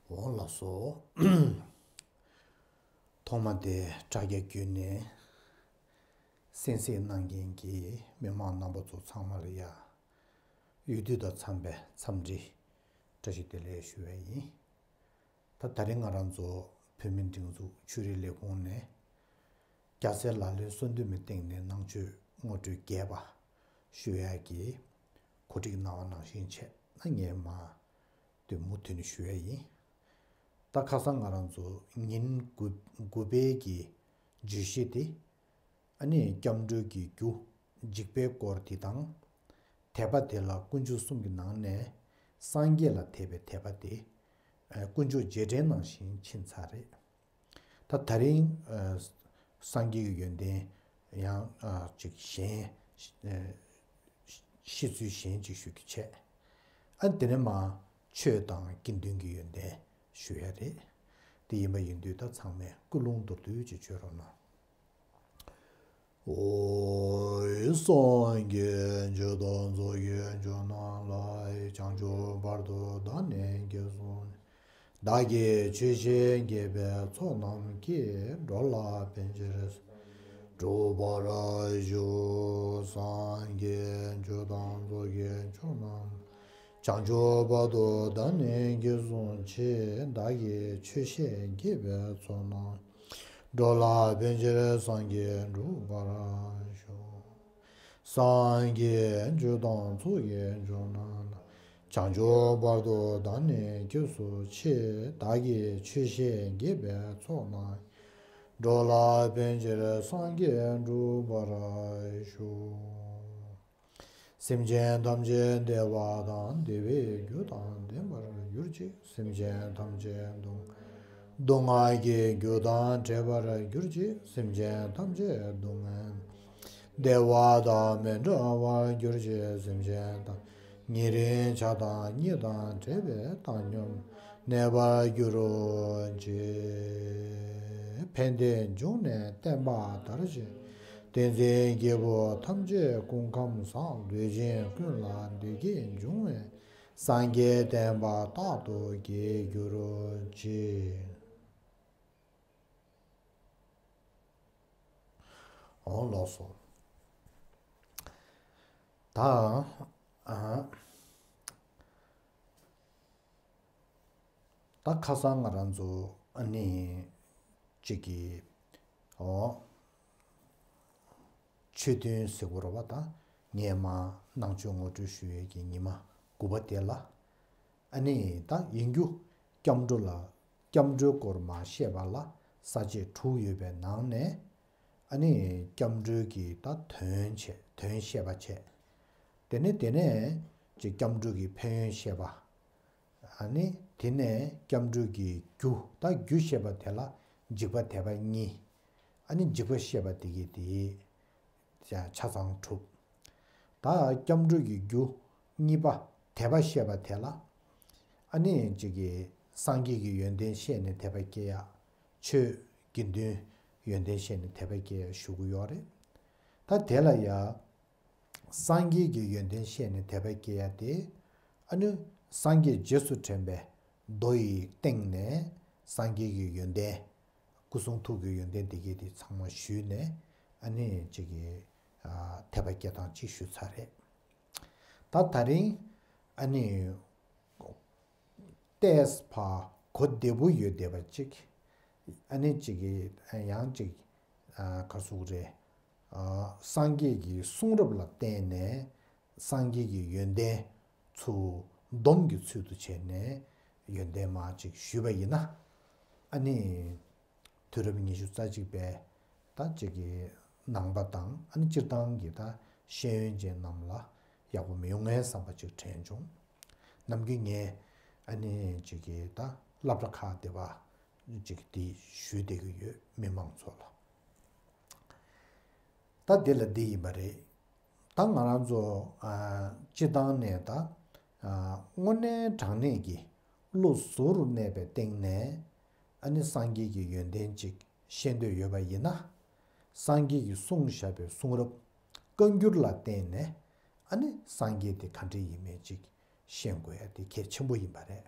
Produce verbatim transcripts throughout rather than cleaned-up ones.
འོང་ལགས་སོ། ཐོག་མ་དེ་དྲ་རྒྱ་བརྒྱུད་ནས་གསན་གཟིགས་གནང་མཁན་གྱི་མི་མང་རྣམ་པ་ཚོ་ཚང་མ་ལ་ཡ། འོས་བསྡུ་དང་འཚམས་པའི་འཚམས་འདྲི་བཀྲ་ཤིས་བདེ་ལེགས་ཞུ་བ་ཡིན། ད་ད་རིང་ང་རང་ཚོ་བོད་མིའི་སྒྲིག་འཛུགས་ཆོས་རིག་ལས་ཁུངས་ནས་རྒྱལ་སྲས་ལག་ལེན་གསོལ་འདེབས་མའི་སྟེང་ནས་ནང་ཆོས་ངོ་སྤྲོད་རྒྱས་པ་ཞུ་ཡག་གི་གོ་སྒྲིག་གནང་བ་ནང་བཞིན་བྱས་ན། ངས་མ་དེ་མུ་མཐུད་ནས་ཞུ་ཡ་ཡིན། ད་ཁ་སང་ང་རང་ཚོ་ཉིན་དགུ་དགུ་པའི་གི་བརྗོད་གཞི་དེ། ཨ་ནི་སྐྱབས་འགྲོའི་གི་རྒྱུ་འཇིགས་པའི་སྐོར་དེ་དང་། དད་པ་དེ་ལ་དཀོན་མཆོག་གསུམ་གྱི་ནང་ནས་སངས་རྒྱས་ལ་དད་པའི་དད་པ་དེ་དཀོན་མཆོག་རྗེས་དྲན་ནང་བཞིན་ཕྱིན་ཚར་རེད། ད་ད་རིང་སངས་རྒྱས་ཀྱི་ཡོན་ཏན་ཡང་ཅིག་གཞན་ཤེས་ཚུལ་གཞན་ཅིག་ཞུ་རྒྱུ་བྱས། ཨ་དེ་ནས་མ་ཆོས་དང་དགེ་འདུན་གྱི་ཡོན་ཏན་ཞུ་ཡ་རེད། དེ་ཡིན་པ་ཡིན་དུས་ད་ཚང་མས་ཀུན་སློང་མདོར་བསྡུས་ཅིག་བརྗོད་རོགས་གནང་། ཨོ། སངས་རྒྱས་ཆོས་དང་ཚོགས་ཀྱི་མཆོག་རྣམས་ལ། བྱང་ཆུབ་བར་དུ་བདག་ནི་སྐྱེས་སོ། བདག་གིས་ཆོས་བཤད་དགེ་བའི་ཚོགས་རྣམས་ཀྱིས། འགྲོ་ལ་ཕན་ཕྱིར་སྒྲུབ་པར་ཞུ། སངས་རྒྱས་ཆོས་དང་ཚོགས་ཀྱི་མཆོག་རྣམས། བྱང་ཆུབ་བར་དུ་བདག་ནི་སྐྱེས་སོ་ཆེ། བདག་གིས་ཆོས་བཤད་དགེ་བའི་ཚོགས་རྣམས། འགྲོ་ལ་ཕན་ཕྱིར་སངས་རྒྱས་འགྲུབ་པར་ཤོག། སངས་རྒྱས་ཆོས་དང་ཚོགས་ཀྱི་མཆོག་རྣམས་ལ། བྱང་ཆུབ་བར་དུ་བདག་ནི་སྐྱེས་སོ་ཆེ། བདག་གིས་ཆོས་བཤད་དགེ་བའི་ཚོགས་རྣམས། འགྲོ་ལ་ཕན་ཕྱིར་སངས་རྒྱས་འགྲུབ་པར་ཤོག། སེམས་ཅན་ཐམས་ཅད་བདེ་བ་དང་བདེ་བའི་རྒྱུ་དང་ལྡན་པར་གྱུར་ཅིག། སེམས་ཅན་ཐམས་ཅད་སྡུག་སྡུག་བསྔལ་གྱི་རྒྱུ་དང་བྲལ་བར་གྱུར་ཅིག། སེམས་ཅན་ཐམས་ཅད་སྡུག་བསྔལ་བདེ་བ་དང་མི་འབྲལ་བར་གྱུར་ཅིག། སེམས་ཅན་ཐམས་ཉེ་རིང་ཆགས་སྡང་གཉིས་དང་བྲལ་བའི་བཏང་སྙོམས་གནས་པར་གྱུར་ཅིག། ཕན་བདེ་འབྱུང་གནས་བསྟན་པ་དར་ཞིང་། བསྟན་འཛིན་སྐྱེས་བུ་ཐམས་ཅད་སྐུ་ཁམས་བཟང་། ལུས་ཅན་ཀུན་ལ་བདེ་སྐྱིད་འབྱུང་བའི། སངས་རྒྱས་བསྟན་པ་རྟག་ཏུ་རྒྱས་གྱུར་ཅིག། འོང་ལགས་སོ། ད། ཨ། ད་ཁ་སང་ང་རང་ཚོ་ཨ་ནི་གཅིག་གི་ཨོ། ཆོས་ཐུན་ཟེར་དགོས་རེད་པ། ད་ངས་མ་ནང་ཆོས་ངོ་སྤྲོད་ཞུ་ཡས་ཀྱི་ཉི་མ་དགུ་པ་དེ་ལ། ཨ་ནི་ད་ཡིན་རྒྱུ་སྐྱབས་འགྲོ་ལ། སྐྱབས་འགྲོའི་སྐོར་མ་བཤད་པ་ལ་ས་བཅད་དྲུག་ཡོད་པའི་ནང་ནས། ཨ་ནི་སྐྱབས་འགྲོའི་གི་ད་དོན་བྱས། དོན་བཤད་པ་བྱས། དེ་ནས་དེ་ནས་ཅིག་སྐྱབས་འགྲོ་གི་ཕན་ཡོན་བཤད་པ། ཨ་ནི་དེ་ནས་སྐྱབས་འགྲོ་གི་རྒྱུ། ད་རྒྱུ་བཤད་པ་དེ་ལ་འཇིགས་པ་དད་པ་གཉིས། ཨ་ནི་འཇིགས་པ་བཤད་པ་དེ་གི་དེ་ཆ་ཚང་གྲུབ། ད་སྐྱབས་འགྲོ་གི་རྒྱུ་གཉིས་པ་དད་པ་བཤད་པ་དེ་ལ། ཨ་ནི་ཅིག་གི་སངས་རྒྱས་ཀྱི་ཡོན་ཏན་བཤད་ནས་དད་པ་སྐྱེ་ཡ། ཆོས་དགེ་འདུན་ཡོན་ཏན་བཤད་ནས་དད་པ་སྐྱེ་ཡ་ཞུ་གི་ཡོད་རེད། ད་དེ་ལ་ཡ། སངས་རྒྱས་ཀྱི་ཡོན་ཏན་བཤད་ནས་དད་པ་སྐྱེ་ཡ་དེ། ཨ་ནི་སངས་རྒྱས་རྗེས་སུ་དྲན་པའི་མདོ་ཡི་སྟེང་ནས་སངས་རྒྱས་ཀྱི་ཡོན་ཏན། སྐུ་གསུང་ཐུགས་ཀྱི་ཡོན་ཏན་དེ་གས་དེ་ཚང་མ་ཞུས་ནས། ཨ་ནི་གཅིག་གི་ཨ་དད་པ་སྐྱེ་སྟངས་གཅིག་ཞུས་ཚར་རེད། ད་ད་རིང་ཨ་ནི་ཏོག་ཙམ་ཕར་གོ་བདེ་པོ་ཡོད་བསྡད་པ་གཅིག། ཨ་ནི་གཅིག་གི་ཡང་གཅིག་ཨ་ག་རེ་ཟེར་དགོས་རེད། ཨ་སངས་རྒྱས་ཀྱི་གསུང་རབ་ལ་བརྟེན་ནས་སངས་རྒྱས་ཀྱི་ཡོན་ཏན་ཚུར་སྡོམ་གྱི་ཚུལ་དུ་བྱས་ནས་ཡོན་ཏན་མར་གཅིག་ཞུས་པ་ཡིན་ན། ཨ་ནི་དུས་རབས་ཉི་ཤུ་རྩ་གཅིག་པའི་ད་གཅིག་གི་ནང་པ་དང་། ཨ་ནི་སྤྱིར་བཏང་གི་ད་ཤེས་ཡོན་ཅན་རྣམས་ལ་ཡག་པོ་མི་ཡོང་ངའི་བསམ་པ་གཅིག་དྲན་བྱུང་། ནམ་རྒྱུན་ངས་ཨ་ནི་གཅིག་གི་ད་སློབ་གྲྭ་ཁག་དེ་པ་གཅིག་དེ་ཞུས་བསྡད་ཀྱི་ཡོད། མི་མང་ཚོ་ལ། ད་དེ་ལ་འདི་ཡིན་པ་རེད། ད་ང་རང་ཚོ་ཨ་སྤྱིར་བཏང་ནས་ད་ཨ་དངོས་གནས་དྲང་གནས་ཀྱི་བློ་གཟུ་རུ་གནས་པའི་སྟེང་ནས། ཨ་ནི་སངས་རྒྱས་ཀྱི་ཡོན་ཏན་ཅིག་ཤེས་འདོད་ཡོད་པ་ཡིན་ན། སངས་རྒྱས་ཀྱིས་གསུངས་བཞག་པའི་གསུང་རབ་བཀའ་འགྱུར་ལ་བརྟེན་ནས། ཨ་ནི་སངས་རྒྱས་དེ་ག་འདྲ་ཡིན་མིན་ཅིག་ཤེས་དགོས་ཡ་དེ་གལ་ཆེན་པོ་ཡིན་པ་རེད།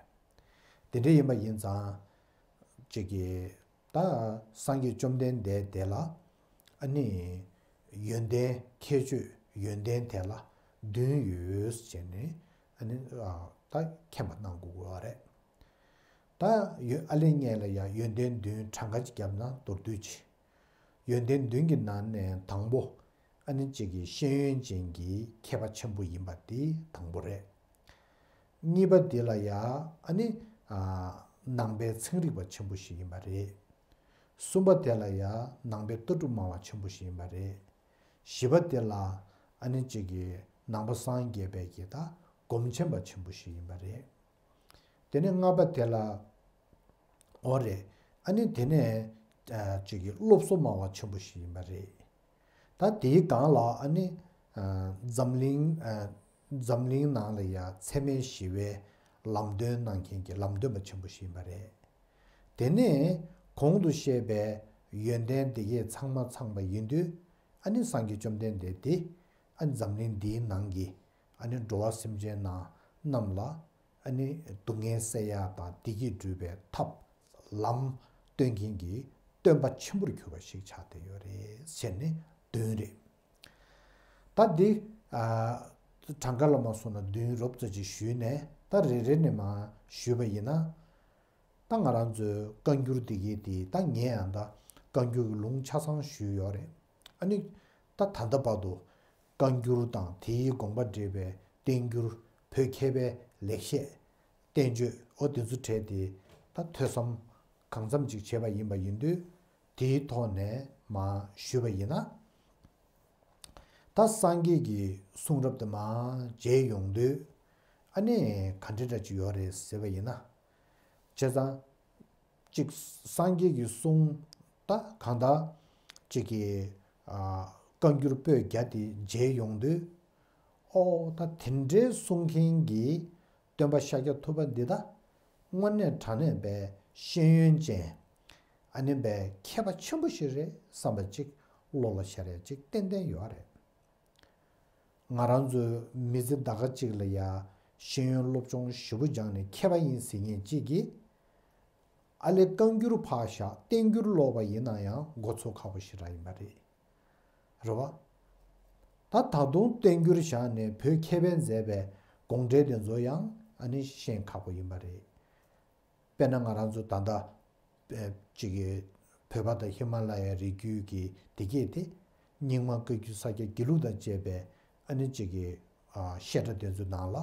དེ་འདྲ་ཡིན་པ་ཡིན་ཙང་། ཅིག་གིས་ད་སངས་རྒྱས་བཅོམ་ལྡན་འདས་དེ་ལ་ཨ་ནི་ཡོན་ཏན་ཁྱད་ཆོས་ཡོན་ཏན་དེ་ལ་བདུན་ཡོད་ཟེར་ནས་ཨ་ནི་ཨ་ད་མཁྱེན་པ་གནང་དགོས་ཀྱི་ཡོད་རེད། ད་ཡོ་ཨ་ལས་ངས་ལ་ཡ་ཡོན་ཏན་བདུན་གྲངས་ཀ་ཅིག་བརྒྱབ་ན་མདོར་བསྡུས་ཅིག་ཡོན་ཏན་བདུན་གྱི་ནང་ནས་དང་པོ་ཨ་ནི་གཅིག་གི་ཤེས་ཡོན་ཅན་གྱི་མཁས་པ་ཆེན་པོ་ཡིན་པ་དེ་དང་པོ་རེད། གཉིས་པ་དེ་ལ་ཡ་ཨ་ནི་ཨ་ནང་པའི་ཚན་རིག་པ་ཆེན་པོ་ཞིག་ཡིན་པ་རེད། གསུམ་པ་དེ་ལ་ཡ་ནང་པའི་ལྟ་གྲུབ་སྨྲ་བ་ཆེན་པོ་ཞིག་ཡིན་པ་རེད། བཞི་པ་དེ་ལ་ཨ་ནི་གཅིག་གི་ནང་པ་སངས་རྒྱས་པའི་གི་ད་སྒོམ་ཆེན་པ་ཆེན་པོ་ཞིག་ཡིན་པ་རེད། དེ་ནས་ལྔ་པ་དེ་ལ། འོ་རེད། ཨ་ནི་དེ་ནས་ཨ་ཅིག་གི་སློབ་གསོ་སྨྲ་བ་ཆེན་པོ་ཞིག་ཡིན་པ་རེད། ད་དེའི་སྒང་ལ་ཨ་ནི་ཨ་འཛམ་གླིང་ཨ་འཛམ་གླིང་ནང་ལ་ཡ་འཚེ་མེད་ཞི་བའི་ལམ་སྟོན་གནང་མཁན་གྱི་ལམ་སྟོན་པ་ཆེན་པོ་ཞིག་ཡིན་པ་རེད། དེ་ནས་གོང་དུ་བཤད་པའི་ཡོན་ཏན་དེ་གས་ཚང་མ་ཚང་བ་ཡིན་དུས། ཨ་ནི་སངས་རྒྱས་བཅོམ་ལྡན་འདས་དེ་ཨ་འཛམ་གླིང་འདིའི་ནང་གི་ཨ་ནི་འགྲོ་བ་སེམས་ཅན་ནང་རྣམས་ལ་ཨ་ནི་སྡུག་བསྔལ་སེལ་ཡ་དང་བདེ་སྐྱིད་འགྲུབ་པའི་ཐབས་ལམ་སྟོན་མཁན་གྱི་སྟོན་པ་ཆེན་པོར་གྱུར་པ་ཞིག་ཆགས་བསྡད་ཡོད་རེད་ཟེར་ནས་བདུན་རེད། ད་འདི་ཨ་གྲངས་ཀ་ལ་མ་སོང་ན་བདུན་རོབ་ཙམ་ཅིག་ཞུས་ནས། ད་རེ་རེ་ནས་མར་ཞུས་པ་ཡིན་ན། ད་ང་རང་ཚོའི་བཀའ་འགྱུར་འདི་གའི་དེ་ད་ངས་ཡང་ད་བཀའ་འགྱུར་གྱི་ལུང་ཆ་ཚང་ཞུས་ཡོད་རེད། ཨ་ནི་ད་ད་ལྟ་བར་དུ་བཀའ་འགྱུར་དང་དེའི་དགོངས་པ་འགྲེལ་བའི་བསྟན་འགྱུར། བོད་མཁས་པའི་ལེགས་བཤད། བསྟན་བཅོས། འོ་དེ་ཚོ་གྲས་དེ་ད་ཐོས་བསམ་གང་འཚམ་ཅིག་བྱས་པ་ཡིན་པ་ཡིན་དུས། དེའི་ཐོག་ནས་མར་ཞུས་པ་ཡིན་ན། ད་སངས་རྒྱས་ཀྱི་གསུང་རབ་དེ་མར་མཇལ་ཡོང་དུས། ཨ་ནི་ག་འདྲ་འདྲ་ཅིག་ཡོད་རེད་ཟེར་བ་ཡིན་ན། བྱས་ཙང་། གཅིག་སངས་རྒྱས་ཀྱི་གསུང་ད་གང་ལྟར་གཅིག་གི་ཨ་བཀའ་འགྱུར་པོད་བརྒྱ་དེ་མཇལ་ཡོང་དུས། ཨོ་ད་དེ་འདྲའི་གསུང་མཁན་གྱི་སྟོན་པ་ཤཱཀྱ་ཐུབ་པ་འདི་ད་དངོས་གནས་དྲང་གནས་པའི་ཤེས་ཡོན་ཅན། ཨ་ནི་པའི་མཁས་པ་ཆེན་པོ་ཞིག་རེད་བསམ་པ་ཅིག་བློ་ལ་ཤར་ཡ་ཅིག་ཏན་ཏན་ཡོད་རེད། ང་རང་ཚོའི་མི་ཚེ་ད་ག་ཅིག་ལ་ཡ་ཤེས་ཡོན་སློབ་སྦྱོང་ཞེ་པོ་སྦྱངས་ནས་མཁས་པ་ཡིན་ཟེར་མཁན་གཅིག་གིས། ཨ་ལས་བཀའ་འགྱུར་ཕར་བཞག་བསྟན་འགྱུར་ཀློག་པ་ཡིན་ན་ཡང་མགོ་ཚོས་ཁག་པོ་ཞེ་དྲག་ཡིན་པ་རེད། རེད་བ། ད་ད་དུང་བསྟན་འགྱུར་བཞག་ནས་བོད་མཁས་པས་མཛད་པའི་དགོངས་འགྲེལ་དེ་ཚོ་ཡང་ཨ་ནི་ཤེས་ཁག་པོ་ཡིན་པ་རེད། དཔེར་ན་ང་རང་ཚོ་ད་ལྟ་ཨེ་ཅིག་གི་བོད་པ་དང་ཧི་མ་ལ་ཡའི་རི་རྒྱུད་ཀྱི་དེ་གས་དེ། རྙིང་མ་བཀའ་བརྒྱུད་ས་སྐྱ་དགེ་ལུགས་དང་བཅས་པའི་ཨ་ནི་ཅིག་གི་ཨ་བཤད་གྲྭ་དེ་ཚོའི་ནང་ལ་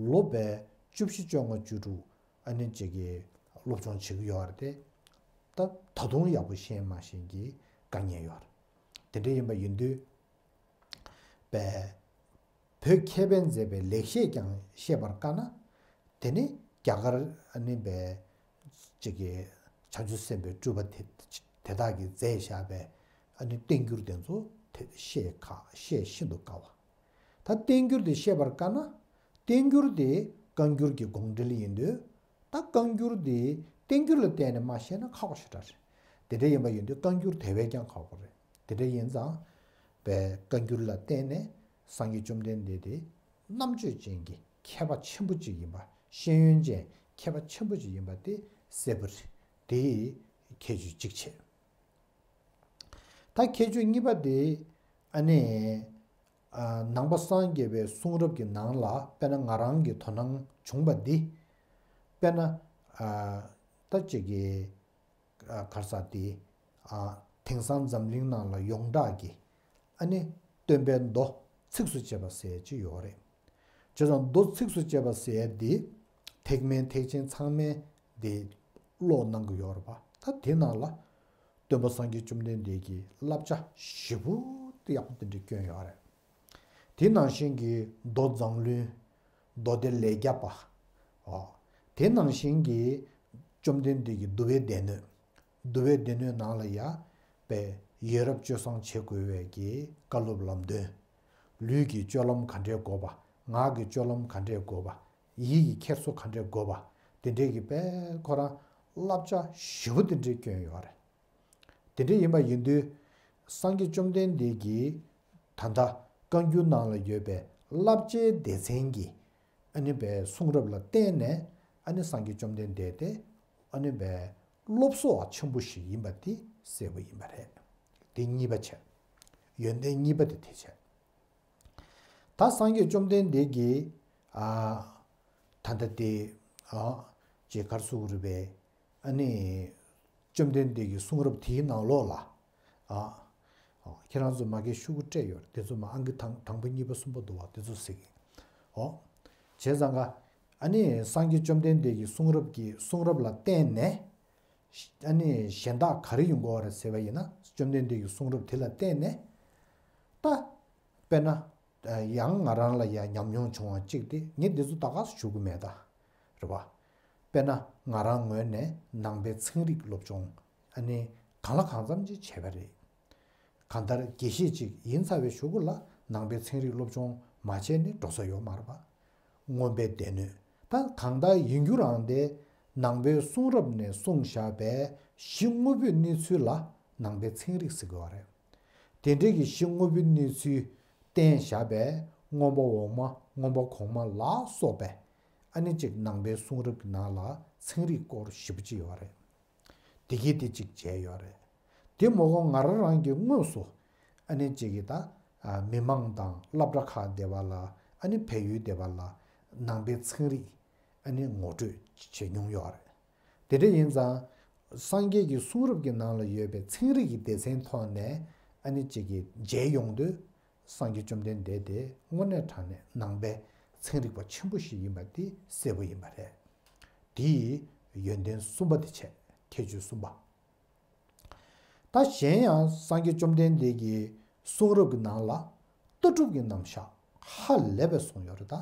ལོ་བའི་བཅུ་བཞི་བཅོ་ལྔ་བཅུ་དྲུག་ཨ་ནི་ཅིག་གི་སློབ་སྦྱོང་བྱེད་ཀྱི་ཡོད་རེད་དེ། ད་ད་དུང་ཡག་པོ་ཤེས་མ་ཤེས་ཀྱི་དཀའ་ངལ་ཡོད་རེད། དེ་འདྲ་ཡིན་པ་ཡིན་དུས། པས། བོད་མཁས་པས་མཛད་པའི་ལེགས་བཤད་ཀྱང་བཤད་པར་དཀའ་ན། དེ་ནི་རྒྱ་གར་ཨ་ནི་པའི་ཅིག་གི་བྱང་ཆུབ་སེམས་དཔའི་སྤྲུལ་པ་དེ་དེ་དག་གིས་མཛད་བཞག་པའི་ཨ་ནི་བསྟན་འགྱུར་དེ་ཚོ་དེ་བཤད་ཁག་བཤད་ཤིན་ཏུ་དཀའ་བ། ད་བསྟན་འགྱུར་དེ་བཤད་པར་དཀའ་ན། བསྟན་འགྱུར་དེ་བཀའ་འགྱུར་གྱི་དགོངས་འགྲེལ་ཡིན་དུས། ད་བཀའ་འགྱུར་དེ་བསྟན་འགྱུར་ལ་བརྟེན་ནས་མ་བཤད་ན་ཁག་པོ་ཞེ་དྲག་རེད། དེ་འདྲ་ཡིན་པ་ཡིན་དུས་བཀའ་འགྱུར་དེ་བས་ཀྱང་ཁག་པོ་རེད། དེ་འདྲ་ཡིན་ཙང་། པའི་བཀའ་འགྱུར་ལ་བརྟེན་ནས་སངས་རྒྱས་བཅོམ་ལྡན་འདས་དེ་རྣམ་དཔྱོད་ཅན་གྱི་མཁས་པ་ཆེན་པོ་གཅིག་ཡིན་པ། ཤེས་ཡོན་ཅན་མཁས་པ་ཆེན་པོ་གཅིག་ཡིན་པ་དེ་གསལ་པོ་རེད། དེ་ཁྱད་ཆོས་གཅིག་བྱས། ད་ཁྱད་ཆོས་གཉིས་པ་དེ་ཨ་ནི། ཨ་ནང་པ་སངས་རྒྱས་པའི་གསུང་རབ་ཀྱི་ནང་ལ་དཔེར་ན་ང་རང་གི་དོ་སྣང་བྱུང་བ་འདི། དཔེར་ན། ཨ་ད་ཅིག་གི་ཨ་གར་ས་དེ། ཨ་དེང་སང་འཛམ་གླིང་ནང་ལ་ཡོངས་གྲགས་ཀྱི་ཨ་ནི་སྟོན་པའི་མདོ་ཚིགས་སུ་བཅད་པ་ཟེར་ཅིག་ཡོད་རེད། བྱས་ཙང་མདོ་ཚིགས་སུ་བཅད་པ་ཟེར་འདི་ཐེག་དམན་ཐེག་ཆེན་ཚང་མས་འདི་ཀློག་གནང་གི་ཡོད་རེད་པ། ད་དེ་ནང་ལ་སྟོན་པ་སངས་རྒྱས་བཅོམ་ལྡན་འདས་ཀྱི་བསླབ་བྱ་ཞེ་པོ་ཡག་པོ་དེ་འདྲ་བསྐྱོན་ཡོད་རེད། དེ་ནང་བཞིན་གྱི་མདོ་མཛངས་བླུན། མདོ་སྡེ་ལས་བརྒྱ་པ། འོ། དེ་ནང་བཞིན་གྱི་བཅོམ་ལྡན་འདས་ཀྱི་འདུལ་བའི་སྡེ་སྣོད། འདུལ་བའི་སྡེ་སྣོད་ནང་ལ་ཡ། པའི་ཡ་རབས་སྤྱོད་བཟང་བྱེད་དགོས་པའི་གི་བཀའ་སློབ་ལམ་སྟོན། ལུས་ཀྱི་སྤྱོད་ལམ་ག་འདྲས་དགོས་པ། ངག་གི་སྤྱོད་ལམ་ག་འདྲས་དགོས་པ། ཡིད་ཀྱི་འཁྱེར་སོ་ག་འདྲས་དགོས་པ། དེ་འདྲས་ཀྱི་པའི་ཁོ་རང་བསླབ་བྱ་ཞེ་པོ་དེ་འདྲས་བསྐྱོན་ཡོད་རེད། དེ་འདྲ་ཡིན་པ་ཡིན་དུས། སངས་རྒྱས་བཅོམ་ལྡན་འདས་ཀྱིས་ད་ལྟ་བཀའ་འགྱུར་ནང་ལ་ཡོད་པའི་བསླབ་བྱའི་སྡེ་ཚན་གྱི་ཨ་ནི་པའི་གསུང་རབ་ལ་བརྟེན་ནས། ཨ་ནི་སངས་རྒྱས་བཅོམ་ལྡན་འདས་དེ་ཨ་ནི་བའི་སློབ་གསོ་བ་ཆེན་པོ་ཞིག་ཡིན་པ་དེ་གསལ་པོ་ཡིན་པ་རེད། དེ་གཉིས་པ་བྱས། ཡོན་ཏན་གཉིས་པ་དེ་དེ་བྱས། ད་སངས་རྒྱས་བཅོམ་ལྡན་འདས་ཀྱིས་ཨ་ད་ལྟ་དེ་ཨ་ཅེས་གར་སུ་རུ་བའི་ཨ་ནི་བཅོམ་ལྡན་འདས་ཀྱི་གསུང་རབ་དེའི་ནང་ལོགས་ལ་ཨ་ཁྱེད་རང་ཚོ་མ་གི་ཤུ་གུ་སྤྲད་ཡོད་རེད། དེ་ཚོ་མ་ཨང་ཀི་དང་དང་པོ་གཉིས་པ་གསུམ་པ་འདུག་བ། དེ་ཚོ་གཟིགས་ཨོ། བྱས་ཙང་ཀ་ཨ་ནི་སངས་རྒྱས་བཅོམ་ལྡན་འདས་ཀྱི་གསུང་རབ་ཀྱི་གསུང་རབ་ལ་བརྟེན་ནས་ཨ་ནི་གཞན་དག་ག་རེ་ཡོང་གི་ཡོད་རེད་ཟེར་བ་ཡིན་ན། བཅོམ་ལྡན་འདས་ཀྱི་གསུང་རབ་དེ་ལ་བརྟེན་ནས་ད་དཔེར་ན། ཡང་ང་རང་ལ་ཡང་ཉམས་མྱོང་བྱུང་བ་གཅིག་དེ་ངས་འདི་ཚོ་ད་ག་སུ་ཞུ་གི་མེད་ད། རེད་བ། དཔེར་ན་ང་རང་ངོས་ནས་ནང་པའི་ཚན་རིག་སློབ་སྦྱོང་ཨ་ནི་གང་ལ་གང་འཚམ་ཅིག་བྱས་པ་རེད། གང་ལྟར་དགེ་བཤེས་ཅིག་ཡིན་ཚར་བའི་གཞུག་གུ་ལ་ནང་པའི་ཚན་རིག་སློབ་སྦྱོང་མ་བྱས་ནས་འགྲོ་ས་ཡོད་མ་རེད་བ། མངོན་པའི་སྡེ་སྣོད་ད་གང་ལྟར་ཡིན་རྒྱུ་རང་དེ་ནང་པའི་གསུང་རབ་ནས་གསུངས་བཞག་པའི་གཞི་དངོས་པོའི་གནས་ཚུལ་ལ་ནང་པའི་ཚན་རིག་ཟེར་གི་བ་རེད། དེ་འདྲའི་གི་གཞི་དངོས་པོའི་གནས་ཚུལ་བསྟན་བཞག་པའི་མངོན་པ་འོག་མ་མངོན་པ་གོང་མ་ལ་སོགས་པའི་ཨ་ནི་གཅིག་ནང་པའི་གསུང་རབ་ཀྱི་ནང་ལ་ཚན་རིག་སྐོར་ཞེ་པོ་ཅིག་ཡོད་རེད། དེ་གིས་དེ་གཅིག་བྱས་ཡོད་རེད། དེ་མ་གཏོགས་ང་རང་རང་གི་དངོས་སུ་ཨ་ནི་གཅིག་གི་ད་མི་མང་དང་སློབ་གྲྭ་ཁག་སྡེ་བ་ལ་ཨ་ནི་བལ་ཡུལ་སྡེ་བ་ལ་ནང་པའི་ཚན་རིག་ཨ་ནི་ངོ་སྤྲོད་བྱེད་མྱོང་ཡོད་རེད། དེ་འདྲ་ཡིན་ཙང་། སངས་རྒྱས་ཀྱི་གསུང་རབ་ཀྱི་ནང་ལ་ཡོད་པའི་ཚན་རིག་གི་སྡེ་ཚན་ཐོག་ནས་ཨ་ནི་གཅིག་གི་མཇལ་ཡོང་དུས། སངས་རྒྱས་བཅོམ་ལྡན་འདས་དེ་དངོས་གནས་དྲང་གནས་ནང་པའི་ཚན་རིག་པ་ཆེན་པོ་ཞིག་ཡིན་པ་དེ་གསལ་པོ་ཡིན་པ་རེད། དེ་ཡི་ཡོན་ཏན་གསུམ་པ་དེ་བྱས། ཁྱད་ཆོས་གསུམ་པ། ད་གཞན་ཡང་སངས་རྒྱས་བཅོམ་ལྡན་འདས་ཀྱི་གསུང་རབ་ཀྱི་ནང་ལ་ལྟ་གྲུབ་ཀྱི་རྣམ་གཞག་ཧ་ལས་པའི་གསུངས་ཡོད་རེད་ད།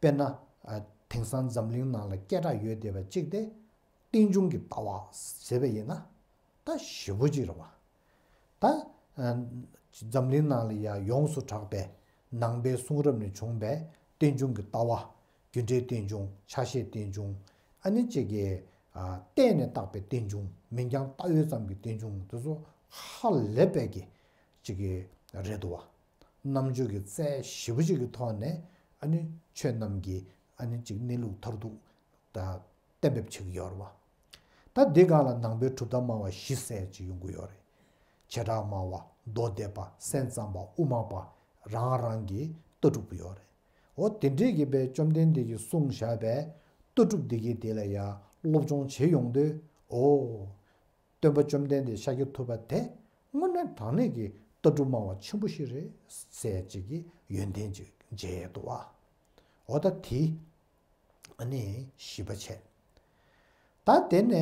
དཔེར་ན། དེང་སང་འཛམ་གླིང་ནང་ལ་སྐད་གྲགས་ཡོད་བསྡད་པ་གཅིག་དེ། རྟེན་འབྱུང་གི་ལྟ་བ་ཟེར་བ་ཡིན་ན། ད་ཞེ་པོ་ཅིག་རེད་བ། ད། འཛམ་གླིང་ནང་ལ་ཡང་ཡོངས་སུ་གྲགས་པའི་ནང་པའི་གསུང་རབ་ནས་བྱུང་བའི་རྟེན་འབྱུང་གི་ལྟ་བ། རྒྱུ་འབྲས་རྟེན་འབྱུང་ཆ་ཤས་རྟེན་འབྱུང་། ཨ་ནི་གཅིག་གི། བལྟས་ནས་བཏགས་པའི་རྟེན་འབྱུང་མིང་རྐྱང་བཏགས་ཡོད་ཙམ་གྱི་རྟེན་འབྱུང་དེ་ཚོ་ཧ་ལས་པའི་གི་གཅིག་གི་རེད་འདུག་བ། རྣམ་འགྱུར་གྱི་རྩལ་ཞེ་པོ་ཅིག་གི་ཐོག་ནས་ཨ་ནི་ཆོས་རྣམས་ཀྱི་ཨ་ནི་གཅིག་གནས་ལུགས་མཐར་ཐུག་ད་གཏན་འབེབས་བྱེད་ཀྱི་ཡོད་རེད་བ། ད་འདི་སྒང་ལ་ནང་པའི་གྲུབ་མཐའ་སྨྲ་བ་བཞི་ཟེར་ཅིག་ཡོང་གི་ཡོད་རེད། བྱེ་བྲག་སྨྲ་བ། མདོ་སྡེ་པ། སེམས་ཙམ་པ། དབུ་མ་པ། རང་རང་གི་ལྟ་གྲུབ་ཡོད་རེད། འོ་དེ་འདྲས་ཀྱི་པའི་བཅོམ་ལྡན་འདས་ཀྱིས་གསུངས་བཞག་པའི་ལྟ་གྲུབ་འདི་གའི་དེ་ལ་ཡང་སློབ་སྦྱོང་བྱེད་ཡོང་དུས། འོ། སྟོན་པ་བཅོམ་ལྡན་འདས་ཤཱཀྱ་ཐུབ་པ་དེ་དངོས་གནས་དྲང་གནས་ཀྱི་ལྟ་གྲུབ་སྨྲ་བ་ཆེན་པོ་ཞིག་རེད་ཟེར་ཅིག་གི་ཡོན་ཏན་ཅིག་མཇལ་ཡས་འདུག་བ། འོ་ད་དེ་ཨ་ནི་བཞི་པ་བྱས། ད་དེ་ནས་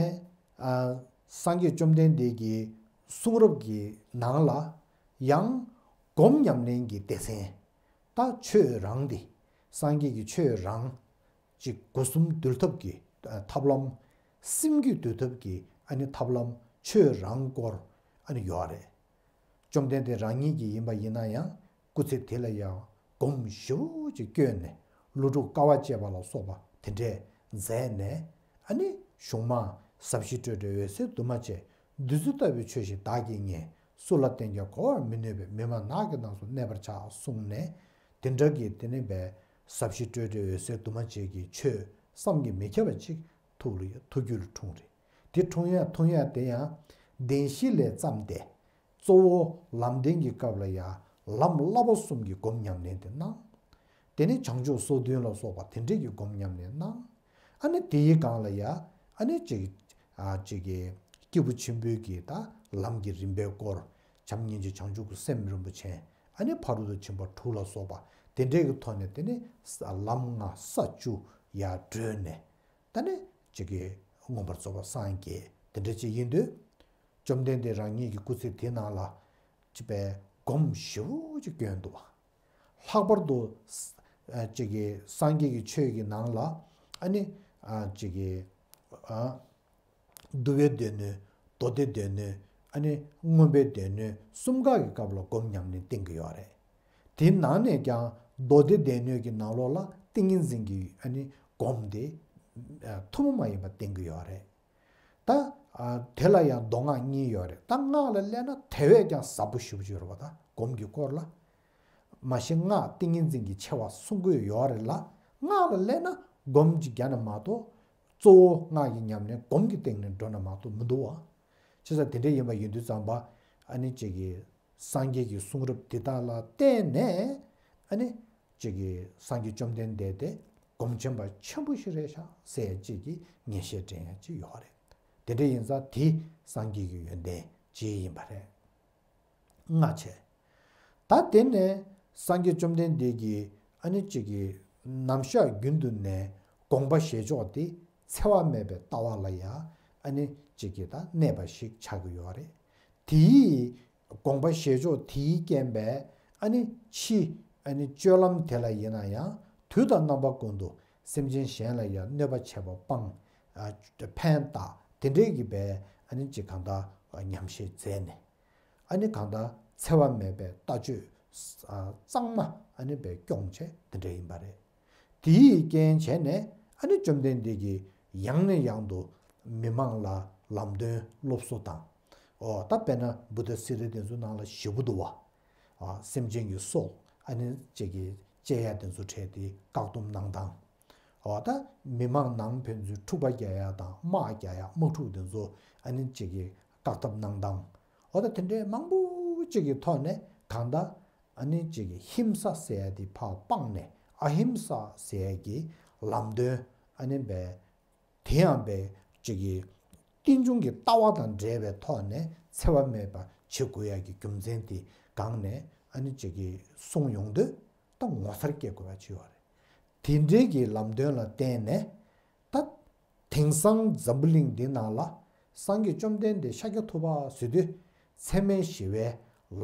ཨ་སངས་རྒྱས་བཅོམ་ལྡན་འདས་ཀྱི་གསུང་རབ་ཀྱི་ནང་ལ་ཡང་སྒོམ་ཉམས་ལེན་གྱི་སྡེ་ཚན། ད་ཆོས་རང་དེ། སངས་རྒྱས་ཀྱི་ཆོས་རང་། ཅིག་སྒོ་གསུམ་འདུལ་ཐབས་ཀྱི་ཐབས་ལམ། སེམས་རྒྱུད་འདུལ་ཐབས་ཀྱི་ཨ་ནི་ཐབས་ལམ་ཆོས་རང་སྐོར་ཨ་ནི་ཡོད་རེད། བཅོམ་ལྡན་འདས་རང་ཉིད་ཀྱིས་ཡིན་པ་ཡིན་ན་ཡང་སྐུ་ཚེ་དེ་ལ་ཡང་སྒོམ་ཞེ་པོ་ཅིག་བསྐྱོན་ནས་ཀླུ་སྒྲུབ་དཀའ་བ་སྤྱད་པ་ལ་སོགས་པ་དེ་འདྲས་མཛད་ནས་ཨ་ནི་གཞུང་མང་ཟབ་ཞི་སྤྲོས་བྲལ་འོད་གསལ་འདུས་མ་བྱས། འདི་ཚོ་ལྟ་བུའི་ཆོས་ཤིག་བདག་གིས་རྙེད། སུ་ལ་བསྟན་ཀྱང་གོ་བར་མི་ནུས་པས། མི་སྨྲ་ནགས་ཀྱི་ནགས་སུ་གནས་པར་བྱ། གསུངས་ནས་དེ་འདྲ་གི་དེ་ནས་པའི་ཟབ་ཞི་སྤྲོས་བྲལ་འོད་གསལ་འདུས་མ་བྱས་ཀྱི་ཆོས་བསམ་གྱིས་མི་ཁྱབ་པ་ཅིག་ཐུགས་ལ་ཐུགས་རྒྱུད་ལ་འཁྲུངས་རེད། དེ་འཁྲུངས་ཡ་འཁྲུངས་ཡ་དེ་ཡང་བདེན་བཞི་ལས་བརྩམས་ཏེ། གཙོ་བོ་ལམ་བདེན་གྱི་སྐབས་ལ་ཡང་ལམ་བསླབ་པ་གསུམ་གྱི་སྒོམ་ཉམས་ལེན་དེ་གནང་། དེ་ནས་བྱང་ཆུབ་སོ་བདུན་ལ་སོགས་པ་དེ་འདྲས་ཀྱི་སྒོམ་ཉམས་ལེན་གནང་། ཨ་ནི་དེའི་སྒང་ལ་ཡ་ཨ་ནི་ཅིག་ཨ་ཅིག་གི་སྐྱེས་བུ་ཆེན་པོའི་གི་ད་ལམ་གྱི་རིམ་པའི་སྐོར། བྱམས་སྙིང་རྗེ་བྱང་ཆུབ་ཀྱི་སེམས་རིན་པོ་ཆེ། ཨ་ནི་ཕ་རོལ་ཏུ་ཕྱིན་པ་དྲུག་ལ་སོགས་པ་དེ་འདྲས་ཀྱི་ཐོག་ནས་དེ་ནི་ལམ་ལྔ་ས་བཅུ་ཡར་བགྲོད་ནས། ད་ནི་ཅིག་གི་མངོན་པར་རྫོགས་པར་སངས་རྒྱས་དེ་འདྲ་ཅིག་ཡིན་དུས། བཅོམ་ལྡན་འདས་རང་ཉིད་ཀྱི་སྐུ་ཚེ་དེ་ནང་ལ་ཅིག་པའི་སྒོམ་ཞེ་པོ་ཅིག་བསྐྱོན་འདུག་བ། ལྷག་པར་དུ་ཅིག་གི་སངས་རྒྱས་ཀྱི་ཆོས་ཀྱི་ནང་ལ་ཨ་ནི་ཅིག་གི་འདུལ་བའི་སྡེ་སྣོད། མདོ་སྡེ་སྡེ་སྣོད། ཨ་ནི་མངོན་པའི་སྡེ་སྣོད་གསུམ་ཀ་གི་སྐབས་ལ་སྒོམ་ཉམས་ལེན་བསྟན་གྱི་ཡོད་རེད། དེའི་ནང་ནས་ཀྱང་མདོ་སྡེ་སྡེ་སྣོད་ཀྱི་ནང་ལོགས་ལ་ཏིང་ངེ་འཛིན་གྱི་ཨ་ནི་སྒོམ་དེ་ཐུན་མོང་མ་ཡིན་པ་བསྟན་གྱི་ཡོད་རེད། ད་དེ་ལ་ཡང་མདོ་སྔགས་གཉིས་ཡོད་རེད། ད་སྔགས་ལ་སླེབས་ན་དེ་བས་ཀྱང་ཟབ་པོ་ཞེ་པོ་ཅིག་ཡོད་རེད་པ། ད་སྒོམ་གྱི་སྐོར་ལ། མ་གཞི་སྔགས་ཏིང་ངེ་འཛིན་གྱི་ཆེ་བ་གསུང་གི་ཡོད་རེད་ལ། སྔགས་ལ་སླེབས་ན་ སྒོམ་གཅིག་རྒྱག་ན་མ་གཏོགས། གཙོ་བོ་སྔགས་ཀྱི་ཉམས་ལེན་སྒོམ་གྱི་སྟེང་ནས་འགྲོ་ན་མ་གཏོགས་མི་འདུག་བ། བྱས་ཙང་དེ་འདྲ་ཡིན་པ་ཡིན་དུས་ཙམ་པ། ཨ་ནི་གཅིག་གིས་སངས་རྒྱས་ཀྱི་གསུང་རབ་འདི་དག་ལ་བརྟེན་ནས། ཨ་ནི་གཅིག་གིས་སངས་རྒྱས་བཅོམ་ལྡན་འདས་དེ་སྒོམ་ཆེན་པ་ཆེན་པོ་ཞིག་རེད་ཤག་ཟེར་གཅིག་གིས་ངེས་ཤེས་འདྲེན་ཡ་གཅིག་ཡོད་རེད། དེ་འདྲ་ཡིན་ཙང་དེ་སངས་རྒྱས་ཀྱི་ཡོན་ཏན་གཅིག་ཡིན་པ་རེད། སྔ་ཕྱི། ད་དེ་ནས་སངས་རྒྱས་བཅོམ་ལྡན་འདས་ཀྱིས་ཨ་ནི་གཅིག་གིས་ནམ་ཞག་རྒྱུན་དུ་ནས་དགོངས་པ་བཞེས་ཕྱོགས་དེ་འཚེ་བ་མེད་པའི་ལྟ་བ་ལ་ཡང་ཨ་ནི་གཅིག་གིས་ད་གནས་པ་ཞིག་ཆགས་ཀྱི་ཡོད་རེད། དེའི་དགོངས་པ་བཞེས་ཕྱོགས་དེའི་རྐྱེན་པས་ཨ་ནི་ཕྱི་ཨ་ནི་སྤྱོད་ལམ་དེ་ལ་ཡིན་ན་ཡང་དུས་དང་རྣམ་པ་ཀུན་ཏུ་སེམས་ཅན་གཞན་ལ་ཡང་གནོད་པ་བྱེད་པ་སྤང་། ཨ་ཕན་བཏགས་དེ་འདྲའི་གི་བས་ཨ་ནི་གཅིག་གང་ལྟར་ཉམས་བཞེས་མཛད་ནས། ཨ་ནི་གང་ལྟར་འཚེ་བ་མེད་པའི་ལྟ་སྤྱོད་གཙང་མ་ཨ་ནི་བས་སྐྱོང་བྱས་དེ་འདྲ་ཡིན་པ་རེད། དེའི་རྐྱེན་བྱས་ནས་ཨ་ནི་བཅོམ་ལྡན་འདས་ཀྱིས་ཡང་ནས་ཡང་དུ་མི་མང་ལ་ལམ་སྟོན་སློབ་གསོ་དང་། ཨོ་ད་དཔེར་ན་བུདྡྷ་སི་རི་དེ་ཚོ་ནང་ལ་ཞེ་པོ་འདུག་བ། ཨ་སེམས་ཅན་གྱི་སྲོག་ཨ་ནི་གཅིག་གི་བཅད་ཡ་དེ་ཚོ་འཕྲད་དེ་བཀག་སྡོམ་གནང་སྟངས། འོ་ད་མི་མང་ནང་ཕན་ཚུན་འཁྲུག་པ་རྒྱག་ཡ་དང་དམག་རྒྱག་ཡ་དམག་འཁྲུག་དེ་ཚོ་ཨ་ནི་གཅིག་གི་བཀག་ཐབས་གནང་སྟངས། འོ་ད་དེ་འདྲའི་མང་པོ་གཅིག་གི་ཐོག་ནས་གང་ལྟར་ཨ་ནི་གཅིག་གི་ཧིམ་ས་ཟེར་ཡ་དེ་ཕར་སྤངས་ནས་ཨ་ཧིམ་ས་ཟེར་ཡ་གི་ལམ་སྟོན་ཨ་ནི་བས། དེ་ཡང་བས་གཅིག་གི་རྟེན་འབྱུང་གི་ལྟ་བ་དང་འབྲེལ་བའི་ཐོག་ནས་འཚེ་བ་མེད་པ་བྱེད་དགོས་ཡ་གི་རྒྱུ་མཚན་དེ་གང་ནས་ཨ་ནི་གཅིག་གི་གསུངས་ཡོང་དུས། ད་ངོ་མཚར་སྐྱེ་དགོས་པ་ཅིག་ཡོད་རེད། དེ་འདྲའི་གི་ལམ་སྟོན་ལ་བརྟེན་ནས། ད་དེང་སང་འཛམ་བུ་གླིང་འདི་ནང་ལ་སངས་རྒྱས་བཅོམ་ལྡན་འདས་ཤཱཀྱ་ཐུབ་པ་ཟེར་དུས་འཚེ་མེད་ཞི་བའི་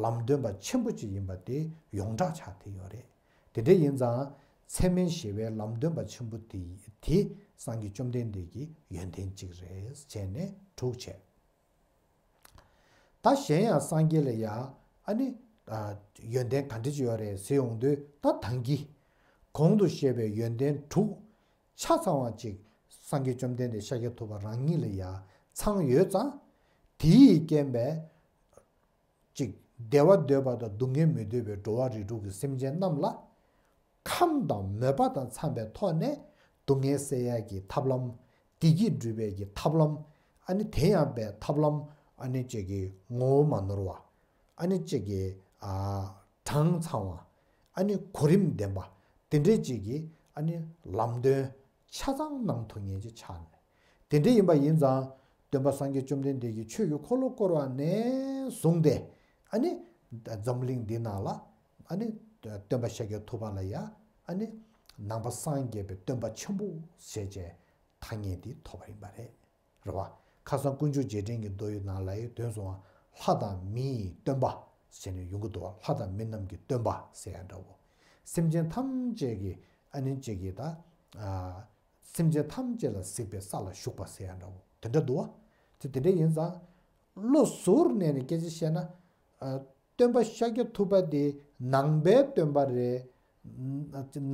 ལམ་སྟོན་པ་ཆེན་པོ་ཅིག་ཡིན་པ་དེ་ཡོངས་གྲགས་ཆགས་བསྡད་ཡོད་རེད། དེ་འདྲ་ཡིན་ཙང་འཚེ་མེད་ཞི་བའི་ལམ་སྟོན་པ་ཆེན་པོ་དེ་དེ་སངས་རྒྱས་བཅོམ་ལྡན་འདས་ཀྱི་ཡོན་ཏན་གཅིག་རེད་བྱས་ནས་དྲུག་བྱས། ད་གཞན་ཡང་སངས་རྒྱས་ལ་ཡང་ཨ་ནི་ཨ་ཡོན་ཏན་ག་འདྲ་ཅིག་ཡོད་རེད་ཟེར་ཡོང་དུས། ད་ད་གིན་གོང་དུ་བཤད་པའི་ཡོན་ཏན་དྲུག་ཆ་ཚང་བ་ཅིག་སངས་རྒྱས་བཅོམ་ལྡན་འདས་ཤཱཀྱ་ཐུབ་པ་རང་ཉིད་ལ་ཡང་ཚང་ཡོད་ཙང་། དེའི་རྐྱེན་པས་ཅིག་བདེ་བ་འདོད་པ་དང་སྡུག་བསྔལ་མི་འདོད་པའི་འགྲོ་བ་རིགས་དྲུག་གི་སེམས་ཅན་རྣམས་ལ། ཁམས་དང་མོས་པ་དང་འཚམ་པའི་ཐོག་ནས་སྡུག་བསྔལ་སེལ་ཡག་གི་ཐབས་ལམ། བདེ་སྐྱིད་སྒྲུབ་པའི་གི་ཐབས་ལམ། ཨ་ནི་དེ་ཡང་པའི་ཐབས་ལམ། ཨ་ནི་གཅིག་གི་ངོ་བོ་མ་ནོར་བ། ཨ་ནི་གཅིག་གི་ཨ་གྲངས་ཚང་བ། ཨ་ནི་གོ་རིམ་ལྡན་པ། དེ་འདྲའི་གཅིག་གི་ཨ་ནི་ལམ་སྟོན་ཆ་ཚང་གནང་ཐུབ་མཁན་ཅིག་ཆགས་ནས། དེ་འདྲ་ཡིན་པ་ཡིན་ཙང་། སྟོན་པ་སངས་རྒྱས་བཅོམ་ལྡན་འདས་ཀྱིས་ཆོས་ཀྱི་འཁོར་ལོ་བསྐོར་བ་ནས་བཟུང་སྟེ། ཨ་ནི་འཛམ་གླིང་འདི་ནང་ལ་ཨ་ནི་སྟོན་པ་ཤཱཀྱ་ཐུབ་པ་ལ་ཡ་ཨ་ནི་ནང་པ་སངས་རྒྱས་པའི་སྟོན་པ་ཆེན་པོ་ཞེས་བྱའི་ཐ་སྙད་འདི་ཐོབ་པ་ཡིན་པ་རེད། རེད་བ། ཁ་སང་དཀོན་མཆོག་རྗེས་དྲན་གྱི་མདོ་ཡི་ནང་ལ་ཡང་དོན་སོང་བ། ལྷ་དང་མི་ཡི་སྟོན་པ་ཟེར་ནས་ཡོང་གི་འདུག་བ། ལྷ་དང་མི་རྣམས་ཀྱི་སྟོན་པ་ཟེར་ཡ་འདྲ་བོ། སེམས་ཅན་ཐམས་ཅད་ཀྱི་ཨ་ནི་གཅིག་གི་ད་ཨ་སེམས་ཅན་ཐམས་ཅད་ལ་གཟིགས་པའི་ས་ལ་བཞུགས་པ་ཟེར་ཡ་འདྲ་བོ་དེ་འདྲ་འདུག་བ། དེ་དེ་འདྲ་ཡིན་ཙང་། བློ་གཟུར་གནས་ནས་སྐད་ཆ་བཤད་ན། ཨ་སྟོན་པ་ཤཱཀྱ་ཐུབ་པ་དེ་ནང་པའི་སྟོན་པ་རེད།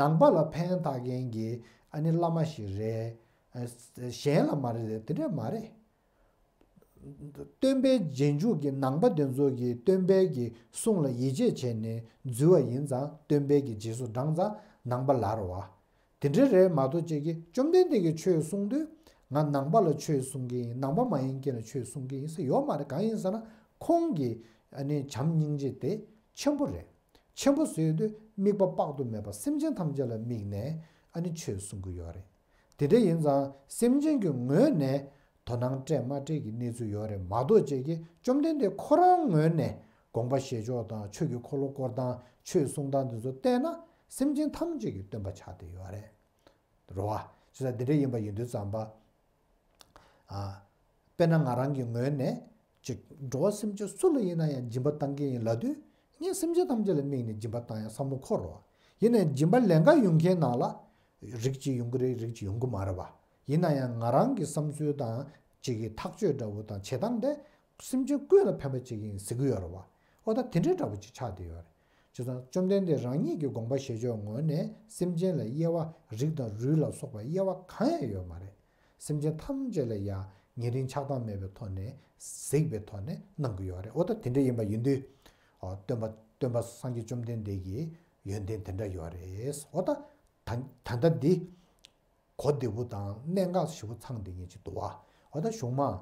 ནང་པ་ལ་ཕན་བཏགས་མཁན་གྱི་ཨ་ནི་བླ་མ་ཞིག་རེད། ཨ་གཞན་ལ་མ་རེད། དེ་འདྲ་མ་རེད། སྟོན་པའི་རྗེས་འཇུག་གི་ནང་པ་དེ་ཚོ་གིས་སྟོན་པའི་གི་གསུང་ལ་ཡིད་ཆེས་བྱས་ནས་འཛུལ་བ་ཡིན་ཙང་། སྟོན་པའི་གི་རྗེས་སུ་འབྲངས་ཙང་ནང་པ་ལབ་རེད་བ། དེ་འདྲ་རེད་མ་གཏོགས། ཅིག་གིས་བཅོམ་ལྡན་འདས་ཀྱིས་ཆོས་གསུང་དུས་ང་ནང་པ་ལ་ཆོས་གསུང་གི་ཡིན། ནང་པ་མ་ཡིན་མཁན་ལ་ཆོས་གསུང་གི་ཡིན་ཟེར་ཡོད་མ་རེད། གང་ཡིན་ཟེར་ན། ཁོང་གི་ཨ་ནི་བྱམས་སྙིང་རྗེ་དེ་ཆེན་པོ་རེད། ཆེན་པོ་ཟེར་དུས་དམིགས་པ་དཔག་ཏུ་མེད་པ་སེམས་ཅན་ཐམས་ཅད་ལ་དམིགས་ནས་ཨ་ནི་ཆོས་གསུང་གི་ཡོད་རེད། དེ་འདྲ་ཡིན་ཙང་སེམས་ཅན་གྱི་ངོས་ནས་དོ་སྣང་སྤྲད་མ་སྤྲད་ཀྱི་གནས་ཚུལ་ཡོད་རེད་མ་གཏོགས། ཅིག་གིས་བཅོམ་ལྡན་འདས་ཁོ་རང་ངོས་ནས་དགོངས་པ་བཞེས་ཕྱོགས་དང་ཆོས་ཀྱི་འཁོར་ལོ་བསྐོར་སྟངས། ཆོས་གསུང་སྟངས་འདི་ཚོ་བལྟས་ན་སེམས་ཅན་ཐམས་ཅད་ཀྱི་སྟོན་པ་ཆགས་བསྡད་ཡོད་རེད། རེད་བ། བྱས་ཙང་འདི་འདྲ་ཡིན་པ་ཡིན་དུས་ཙམ་པ། ཨ། དཔེར་ན་ང་རང་གི་ངོས་ནས་ཅིག་འགྲོ་བ་སེམས་ཅན་སུ་ལ་ཡིན་ན་ཡང་སྦྱིན་པ་བཏང་གི་ཡིན་ལབ་དུས། ངས་སེམས་ཅན་ཐམས་ཅད་ལ་དམིགས་ནས་སྦྱིན་པ་བཏང་ཡང་བསམ་བློ་འཁོར་རོ། ཡིན་ནའི་སྦྱིན་པ་ལེན་ག་ཡོང་མཁན་ནང་ལ་རིགས་གཅིག་ཡོང་གི་རེད། རིགས་གཅིག་ཡོང་གི་མ་རེད་བ། ཡིན་ན་ཡང་ང་རང་གི་བསམ་ཚུལ་དང་ཅིག་གི་ཐག་གཅོད་འདྲ་བོ་དང་བྱེད་སྟངས་དེ་སེམས་ཅན་ཀུན་ལ་ཕན་པ་ཅིག་ཡིན་ཟེར་གི་ཡོད་རེད་བ། འོ་ད་དེ་འདྲའི་འདྲ་བོ་ཅིག་ཆགས་བསྡད་ཡོད་རེད། བྱས་ཙང་བཅོམ་ལྡན་འདས་རང་ཉིད་ཀྱི་དགོངས་པ་བཞེས་ཕྱོགས་ངོས་ནས་སེམས་ཅན་ལ་དབྱེ་བ། རིགས་དང་རུས་ལ་སོགས་པ་དབྱེ་བ་གང་ཡང་ཡོད་མ་རེད། སེམས་ཅན་ཐམས་ཅད་ལ་ཡང་ཉེ་རིང་ཆགས་སྡང་མེད་པའི་ཐོག་ནས་གཟིགས་པའི་ཐོག་ནས་གནང་གི་ཡོད་རེད། འོ་ད་དེ་འདྲ་ཡིན་པ་ཡིན་དུས། ཨོ་སྟོན་པ་སྟོན་པ་སངས་རྒྱས་བཅོམ་ལྡན་འདས་ཀྱི་ཡོན་ཏན་དེ་འདྲ་ཡོད་རེད། འོ་ད་ད་ད་ལྟ་འདི་ གོ་བདེ་པོ་དང་གནད་འགག་ཞེ་པོ་ཚང་བསྡད་མཁན་ཅིག་འདུག་བ། འོ་ད་གཞུང་མང་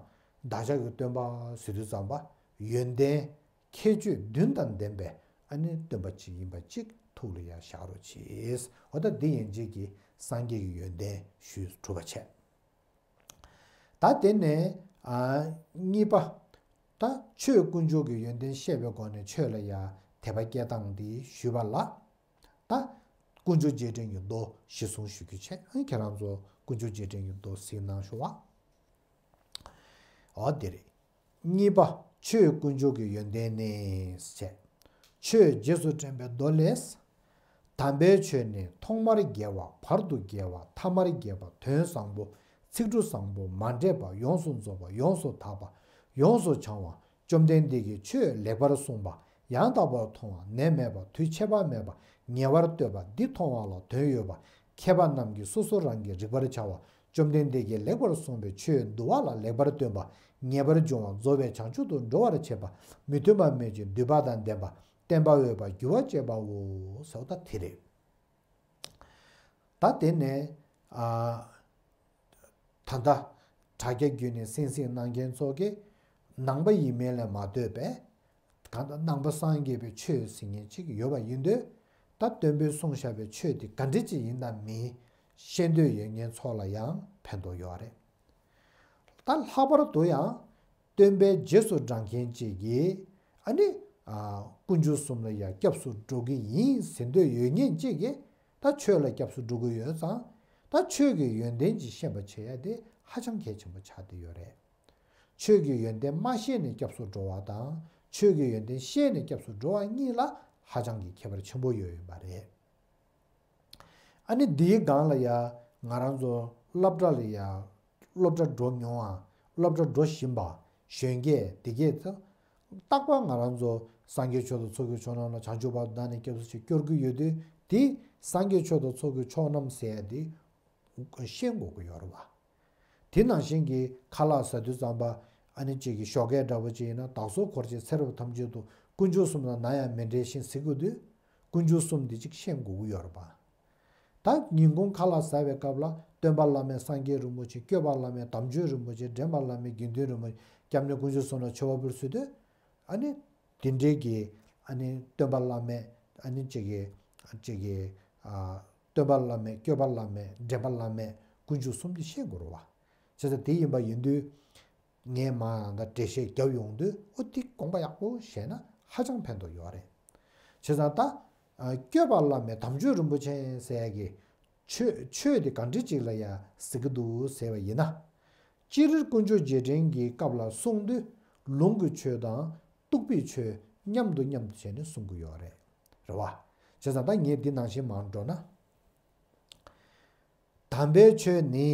བདག་ཅག་གི་སྟོན་པ་ཟེར་དུས་ཙམ་པ་ཡོན་ཏན་ཁྱད་ཆོས་བདུན་དང་ལྡན་པའི་ཨ་ནི་སྟོན་པ་ཅིག་ཡིན་པ་ཅིག་ཐུགས་ལ་ཡ་བཞག་རོགས་གྱིས། འོ་ད་འདི་ཡན་ཆད་ཀྱི་སངས་རྒྱས་ཀྱི་ཡོན་ཏན་ཞུས་གྲུབ་པ་བྱས། ད་དེ་ནས་ཨ་གཉིས་པ། ད་ཆོས་དཀོན་མཆོག་གི་ཡོན་ཏན་བཤད་པའི་སྒོ་ནས་ཆོས་ལ་ཡ་དད་པ་སྐྱེ་སྟངས་འདི་ཞུས་པ་ལ། ད་དཀོན་མཆོག་རྗེས་དྲན་གྱི་མདོ་གཞི་བཟུང་ཞུ་རྒྱུ་བྱས། ཨ་ཁྱེད་རང་ཚོ་དཀོན་མཆོག་རྗེས་དྲན་གྱི་མདོ་གཟིགས་གནང་ཤོག་བ། འོ་དེ་རེད། གཉིས་པ། ཆོས་དཀོན་མཆོག་གི་ཡོན་ཏན་ནི་ཞེས། ཆོས་རྗེས་སུ་དྲན་པའི་མདོ་ལས། དམ་པའི་ཆོས་ནི་ཐོག་མར་དགེ་བ། བར་དུ་དགེ་བ། ཐ་མར་དགེ་བ། དོན་བཟང་པོ། ཚིག་འབྲུ་བཟང་པོ། མ་འདྲེས་པ། ཡོངས་སུ་རྫོགས་པ། ཡོངས་སུ་དག་པ། ཡོངས་སུ་བྱང་བ། བཅོམ་ལྡན་འདས་ཀྱིས་ཆོས་ལེགས་པར་གསུངས་པ། ཡང་དག་པར་མཐོང་བ། ནད་མེད་པ། དུས་ཆད་པ་མེད་པ། ཉེ་བར་གཏོད་པ། འདི་མཐོང་བ་ལ་དོན་ཡོད་པ། མཁས་པ་རྣམས་ཀྱིས་སོ་སོ་རང་གིས་རིག་པར་བྱ་བ། བཅོམ་ལྡན་འདས་ཀྱིས་ལེགས་པར་གསུངས་པའི་ཆོས་འདུལ་བ་ལ་ལེགས་པར་སྟོན་པ། ངེས་པར་འབྱུང་བ། རྫོགས་པའི་བྱང་ཆུབ་ཏུ་འགྲོ་བར་བྱེད་པ། མི་མཐུན་པ་མེད་ཅིང་འདུས་པ་དང་ལྡན་པ། བརྟན་པ་འོས་པ། འགྱུར་བ་བཅད་པའོ། ཟེར་བ་ད་དེ་རེད། ད་དེ་ནས་ཨ། ད་ལྟ་དྲ་རྒྱ་བརྒྱུད་ནས་གསན་གཟིགས་གནང་མཁན་ཚོ་གིས་ནང་པ་ཡིན་མིན་ལས་མ་ལྟོས་པའི་གང་ལྟར་ནང་པ་སངས་རྒྱས་པའི་ཆོས་ཟེར་མཁན་ཅིག་ཡོད་པ་ཡིན་དུས། ད་སྟོན་པས་གསུངས་བཞག་པའི་ཆོས་དེ་ག་འདྲ་ཅིག་ཡིན་དང་མིན་ཤེས་འདོད་ཡོད་མཁན་ཚོ་ལ་ཡང་ཕན་ཐོགས་ཡོད་རེད། ད་ལྷག་པར་དུ་ཡང་སྟོན་པའི་རྗེས་སུ་འབྲང་མཁན་ཅིག་གིས་ཨ་ནི་ཨ་དཀོན་མཆོག་གསུམ་ལ་ཡང་སྐྱབས་སུ་འགྲོ་གི་ཡིན་ཟེར་འདོད་ཡོད་མཁན་ཅིག་གིས་ད་ཆོས་ལ་སྐྱབས་སུ་འགྲོ་གི་ཡོད་ཙང་། ད་ཆོས་ཀྱི་ཡོན་ཏན་ཅིག་ཤེས་པ་བྱེད་ཡ་དེ་ཧ་ཅང་གལ་ཆེན་པོ་ཆགས་བསྡད་ཡོད་རེད། ཆོས་ཀྱི་ཡོན་ཏན་མ་ཤེས་ནས་སྐྱབས་སུ་འགྲོ་བ་དང་། ཆོས་ཀྱི་ཡོན་ཏན་ཤེས་ནས་སྐྱབས་སུ་འགྲོ་བ་གཉིས་ལ་ཧ་ཅང་གི་ཁྱད་པར་ཆེན་པོ་ཡོད་ཡོད་པ་རེད། ཨ་ནི་འདིའི་སྒང་ལ་ཡ་ང་རང་ཚོ་སློབ་གྲྭ་ལ་ཡ་སློབ་གྲྭ་འགྲོ་མྱོང་བ། སློབ་གྲྭ་འགྲོ་བཞིན་པ། གཞོན་སྐྱེས་དེ་གས་ཚོ་རྟག་པར་ང་རང་ཚོ་སངས་རྒྱས་ཆོས་དང་ཚོགས་ཀྱི་མཆོག་རྣམས་ལ། བྱང་ཆུབ་བར་དུ་བདག་ནི་སྐྱབས་སུ་མཆི་སྐྱོར་གྱི་ཡོད་དུས། དེ་སངས་རྒྱས་ཆོས་དང་ཚོགས་ཀྱི་མཆོག་རྣམས་ཟེར་ཡ་དེ་ཤེས་དགོས་ཀྱི་ཡོད་རེད་བ། དེ་ནང་བཞིན་གྱི་ཁ་ལག་ཟ་དུས་ཙམ་པ་ཨ་ནི་ཅིག་གི་ཞོགས་ཀས་འདྲ་པོ་ཅིག་ཡིན་ན། བདག་སོགས་འཁོར་བཅས་ཚེ་རབས་ཐམས་ཅད་དུ། དཀོན་མཆོག་གསུམ་དང་ནམ་ཡང་མི་འབྲལ་ཞིང་ཟེར་གྱི་འདུག། དཀོན་མཆོག་གསུམ་དེ་ཅིག་ཤེས་དགོས་ཀྱི་ཡོད་རེད་པ། ད་ཉིན་གུང་ཁ་ལག་ཟ་བའི་སྐབས་ལ་སྟོན་པ་བླ་མེད་སངས་རྒྱས་རིན་པོ་ཆེ། སྐྱོབ་པ་བླ་མེད་དམ་ཆོས་རིན་པོ་ཆེ། འདྲེན་པ་བླ་མེད་དགེ་འདུན་རིན་པོ་ཆེ། སྐྱབས་གནས་དཀོན་མཆོག་གསུམ་ལ་མཆོད་པ་ཕུལ་ཟེར་དུས། ཨ་ནི་དེ་འདྲའི་གི་ཨ་ནི་སྟོན་པ་བླ་མེད། ཨ་ནི་ཅིག་གི་ཅིག་གི་ཨ་སྟོན་པ་བླ་མེད། སྐྱོབ་པ་བླ་མེད། འདྲེན་པ་བླ་མེད། དཀོན་མཆོག་གསུམ་དེ་ཤེས་དགོས་རེད་བ། བྱས་ཙང་དེ་ཡིན་པ་ཡིན་དུས། ངས་མ་ད་འགྲེལ་བཤད་རྒྱབ་ཡོང་དུས། ཨོ་དེ་དགོངས་པ་ཡག་པོ་བཞེས་ན་ཧ་ཅང་ཕན་ཐོགས་ཡོད་རེད། བྱས་ཙང་ད་ཨ་སྐྱོབ་པ་བླ་མེད་དམ་ཆོས་རིན་པོ་ཆེ་ཟེར་ཡ་གི་ཆོས་ཆོས་དེ་ག་འདྲ་ཅིག་ལ་ཡ་ཟེར་གྱི་འདུག་ཟེར་བ་ཡིན་ན། སྤྱིར་དཀོན་མཆོག་རྗེས་དྲན་གྱི་སྐབས་ལ་གསུངས་དུས། ལུང་གི་ཆོས་དང་རྟོགས་པའི་ཆོས་མཉམ་དུ་མཉམ་དུ་བྱས་ནས་གསུང་གི་ཡོད་རེད། རེད་བ། བྱས་ཙང་ད་ངས་འདི་ནང་བཞིན་མར་འགྲོ་ན། དམ་པའི་ཆོས་ནི་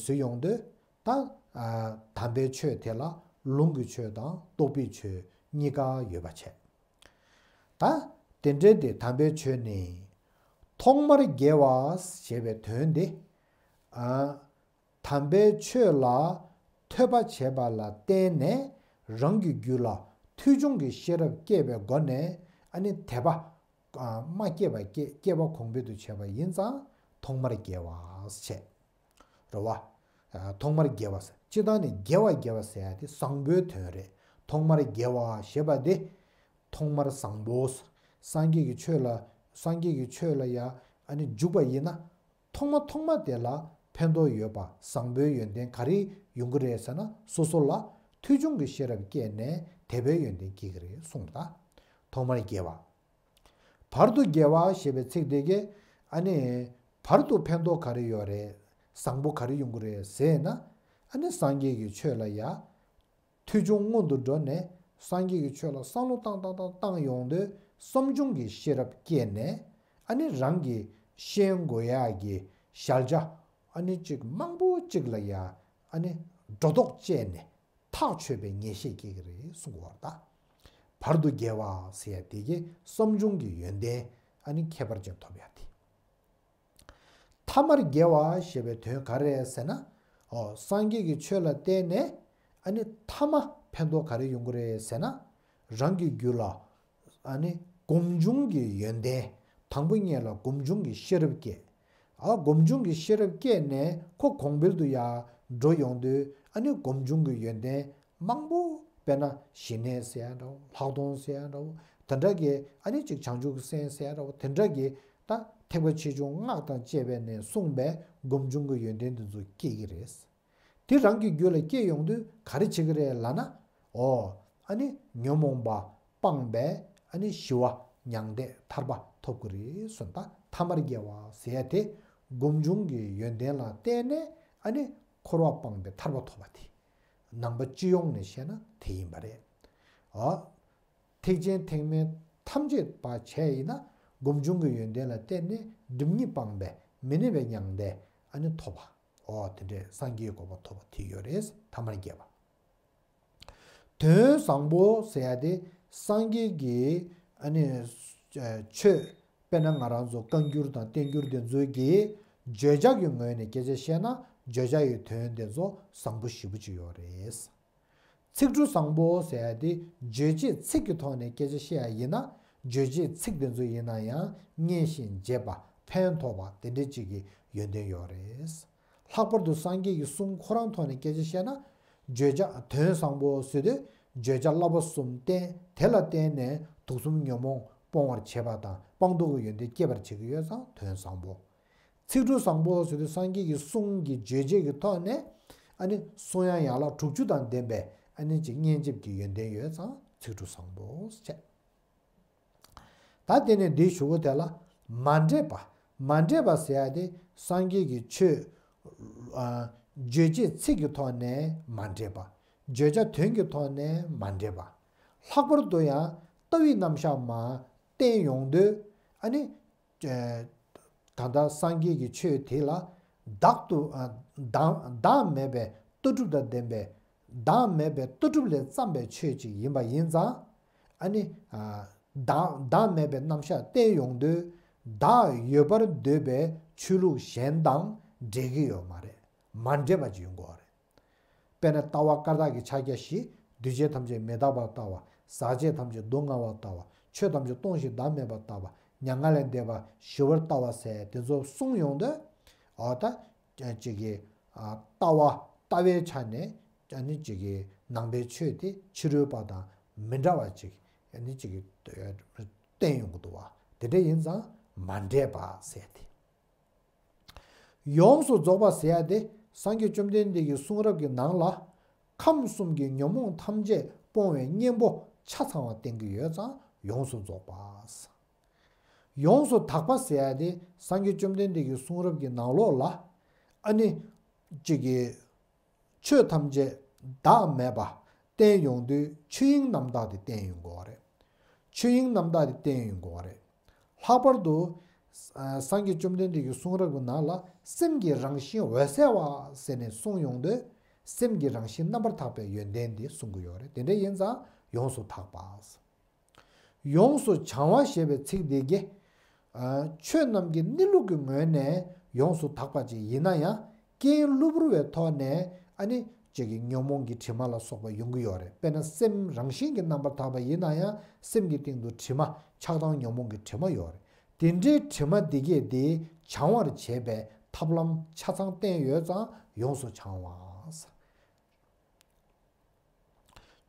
ཟེར་ཡོང་དུས། ད་ཨ་དམ་པའི་ཆོས་དེ་ལ་ལུང་གི་ཆོས་དང་རྟོགས་པའི་ཆོས་གཉིས་ཀ་ཡོད་པ་བྱས། ད་དེ་འདྲའི་དེ་དམ་པའི་ཆོས་ནི། ཐོག་མར་དགེ་བ་ཞེས་པའི་དོན་དེ། ཨ་དམ་པའི་ཆོས་ལ་ཐོས་པ་བྱས་པ་ལ་བརྟེན་ནས་རང་གི་རྒྱུད་ལ་ཐོས་བྱུང་གི་ཤེས་རབ་སྐྱེས་པའི་སྒོ་ནས། ཨ་ནི་དད་པ་མ་སྐྱེས་པ་སྐྱེ་སྐྱེས་པ་གོང་འཕེལ་དུ་བྱས་པ་ཡིན་ཙང་ཐོག་མར་དགེ་བ་ཞེས། རེད་བ། ཐོག་མར་དགེ་བ་ཟེར། སྤྱིར་བཏང་ནི་དགེ་བ་དགེ་བ་ཟེར་ཡ་དེ་བཟང་པོའི་དོན་རེད། ཐོག་མར་དགེ་བ་ཞེས་པ་དེ། ཐོག་མར་བཟང་པོ། སངས་རྒྱས་ཀྱི་ཆོས་ལ། སངས་རྒྱས་ཀྱི་ཆོས་ལ་ཡ་ཨ་ནི་འཇུག་པ་ཡིན་ན། ཐོག་མ་ཐོག་མ་དེ་ལ་ཕན་ཐོགས་ཡོད་པ་བཟང་པོའི་ཡོན་ཏན་ག་རེ་ཡོང་གི་རེད་ཟེར་ན། སོ་སོ་ལ་ཐོས་བྱུང་གི་ཤེས་རབ་སྐྱེས་ནས་དད་པའི་ཡོན་ཏན་སྐྱེ་གི་རེད་གསུངས་པ། ད་ཐོག་མར་དགེ་བ། བར་དུ་དགེ་བ་ཞེས་པའི་ཚིག་དེ་གས་ཨ་ནི་བར་དུ་ཕན་ཐོགས་ག་རེ་ཡོད་རེད། བཟང་པོ་ག་རེ་ཡོང་གི་རེད་ཟེར་ན། ཨ་ནི་སངས་རྒྱས་ཀྱི་ཆོས་ལ་ཡ་ཐོས་བྱུང་སྔོན་དུ་འགྲོ་ནས་སངས་རྒྱས་ཀྱི་ཆོས་ལ་བསམ་བློ་བཏང་བཏང་བཏང་བཏང་ཡོང་དུས། བསམ་བྱུང་གི་ཤེས་རབ་སྐྱེས་ནས། ཨ་ནི་རང་གི་ཤེས་དགོས་ཡག་གི་གཞལ་བྱ་ཨ་ནི་ཅིག་མང་པོ་ཅིག་ལ་ཡ་ཨ་ནི་སྒྲོ་འདོགས་བཅད་ནས་ཐག་ཆོད་པའི་ངེས་ཤེས་སྐྱེ་གི་རེད་གསུང་གི་ཡོད་རེད་ད། བར་དུ་དགེ་བ་ཟེར་ཡ་དེ་གས་བསམ་བྱུང་གི་ཡོན་ཏན་ཨ་ནི་ཁྱད་པར་ཅན་ཐོབ་ཡ་དེ། ཐ་མར་དགེ་བ་ཞེས་པའི་དོན་ག་རེ་རེད་ཟེར་ན། ཨོ་སངས་རྒྱས་ཀྱི་ཆོས་ལ་བརྟེན་ནས་ཨ་ནི་ཐ་མ་ཕན་ཐོགས་ག་རེ་ཡོང་གི་རེད་ཟེར་ན། རང་གི་རྒྱུད་ལ་ཨ་ནི་སྒོམ་བྱུང་གི་ཡོན་ཏན། དང་པོ་ཉིད་ལ་སྒོམ་བྱུང་གི་ཤེས་རབ་སྐྱེས། ཨ་སྒོམ་བྱུང་གི་ཤེས་རབ་སྐྱེས་ནས་ཁོ་གོང་འཕེལ་དུ་ཡར་འགྲོ་ཡོང་དུས། ཨ་ནི་སྒོམ་བྱུང་གི་ཡོན་ཏན་མང་པོ། དཔེར་ན་ཞི་གནས་ཟེར་ཡ་འདྲ་བོ། ལྷག་མཐོང་ཟེར་ཡ་འདྲ་བོ། དེ་འདྲ་གི་ཨ་ནི་ཅིག་བྱང་ཆུབ་ཀྱི་སེམས་ཟེར་ཡ་འདྲ་བོ། དེ་འདྲ་གི་ད་ཐེག་པ་ཆེ་ཆུང་སྔགས་དང་བཅས་པ་ནས་གསུངས་པའི་སྒོམ་བྱུང་གི་ཡོན་ཏན་དེ་ཚོ་སྐྱེ་གི་རེད། དེ་རང་གི་རྒྱུད་ལ་སྐྱེས་ཡོང་དུས་ག་རེ་བྱེད་ཀྱི་རེད་ལབ་ན། ཨོ། ཨ་ནི་ཉོན་མོངས་པ་སྤངས་པས་ཨ་ནི་ཞི་བ་མྱང་འདས་ཐར་པ་ཐོབ་ཀྱི་རེད་གསུངས། ད་ཐ་མར་དགེ་བ་ཟེར་ཡ་དེ་སྒོམ་བྱུང་གི་ཡོན་ཏན་ལ་བརྟེན་ནས་ཨ་ནི་འཁོར་བ་སྤངས་པའི་ཐར་པ་ཐོབ་པ་དེ། ནང་པ་སྤྱི་ཡོངས་ནས་བཤད་ན་དེ་ཡིན་པ་རེད། ཨོ། ཐེག་ཆེན་ཐེག་དམན་ཐམས་ཅད་པ་བྱས་ཡིན་ན། སྒོམ་བྱུང་གི་ཡོན་ཏན་ལ་བརྟེན་ནས་སྒྲིབ་གཉིས་སྤངས་པས་མི་གནས་པའི་མྱང་འདས་ཨ་ནི་ཐོབ་པ། ཨོ་དེ་འདྲའི་སངས་རྒྱས་གོ་འཕང་ཐོབ་པ་དེ་ཡོད་རེད། ཐ་མར་དགེ་བ། དོན་བཟང་པོ་ཟེར་ཡ་དེ་སངས་རྒྱས་ཀྱི་ཨ་ནི་ཆོས། དཔེར་ན་ང་རང་ཚོ་བཀའ་འགྱུར་དང་བསྟན་འགྱུར་དེ་ཚོའི་གི་བརྗོད་བྱ་གི་ངོས་ནས་སྐད་ཆ་བཤད་ན། བརྗོད་བྱ་ཡི་དོན་དེ་ཚོ་བཟང་པོ་ཞེ་པོ་ཅིག་ཡོད་རེད། ཚིག་འབྲུ་བཟང་པོ་ཟེར་ཡ་དེ་རྗོད་བྱེད་ཚིག་གི་ཐོག་ནས་སྐད་ཆ་བཤད་ཡ་ཡིན་ན། རྗོད་བྱེད་ཚིག་དེ་ཚོ་ཡིན་ན་ཡང་སྙན་ཞིང་འཇེབས་པ། ཕན་ཐོགས་པ། དེ་འདྲ་ཅིག་གི་ཡོན་ཏན་ཡོད་རེད། ལྷག་པར་དུ་སངས་རྒྱས་ཀྱི་གསུང་ཁོ་རང་ཐོག་ནས་སྐད་ཆ་བཤད་ན། བརྗོད་བྱ་དོན་བཟང་པོ་ཟེར་དུས་བརྗོད་བྱ་བསླབ་པ་གསུམ་བསྟན། དེ་ལ་བརྟེན་ནས་དུག་གསུམ་ཉོན་མོངས་སྤོང་བར་བྱེད་པ་དང་སྤངས་རྟོགས་ཀྱི་ཡོན་ཏན་སྐྱེད་པར་བྱེད་ཀྱི་ཡོད་ཙང་དོན་བཟང་པོ། ཚིག་འབྲུ་བཟང་པོ་ཟེར་དུས་སངས་རྒྱས་ཀྱི་གསུང་གི་རྗོད་བྱེད་ཀྱི་ཐོག་ནས་ཨ་ནི་གསུང་དབྱངས་ཡན་ལག་དྲུག་ཅུ་དང་ལྡན་པའི་ཨ་ནི་ཅིག་སྙན་འཇེབས་ཀྱི་ཡོན་ཏན་ཡོད་ཙང་ཚིག་འབྲུ་བཟང་པོ་བྱས། ད་དེ་ནས་འདིའི་གཞུག་གུ་དེ་ལ་མ་འདྲེས་པ། མ་འདྲེས་པ་ཟེར་ཡ་དེ་སངས་རྒྱས་ཀྱི་ཆོས། ཨ། རྗོད་བྱེད་ཚིག་གི་ཐོག་ནས་མ་འདྲེས་པ། བརྗོད་བྱ་དོན་གྱི་ཐོག་ནས་མ་འདྲེས་པ། ལྷག་པར་དུ་ཡང་ལྟ་བའི་རྣམ་གཞག་མར་བསྟན་ཡོང་དུས་ཨ་ནི། ཨ། ད་ལྟ་སངས་རྒྱས་ཀྱི་ཆོས་དེ་ལ་བདག་ཏུ། ཨ། བདག་བདག་མེད་པའི་ལྟ་གྲུབ་དང་ལྡན་པའི། བདག་མེད་པའི་ལྟ་གྲུབ་ལས་བརྩམས་པའི་ཆོས་ཅིག་ཡིན་པ་ཡིན་ཙང་། ཨ་ནི། ཨ། བདག་བདག་མེད་པའི་རྣམ་གཞག་བསྟན་ཡོང་དུས། བདག་ཡོད་པར་འདོད་པའི་ཆོས་ལུགས་གཞན་དང་འབྲེལ་གྱི་ཡོད་མ་རེད། མ་འདྲེས་པ་ཅིག་ཡོང་དགོས་པ་རེད། དཔེར་ན་ལྟ་བ་བཀའ་རྟགས་ཀྱི་ཕྱག་རྒྱ་བཞི། འདུས་བྱས་ཐམས་ཅད་མི་རྟག་པར་ལྟ་བ། ཟག་བཅས་ཐམས་ཅད་སྡུག་བསྔལ་བར་ལྟ་བ། ཆོས་ཐམས་ཅད་སྟོང་ཞིང་བདག་མེད་པར་ལྟ་བ། མྱ་ངན་ལས་འདས་པ་ཞི་བར་ལྟ་བ་ཟེར་དེ་ཚོ་གསུངས་ཡོང་དུས། འོ་ད་ཅིག་གི། ཨ། ལྟ་བ་ལྟ་བའི་ཆ་ནས་ཨ་ནི་ཅིག་གི་ནང་པའི་ཆོས་དེ་ཕྱི་རོལ་པ་དང་མི་འདྲ་བ་ཅིག་ཨ་ནི་ཅིག་གི་བསྟན་ཡོང་གི་འདུག་བ། དེ་འདྲ་ཡིན་ཙང་མ་འདྲེས་པ་ཟེར་ཏེ། ཡོངས་སུ་རྫོགས་པ་ཟེར་ཡ་དེ་སངས་རྒྱས་བཅོམ་ལྡན་འདས་ཀྱི་གསུང་རབ་ཀྱི་ནང་ལ་ཁམས་གསུམ་གྱི་ཉོན་མོངས་ཐམས་ཅད་སྤོང་བའི་གཉེན་པོ་ཆ་ཚང་བ་བསྟན་གྱི་ཡོད་ཙང་ཡོངས་སུ་རྫོགས་པ། ཡོངས་སུ་དག་པ་ཟེར་ཡ་དེ་སངས་རྒྱས་བཅོམ་ལྡན་འདས་ཀྱི་གསུང་རབ་ཀྱི་ནང་ལོགས་ལ་ཨ་ནི་ཅིག་གི་ཆོས་ཐམས་ཅད་བདག་མེད་པ་བསྟན་ཡོང་དུས་ཆོས་དབྱིངས་རྣམ་དག་དེ་བསྟན་ཡོང་དགོས་པ་རེད། ཆོས་དབྱིངས་རྣམ་དག་དེ་བསྟན་ཡོང་དགོས་པ་རེད། ལྷག་པར་དུ། ཨ། སངས་རྒྱས་བཅོམ་ལྡན་འདས་ཀྱི་གསུང་རབ་ཀྱི་ནང་ལ་སེམས་ཀྱི་རང་བཞིན་འོད་གསལ་བ་ཟེར་ནས་གསུངས་ཡོང་དུས། སེམས་ཀྱི་རང་བཞིན་རྣམ་པར་དག་པའི་ཡོན་ཏན་དེ་གསུང་གི་ཡོད་རེད། དེ་འདྲ་ཡིན་ཙང་ཡོངས་སུ་དག་པ། ཡོངས་སུ་བྱང་བ་ཞེས་པའི་ཚིག་འདི་གིས། ཨ། ཆོས་རྣམས་ཀྱི་གནས་ལུགས་ཀྱི་ངོས་ནས་ཡོངས་སུ་དག་པ་ཅིག་ཡིན་ན་ཡང་རྐྱེན་གློ་བུར་བའི་ཐོག་ནས་ཨ་ནི་ཅིག་གི་ཉོན་མོངས་ཀྱི་དྲི་མ་ལ་སོགས་པ་ཡོང་གི་ཡོད་རེད། དཔེར་ན་སེམས་རང་བཞིན་གྱིས་རྣམ་པར་དག་པ་ཡིན་ན་ཡང་སེམས་ཀྱི་སྟེང་དུ་དྲི་མ་ཆགས་སྡང་ཉོན་མོངས་ཀྱི་དྲི་མ་ཡོད་རེད། དེ་འདྲའི་དྲི་མ་འདི་གས་དེ་བྱང་བར་བྱེད་པའི་ཐབས་ལམ་ཆ་ཚང་བསྟན་ཡོད་ཙང་ཡོངས་སུ་བྱང་བ།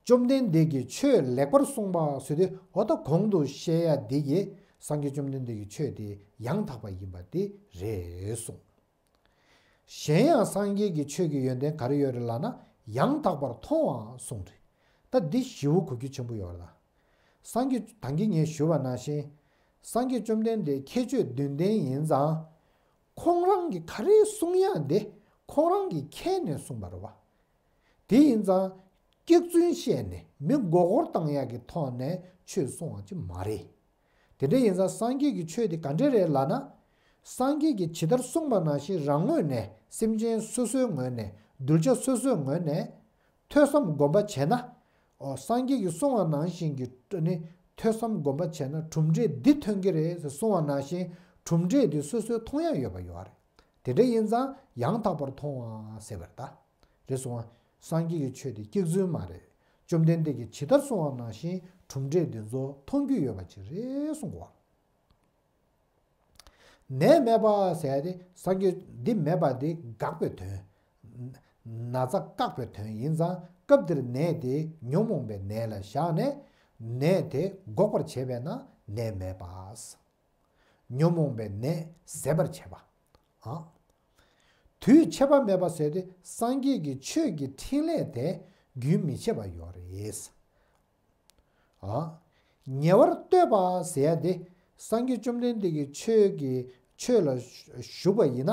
བཅོམ་ལྡན་འདས་ཀྱིས་ཆོས་ལེགས་པར་གསུངས་པ་ཟེར་དུས་འོ་ད་གོང་དུ་བཤད་ཡ་འདི་གིས་སངས་རྒྱས་བཅོམ་ལྡན་འདས་ཀྱི་ཆོས་དེ་ཡང་དག་པ་ཡིན་པ་དེ་རེད་གསུངས། གཞན་ཡང་སངས་རྒྱས་ཀྱི་ཆོས་ཀྱི་ཡོན་ཏན་ག་རེ་ཡོད་རེད་ལབ་ན་ཡང་དག་པར་མཐོང་བ་གསུངས་རེད། ད་འདི་ཞེ་པོ་གོ་རྒྱུ་ཆེན་པོ་ཡོད་རེད་ད། སངས་རྒྱས་ད་གིན་ངས་ཞུས་པ་ནང་བཞིན། སངས་རྒྱས་བཅོམ་ལྡན་འདས་ཁྱད་ཆོས་བདུན་ལྡན་ཡིན་ཙང་། ཁོང་རང་གིས་ག་རེ་གསུང་ཡག་དེ་ཁོང་རང་གིས་མཁྱེན་ནས་གསུངས་པ་རེད་བ། དེ་ཡིན་ཙང་། སྐྱག་རྫུན་བཤད་ནས་མི་མགོ་སྐོར་བཏང་ཡག་གི་ཐོག་ནས་ཆོས་གསུང་བ་ཅིག་མ་རེད། དེ་འདྲ་ཡིན་ཙང་སངས་རྒྱས་ཀྱི་ཆོས་དེ་ག་འདྲ་རེད་ལབ་ན། སངས་རྒྱས་ཀྱིས་ཇི་ལྟར་གསུངས་པ་ནང་བཞིན་རང་ངོས་ནས་སེམས་ཅན་སོ་སོའི་ངོས་ནས་གདུལ་བྱ་སོ་སོའི་ངོས་ནས་ཐོས་བསམ་སྒོམ་པ་བྱས་ན། ཨོ། སངས་རྒྱས་ཀྱིས་གསུངས་པ་ནང་བཞིན་གྱི་ནི་ཐོས་བསམ་སྒོམ་པ་བྱས་ན་གྲུབ་འབྲས་འདི་ཐོན་གྱི་རེད་ཟེར་གསུངས་པ་ནང་བཞིན་གྲུབ་འབྲས་འདི་སོ་སོའི་མཐོང་ཡག་ཡོད་པ་ཡོད་རེད། དེ་འདྲ་ཡིན་ཙང་ཡང་དག་པར་མཐོང་བ་ཟེར་བ་རེད་ད། རེད་སོང་ང་། སངས་རྒྱས་ཀྱི་ཆོས་དེ་སྐྱག་རྫུན་མ་རེད། བཅོམ་ལྡན་འདས་ཀྱིས་ཇི་ལྟར་གསུངས་པ་ནང་བཞིན་གྲུབ་འབྲས་འདི་ཚོ་མཐོང་རྒྱུ་ཡོད་པ་ཅིག་རེད་གསུངས་པ། ནད་མེད་པ་ཟེར་ཡ་དེ་སངས་རྒྱས་འདི་མེད་པ་དེ་དགག་པའི་དོན། ན་ཚ་བཀག་པའི་དོན་ཡིན་ཙང་སྐབས་འདིར་ནད་དེ་ཉོན་མོངས་པའི་ནད་ལ་བཞག་ནས་ནད་དེ་འགོག་པར་བྱེད་པས་ན་ནད་མེད་པ། ཉོན་མོངས་པའི་ནད་ཟད་པར་བྱེད་པ། ཨ། དུས་ཆད་པ་མེད་པ་ཟེར་ཏེ་སངས་རྒྱས་ཀྱི་ཆོས་ཀྱི་འཕྲིན་ལས་དེ་རྒྱུན་མི་ཆད་པ་ཡོད་རེད། ཨ། ཉེ་བར་གཏོད་པ་ཟེར་ཡ་དེ་སངས་རྒྱས་བཅོམ་ལྡན་འདས་ཀྱི་ཆོས་ཀྱི་ཆོས་ལ་ཞུགས་པ་ཡིན་ན།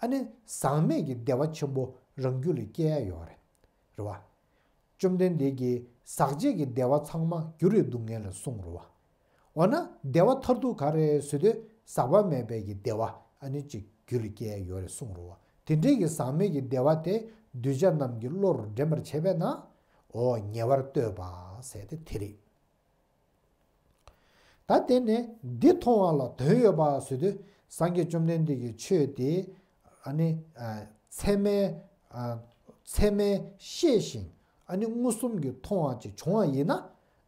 ཨ་ནི་ཟག་མེད་ཀྱི་བདེ་བ་ཆེན་པོ་རང་རྒྱུད་ལ་སྐྱེ་ཡ་ཡོད་རེད། རེད་བ། བཅོམ་ལྡན་འདས་ཀྱིས་ཟག་བཅས་ཀྱི་བདེ་བ་ཚང་མ་འགྱུར་བའི་སྡུག་བསྔལ་ལ་གསུངས་རེད་བ། འོ་ན་བདེ་བ་མཐར་ཐུག་ག་རེ་ཟེར་དུས་ཟག་པ་མེད་པའི་གི་བདེ་བ་ཨ་ནི་ཅིག་རྒྱུད་ལ་སྐྱེ་ཡ་ཡོད་རེད་གསུངས་རེད་བ། དེ་འདྲའི་གི་ཟག་མེད་ཀྱི་བདེ་བ་དེ་གདུལ་བྱ་རྣམས་ཀྱི་བློར་འདྲེན་པར་བྱེད་པས་ན། འོ་ཉེ་བར་གཏོད་པ་ཟེར་ཏེ་དེ་རེད། ད་དེ་ནས་འདི་མཐོང་བ་ལ་དོན་ཡོད་པ་ཟེར་དུས་སངས་རྒྱས་བཅོམ་ལྡན་འདས་ཀྱི་ཆོས་དེ་ཨ་ནི་ཚད་མའི་ཚད་མའི་ཤེས་ཤིང་ཨ་ནི་མངོན་སུམ་གྱི་མཐོང་བ་ཅིག་བྱུང་བ་ཡིན་ན།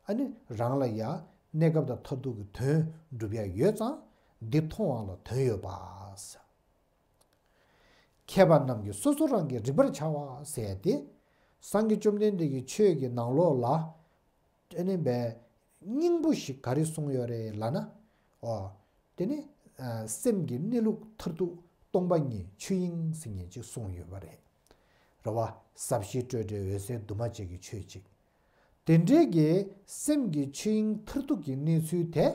ཨ་ནི་རང་ལ་ཡང་གནས་སྐབས་དང་མཐར་ཐུག་གི་དོན་འགྲུབ་ཡ་ཡོད་ཙང་འདི་མཐོང་བ་ལ་དོན་ཡོད་པ། མཁས་པ་རྣམས་ཀྱིས་སོ་སོ་རང་གིས་རིག་པར་བྱ་བ་ཟེར་ཏེ། སངས་རྒྱས་བཅོམ་ལྡན་འདས་ཀྱི་ཆོས་ཀྱི་ནང་ལོགས་ལ། ཨ་ནི་བའི་སྙིང་པོ་ཞིག་ག་རེ་གསུངས་ཡོད་རེད་ལབ་ན། ཨོ། དེ་ནི་སེམས་ཀྱི་གནས་ལུགས་མཐར་ཐུག་སྟོང་པ་ཉིད་ཆོས་དབྱིངས་ཟེར་མཁན་ཅིག་གསུངས་ཡོད་པ་རེད། རེད་བ། ཟབ་ཞི་སྤྲོས་བྲལ་འོད་གསལ་འདུས་མ་བྱས་ཀྱི་ཆོས་ཅིག་དེ་འདྲའི་གི་སེམས་ཀྱི་ཆོས་དབྱིངས་མཐར་ཐུག་གི་གནས་ཚུལ་དེ།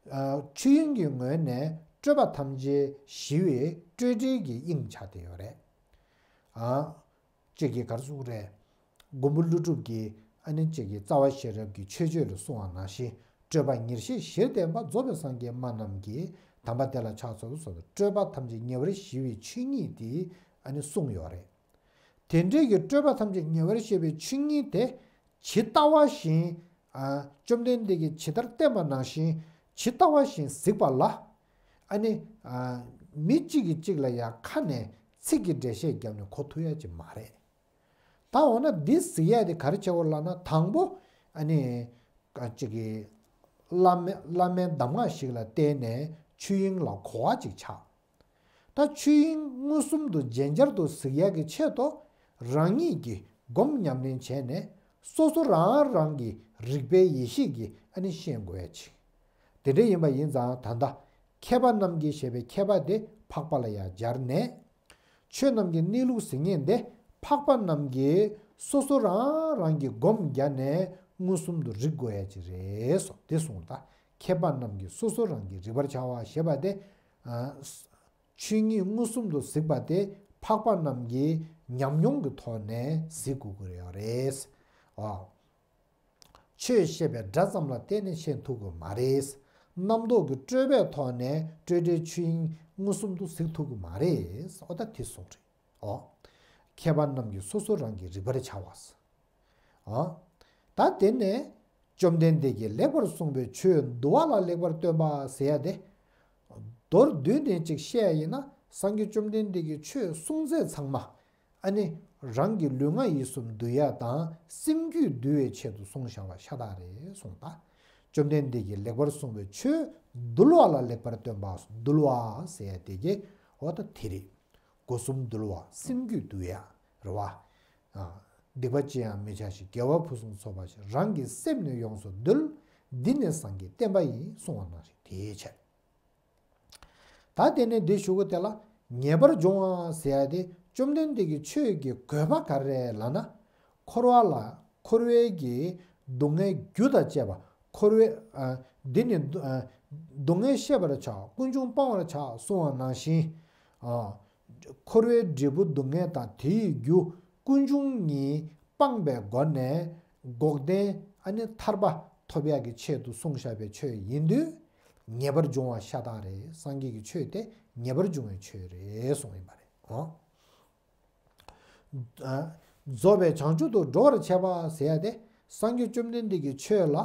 ཨ། ཆོས་དབྱིངས་ཀྱི་ངོས་ནས་སྤྲོས་པ་ཐམས་ཅད་ཞི་བའི་སྤྲོས་བྲལ་གྱི་དབྱིངས་ཆགས་བསྡད་ཡོད་རེད། ཨ། གཅིག་གིས་ག་རེ་གསུངས་རེད། མགོན་པོ་ཀླུ་སྒྲུབ་ཀྱིས་ཨ་ནི་གཅིག་གིས་རྩ་བ་ཤེས་རབ་ཀྱི་མཆོད་བརྗོད་ལ་གསུངས་པ་ནང་བཞིན་སྤྲོས་པ་ཉེར་ཞི་བཞིར་བསྟན་པ་རྫོགས་པའི་སངས་རྒྱས་སྨྲ་རྣམས་ཀྱིས་དམ་པ་དེ་ལ་ཕྱག་འཚལ་ལོ་གསུངས་ཏེ་སྤྲོས་པ་ཐམས་ཅད་ཉེ་བར་ཞི་བའི་ཆོས་ཉིད་དེ་ཨ་ནི་གསུངས་ཡོད་རེད། དེ་འདྲའི་གི་སྤྲོས་པ་ཐམས་ཅད་ཉེ་བར་ཞི་བའི་ཆོས་ཉིད་དེ་ཇི་ལྟ་བ་བཞིན། ཨ། བཅོམ་ལྡན་འདས་ཀྱིས་ཇི་ལྟར་བསྟན་པ་ནང་བཞིན་ཇི་ལྟ་བ་བཞིན་གཟིགས་པ་ལ། ཨ་ནི། ཨ། མི་གཅིག་གིས་གཅིག་ལ་ཡང་ཁ་ནས་ཚིག་གི་འགྲེལ་བཤད་བརྒྱབ་ནས་གོ་ཐུབ་ཡ་ཅིག་མ་རེད། ད་འོ་ན་འདི་གཟིགས་ཡ་དེ་ག་རེ་བྱེད་དགོས་ལབ་ན། དང་པོ་ཨ་ནི། ཨ། གཅིག་གིས་བླ་མའི་བླ་མའི་གདམས་ངག་ཞིག་ལ་བརྟེན་ནས་ཆོས་དབྱིངས་ལ་གོ་བ་ཅིག་ཆགས། ད་ཆོས་དབྱིངས་མངོན་སུམ་དུ་རྗེན་བསྐྱར་དུ་གཟིགས་ཡག་གི་ཆེད་དུ་རང་ཉིད་ཀྱིས་སྒོམ་ཉམས་ལེན་བྱས་ནས་སོ་སོ་རང་རང་གི་རིག་པའི་ཡེ་ཤེས་ཀྱིས་ཨ་ནི་ཤེས་དགོས་ཡ་ཅིག་དེ་འདྲ་ཡིན་པ་ཡིན་ཙང་ད་ལྟ་མཁས་པ་རྣམས་ཀྱིས་ཞེས་པའི་མཁས་པ་དེ་འཕགས་པ་ལ་ཡང་སྦྱར་ནས། ཆོས་རྣམས་ཀྱི་གནས་ལུགས་ཟེར་མཁན་དེ་འཕགས་པ་རྣམས་ཀྱིས་སོ་སོ་རང་རང་གིས་སྒོམ་བརྒྱབ་ནས་མངོན་སུམ་དུ་རིག་དགོས་ཡ་ཅིག་རེད་སོ། དེ་གསུངས། ད་མཁས་པ་རྣམས་ཀྱིས་སོ་སོ་རང་གིས་རིག་པར་བྱ་བ་ཞེས་པ་དེ། ཨ། ཆོས་ཉིད་མངོན་སུམ་དུ་གཟིགས་པ་དེ་འཕགས་པ་རྣམས་ཀྱིས་ཉམས་མྱོང་གི་ཐོག་ནས་གཟིགས་དགོས་ཀྱི་ཡོད་རེད། ཨ། ཆོས་བཤད་པའི་སྒྲ་ཙམ་ལ་བརྟེན་ནས་ཤེས་ཐུབ་ཀྱི་མ་རེད། རྣམ་རྟོག་གི་སྤྲོས་པའི་ཐོག་ནས་སྤྲོས་བྲལ་ཆོས་དབྱིངས་མངོན་སུམ་དུ་གཟིགས་ཐུབ་ཀྱི་མ་རེད། ཨོ་ད་དེ་གསུངས་རེད། ཨོ། མཁས་པ་རྣམས་ཀྱིས་སོ་སོ་རང་གིས་རིག་པར་བྱ་བ། ཨ། ད་དེ་ནས་བཅོམ་ལྡན་འདས་ཀྱིས་ལེགས་པར་གསུངས་པའི་ཆོས་འདུལ་བ་ལ་ལེགས་པར་སྟོན་པ་ཟེར་ཡ་དེ། མདོར་བསྡུས་ནས་ཅིག་བཤད་ཡ་ཡིན་ན་སངས་རྒྱས་བཅོམ་ལྡན་འདས་ཀྱིས་ཆོས་གསུང་ཚད་ཚང་མ། ཨ་ནི། རང་གི་ལུས་ངག་ཡིད་གསུམ་འདུལ་ཡ་དང་སེམས་རྒྱུད་འདུལ་བའི་ཆེད་དུ་གསུངས་བཞག་པ་ཤ་སྟག་རེད་གསུངས། ད་བཅོམ་ལྡན་འདས་ཀྱིས་ལེགས་པར་གསུངས་པའི་ཆོས་འདུལ་བ་ལ་ལེགས་པར་སྟོན་པ། འདུལ་བ་ཟེར་ཡ་དེ་གི་འོ་ད་དེ་རེད། སྒོ་གསུམ་འདུལ་བ། སེམས་རྒྱུད་འདུལ་ཡ། རེད་བ། ཨ། སྡིག་པ་ཅི་ཡང་མི་བྱ་ཞིང་། དགེ་བ་ཕུན་སུམ་ཚོགས་པར་སྤྱད། རང་གི་སེམས་ནི་ཡོངས་སུ་འདུལ། འདི་ནི་སངས་རྒྱས་བསྟན་པ་ཡིན། གསུངས་པ་ནང་བཞིན་དེའི་ཕྱིར། ད་དེ་ནས་འདི་ཞུ་གི་དེ་ལ་ངེས་པར་འབྱུང་བ་ཟེར་ཡ་དེ་བཅོམ་ལྡན་འདས་ཀྱི་ཆོས་ཀྱི་དགོས་པ་ག་རེ་རེད་ལབ་ན། འཁོར་བ་ལ་འཁོར་བའི་གི་སྡུག་བསྔལ་རྒྱུ་དང་བཅས་པ། འཁོར་བའི། ཨ། འདི་ནི་སྡུག་ཨ། སྡུག་བསྔལ་ཤེས་པར་བྱ། ཀུན་འབྱུང་སྤང་བར་བྱ། གསུངས་པ་ནང་བཞིན། ཨ། འཁོར་བའི་འབྲས་བུ་སྡུག་བསྔལ་དང་དེའི་རྒྱུ་ཀུན་འབྱུང་གཉིས་སྤངས་པའི་སྒོ་ནས་འགོག་བདེན་ཨ་ནི་ཐར་པ་ཐོབ་ཡག་གི་ཆེད་དུ་གསུངས་བཞག་པའི་ཆོས་ཡིན་དུས། ངེས་པར་འབྱུང་བ་ཤ་སྟག་རེད། སངས་རྒྱས་ཀྱི་ཆོས་དེ་ངེས་པར་འབྱུང་བའི་ཆོས་རེད་གསུངས་ཡིན་པ་རེད། ཨོ། རྫོགས་པའི་བྱང་ཆུབ་ཏུ་འགྲོ་བར་བྱེད་པ་ཟེར་ཡ་དེ་སངས་རྒྱས་བཅོམ་ལྡན་འདས་ཀྱི་ཆོས་ལ་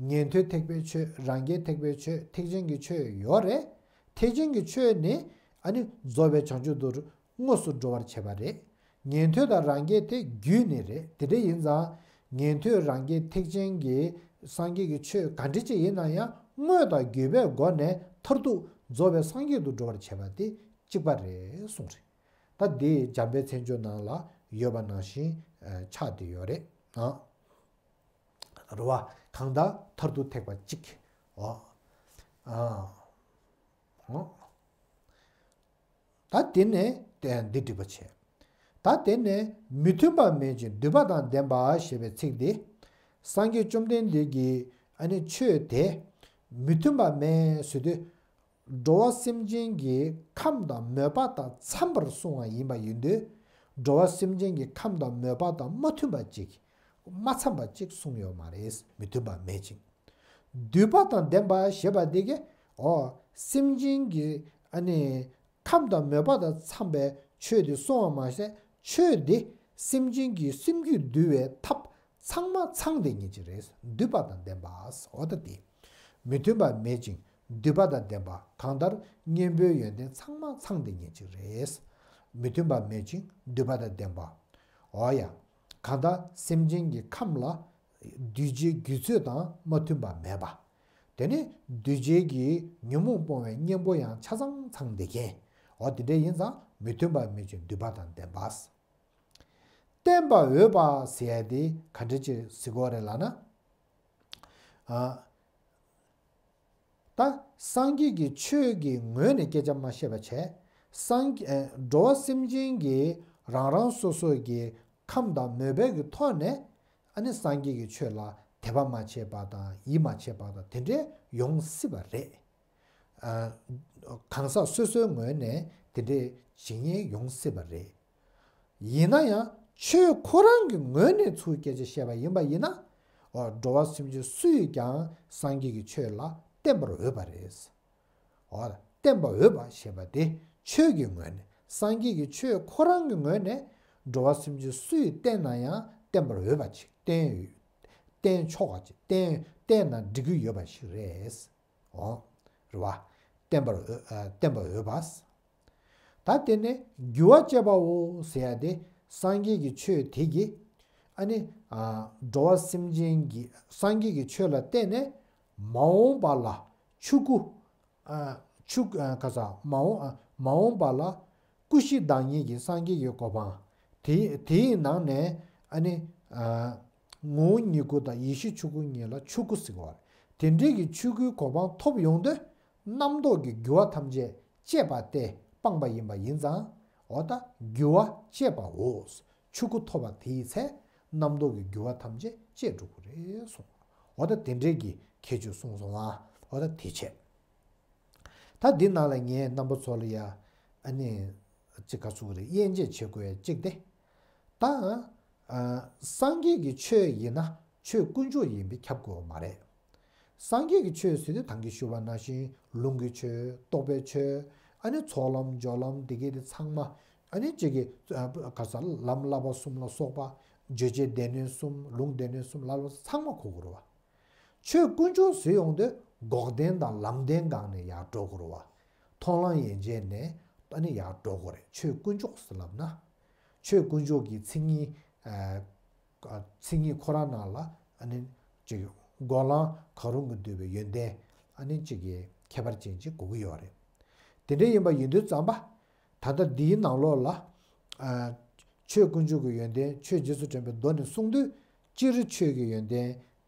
ཉན་ཐོས་ཐེག་པའི་ཆོས། རང་རྒྱལ་ཐེག་པའི་ཆོས། ཐེག་ཆེན་གྱི་ཆོས་ཡོད་རེད། ཐེག་ཆེན་གྱི་ཆོས་ནི་ཨ་ནི་རྫོགས་པའི་བྱང་ཆུབ་ཏུ་དངོས་སུ་འགྲོ་བར་བྱེད་པ་རེད། ཉན་ཐོས་དང་རང་རྒྱལ་དེ་བརྒྱུད་ནས་རེད། དེ་འདྲ་ཡིན་ཙང་ཉན་ཐོས་རང་རྒྱལ་ཐེག་ཆེན་གྱི་སངས་རྒྱས་ཀྱི་ཆོས་ག་འདྲ་ཅིག་ཡིན་ན་ཡང་དངོས་དང་བརྒྱུད་པའི་སྒོ་ནས་མཐར་ཐུག་ རྫོགས་པའི་སངས་རྒྱས་དུ་འགྲོ་བར་བྱེད་པ་དེ་གཅིག་པ་རེད་གསུངས་རེད། ད་འདི་འཇམ་དཔལ་མཚན་བརྗོད་ནང་ལ་ཡོད་པ་ནང་བཞིན་ཆགས་བསྡད་ཡོད་རེད། རེད་བ། གང་ལྟར་མཐར་ཐུག་ཐེག་པ་གཅིག་འོ། ཨ། འོ། ད་དེ་ནས་འདི་འགྲིག་པ་བྱས། ད་དེ་ནས་མི་མཐུན་པ་མེད་ཅིང་འདུས་པ་དང་ལྡན་པ་ཞེས་པའི་ཚིག་འདི། སངས་རྒྱས་བཅོམ་ལྡན་འདས་ཀྱིས་ཨ་ནི་ཆོས་དེ་མི་མཐུན་པ་མེད་ཟེར་དུས། འགྲོ་བ་སེམས་ཅན་གྱི་ཁམས་དང་མོས་པ་དང་འཚམ་པར་གསུངས་པ་ཡིན་པ་ཡིན་དུས། འགྲོ་བ་སེམས་ཅན་གྱི་ཁམས་དང་མོས་པ་དང་མ་མཐུན་པ་ཅིག་མ་འཚམ་པ་ཅིག་གསུངས་ཡོད་མ་རེད། མི་མཐུན་པ་མེད་ཅིང་། འདུས་པ་དང་ལྡན་པ་ཞེས་པ་འདི་གས། འོ། སེམས་ཅན་གྱི་ཨ་ནི་ཁམས་དང་མོས་པ་དང་འཚམ་པའི་ཆོས་དེ་གསུང་བ་མ་ཟད། ཆོས་དེ་སེམས་ཅན་གྱི་སེམས་རྒྱུད་འདུལ་བའི་ཐབས་ཚང་མ་ཚང་བསྡད་མཁན་ཅིག་རེད། འདུས་པ་དང་ལྡན་པ། འོ་ད་དེ། མི་མཐུན་པ་མེད་ཅིང་འདུས་པ་དང་ལྡན་པ། གང་ལྟར་གཉེན་པོའི་ཡོན་ཏན་ཚང་མ་ཚང་བསྡད་མཁན་ཅིག་རེད། མི་མཐུན་པ་མེད་ཅིང་འདུས་པ་དང་ལྡན་པ། འོ་ཡ། གང་ལྟར་སེམས་ཅན་གྱི་ཁམས་ལ་འདུས་བྱས་རྒྱུད་ཚོད་དང་མ་མཐུན་པ་མེད་པ། དེ་ནི་འདུས་བྱས་ཀྱི་ཉོན་མོངས་སྤོང་བའི་གཉེན་པོ་ཡང་ཆ་ཚང་ཚང་བསྡད་མཁན། འོ་དེ་འདྲ་ཡིན་ཙང་མི་མཐུན་པ་མེད་ཅིང་འདུས་པ་དང་ལྡན་པ། བསྟན་པ་འོས་པ་ཟེར་ཡ་དེ་ག་འདྲ་ཅིག་ཟེར་དགོས་རེད་ལབ་ན། ཨ། ད་སངས་རྒྱས་ཀྱི་ཆོས་ཀྱི་ངོས་ནས་སྐད་ཆ་མ་བཤད་པ་བྱས། སངས་རྒྱས་ཨ། འགྲོ་བ་སེམས་ཅན་གྱི་རང་རང་སོ་སོ་གི་ཁམས་དང་མོས་པའི་གི་ཐོག་ནས་ཨ་ནི་སངས་རྒྱས་ཀྱི་ཆོས་ལ་དད་པ་མ་བྱས་པ་དང་ཡིད་མ་ཆེས་པ་དང་དེ་འདྲའི་ཡོང་སྲིད་པ་རེད། ཨ། གང་ཟག་སོ་སོའི་ངོས་ནས་དེ་འདྲའི་བྱེད་ཉེན་ཡོང་སྲིད་པ་རེད། ཡིན་ན་ཡང་ཆོས་ཁོ་རང་གི་ངོས་ནས་ཚུར་སྐད་ཆ་བཤད་པ་ཡིན་པ་ཡིན་ན། འོ། འགྲོ་བ་སེམས་ཅན་སུ་ཡིས་ཀྱང་སངས་རྒྱས་ཀྱི་ཆོས་ལ་བརྟེན་པར་འོས་པ་རེད། འོ། བརྟེན་པར་འོས་པ་ཞེས་པ་དེ་ཆོས་ཀྱི་ངོས་ནས། སངས་རྒྱས་ཀྱི་ཆོས་ཁོ་རང་གི་ངོས་ནས་འགྲོ་བ་སེམས་ཅན་སུ་ཡིས་བསྟེན་ན་ཡང་བརྟེན་པར་འོས་པ་ཅིག་བསྟེན་ཡོད། བསྟེན་ཆོག་པ་ཅིག་བསྟེན། བསྟེན་ན་འགྲིག་གི་ཡོད་པ་ཞིག་རེད། འོ། རེད་བ། བརྟེན་པར་འོས། ཨ། བརྟེན་པར་འོས་པ། ད་དེ་ནས་རྒྱུ་བ་བཅས་པའོ་ཟེར་ཡ་དེ་སངས་རྒྱས་ཀྱི་ཆོས་དེ་གིས་ཨ་ནི། ཨ། འགྲོ་བ་སེམས་ཅན་གྱི་སངས་རྒྱས་ཀྱི་ཆོས་ལ་བརྟེན་ནས་མ་འོངས་པ་ལ་ཆོས་སྐུ། ཨ། ཆོས། ཨ། ག་ས། མ་འོངས། ཨ། མ་འོངས་པ་ལ་སྐུ་བཞི་བདག་ཉིད་ཀྱི་སངས་རྒྱས་ཀྱི་གོ་འཕང་། དེ། དེའི་ནང་ནས་ཨ་ནི། ཨ། ངོ་བོ་ཉིད་སྐུ་དང་ཡེ་ཤེས་ཆོས་སྐུ་གཉིས་ལ་ཆོས་སྐུ་ཟེར་བ་རེད། དེ་འདྲའི་གི་ཆོས་སྐུའི་གོ་འཕང་ཐོབ་ཡོང་དུས། རྣམ་རྟོག་གི་རྒྱུ་བ་ཐམས་ཅད་བཅད་པ་སྟེ་སྤངས་པ་ཡིན་པ་ཡིན་ཙང་། འོ་ད་རྒྱུ་བ་བཅད་པའོ། ཆོས་སྐུ་ཐོབ་པ་དེའི་ཚེ་རྣམ་རྟོག་གི་རྒྱུ་བ་ཐམས་ཅད་བཅད་འགྲོ་གི་རེད་གསུངས། འོ་ད་དེ་འདྲའི་གི་ཁྱད་ཆོས་གསུངས་སོང་ཨ། འོ་ད་དེ་བྱས། ད་འདི་ནང་ལ་ངས་རྣམ་པ་ཚོ་ལ་ཡ། ཨ་ནི། ཅིག་ག་ཚུགས་རེད། དབྱེ་འབྱེད་བྱེད་དགོས་ཡ་གཅིག་དེ། ད། ཨ། སངས་རྒྱས་ཀྱི་ཆོས་ཡིན་ན་ཆོས་དཀོན་མཆོག་ཡིན་པས་ཁྱབ་དགོས་པ་མ་རེད། སངས་རྒྱས་ཀྱི་ཆོས་ཟེར་དུས་ད་གིན་ཞུས་པ་ནང་བཞིན་ལུང་གི་ཆོས། རྟོགས་པའི་ཆོས། ཨ་ནི་ཚོགས་ལམ་སྦྱོར་ལམ་འདི་གའི་དེ་ཚང་མ། ཨ་ནི་གཅིག་གི། ཨ། ག་ས། ལམ་བསླབ་པ་གསུམ་ལ་སོགས་པ། རྗོད་བྱེད་སྡེ་སྣོད་གསུམ། ལུང་སྡེ་སྣོད་གསུམ་ལ་ལ་ཚང་མ་གོ་དགོས་རེད་བ། ཆོས་དཀོན་མཆོག་ཟེར་ཡོང་དུས་འགོག་བདེན་དང་ལམ་བདེན་སྒང་ནས་ཡར་འགྲོ་དགོས་རེད་བ། མཐོང་ལམ་ཡན་ཆད་ནས་ཨ་ནི་ཡར་འགྲོ་དགོས་རེད། ཆོས་དཀོན་མཆོག་ཟེར་ལབ་ན། ཆོས་དཀོན་མཆོག་གི་མཚན་ཉིད། ཨ། མཚན་ཉིད་ཁོ་རང་ནང་ལ་ཨ་ནི་ཅིག་འགོག་ལམ་གང་རུང་གིས་བསྡུས་པའི་ཡོན་ཏན་ཨ་ནི་ཅིག་གི་ཁྱད་པར་ཅན་ཅིག་དགོས་ཀྱི་ཡོད་རེད། དེ་འདྲ་ཡིན་པ་ཡིན་དུས་ཙམ་པ། ད་ལྟ་འདིའི་ནང་ལོགས་ལ། ཨ། ཆོས་དཀོན་མཆོག་གི་ཡོན་ཏན་ཆོས་རྗེས་སུ་དྲན་པའི་མདོ་ནས་གསུངས་དུས། སྤྱིར་ཆོས་ཀྱི་ཡོན་ཏན།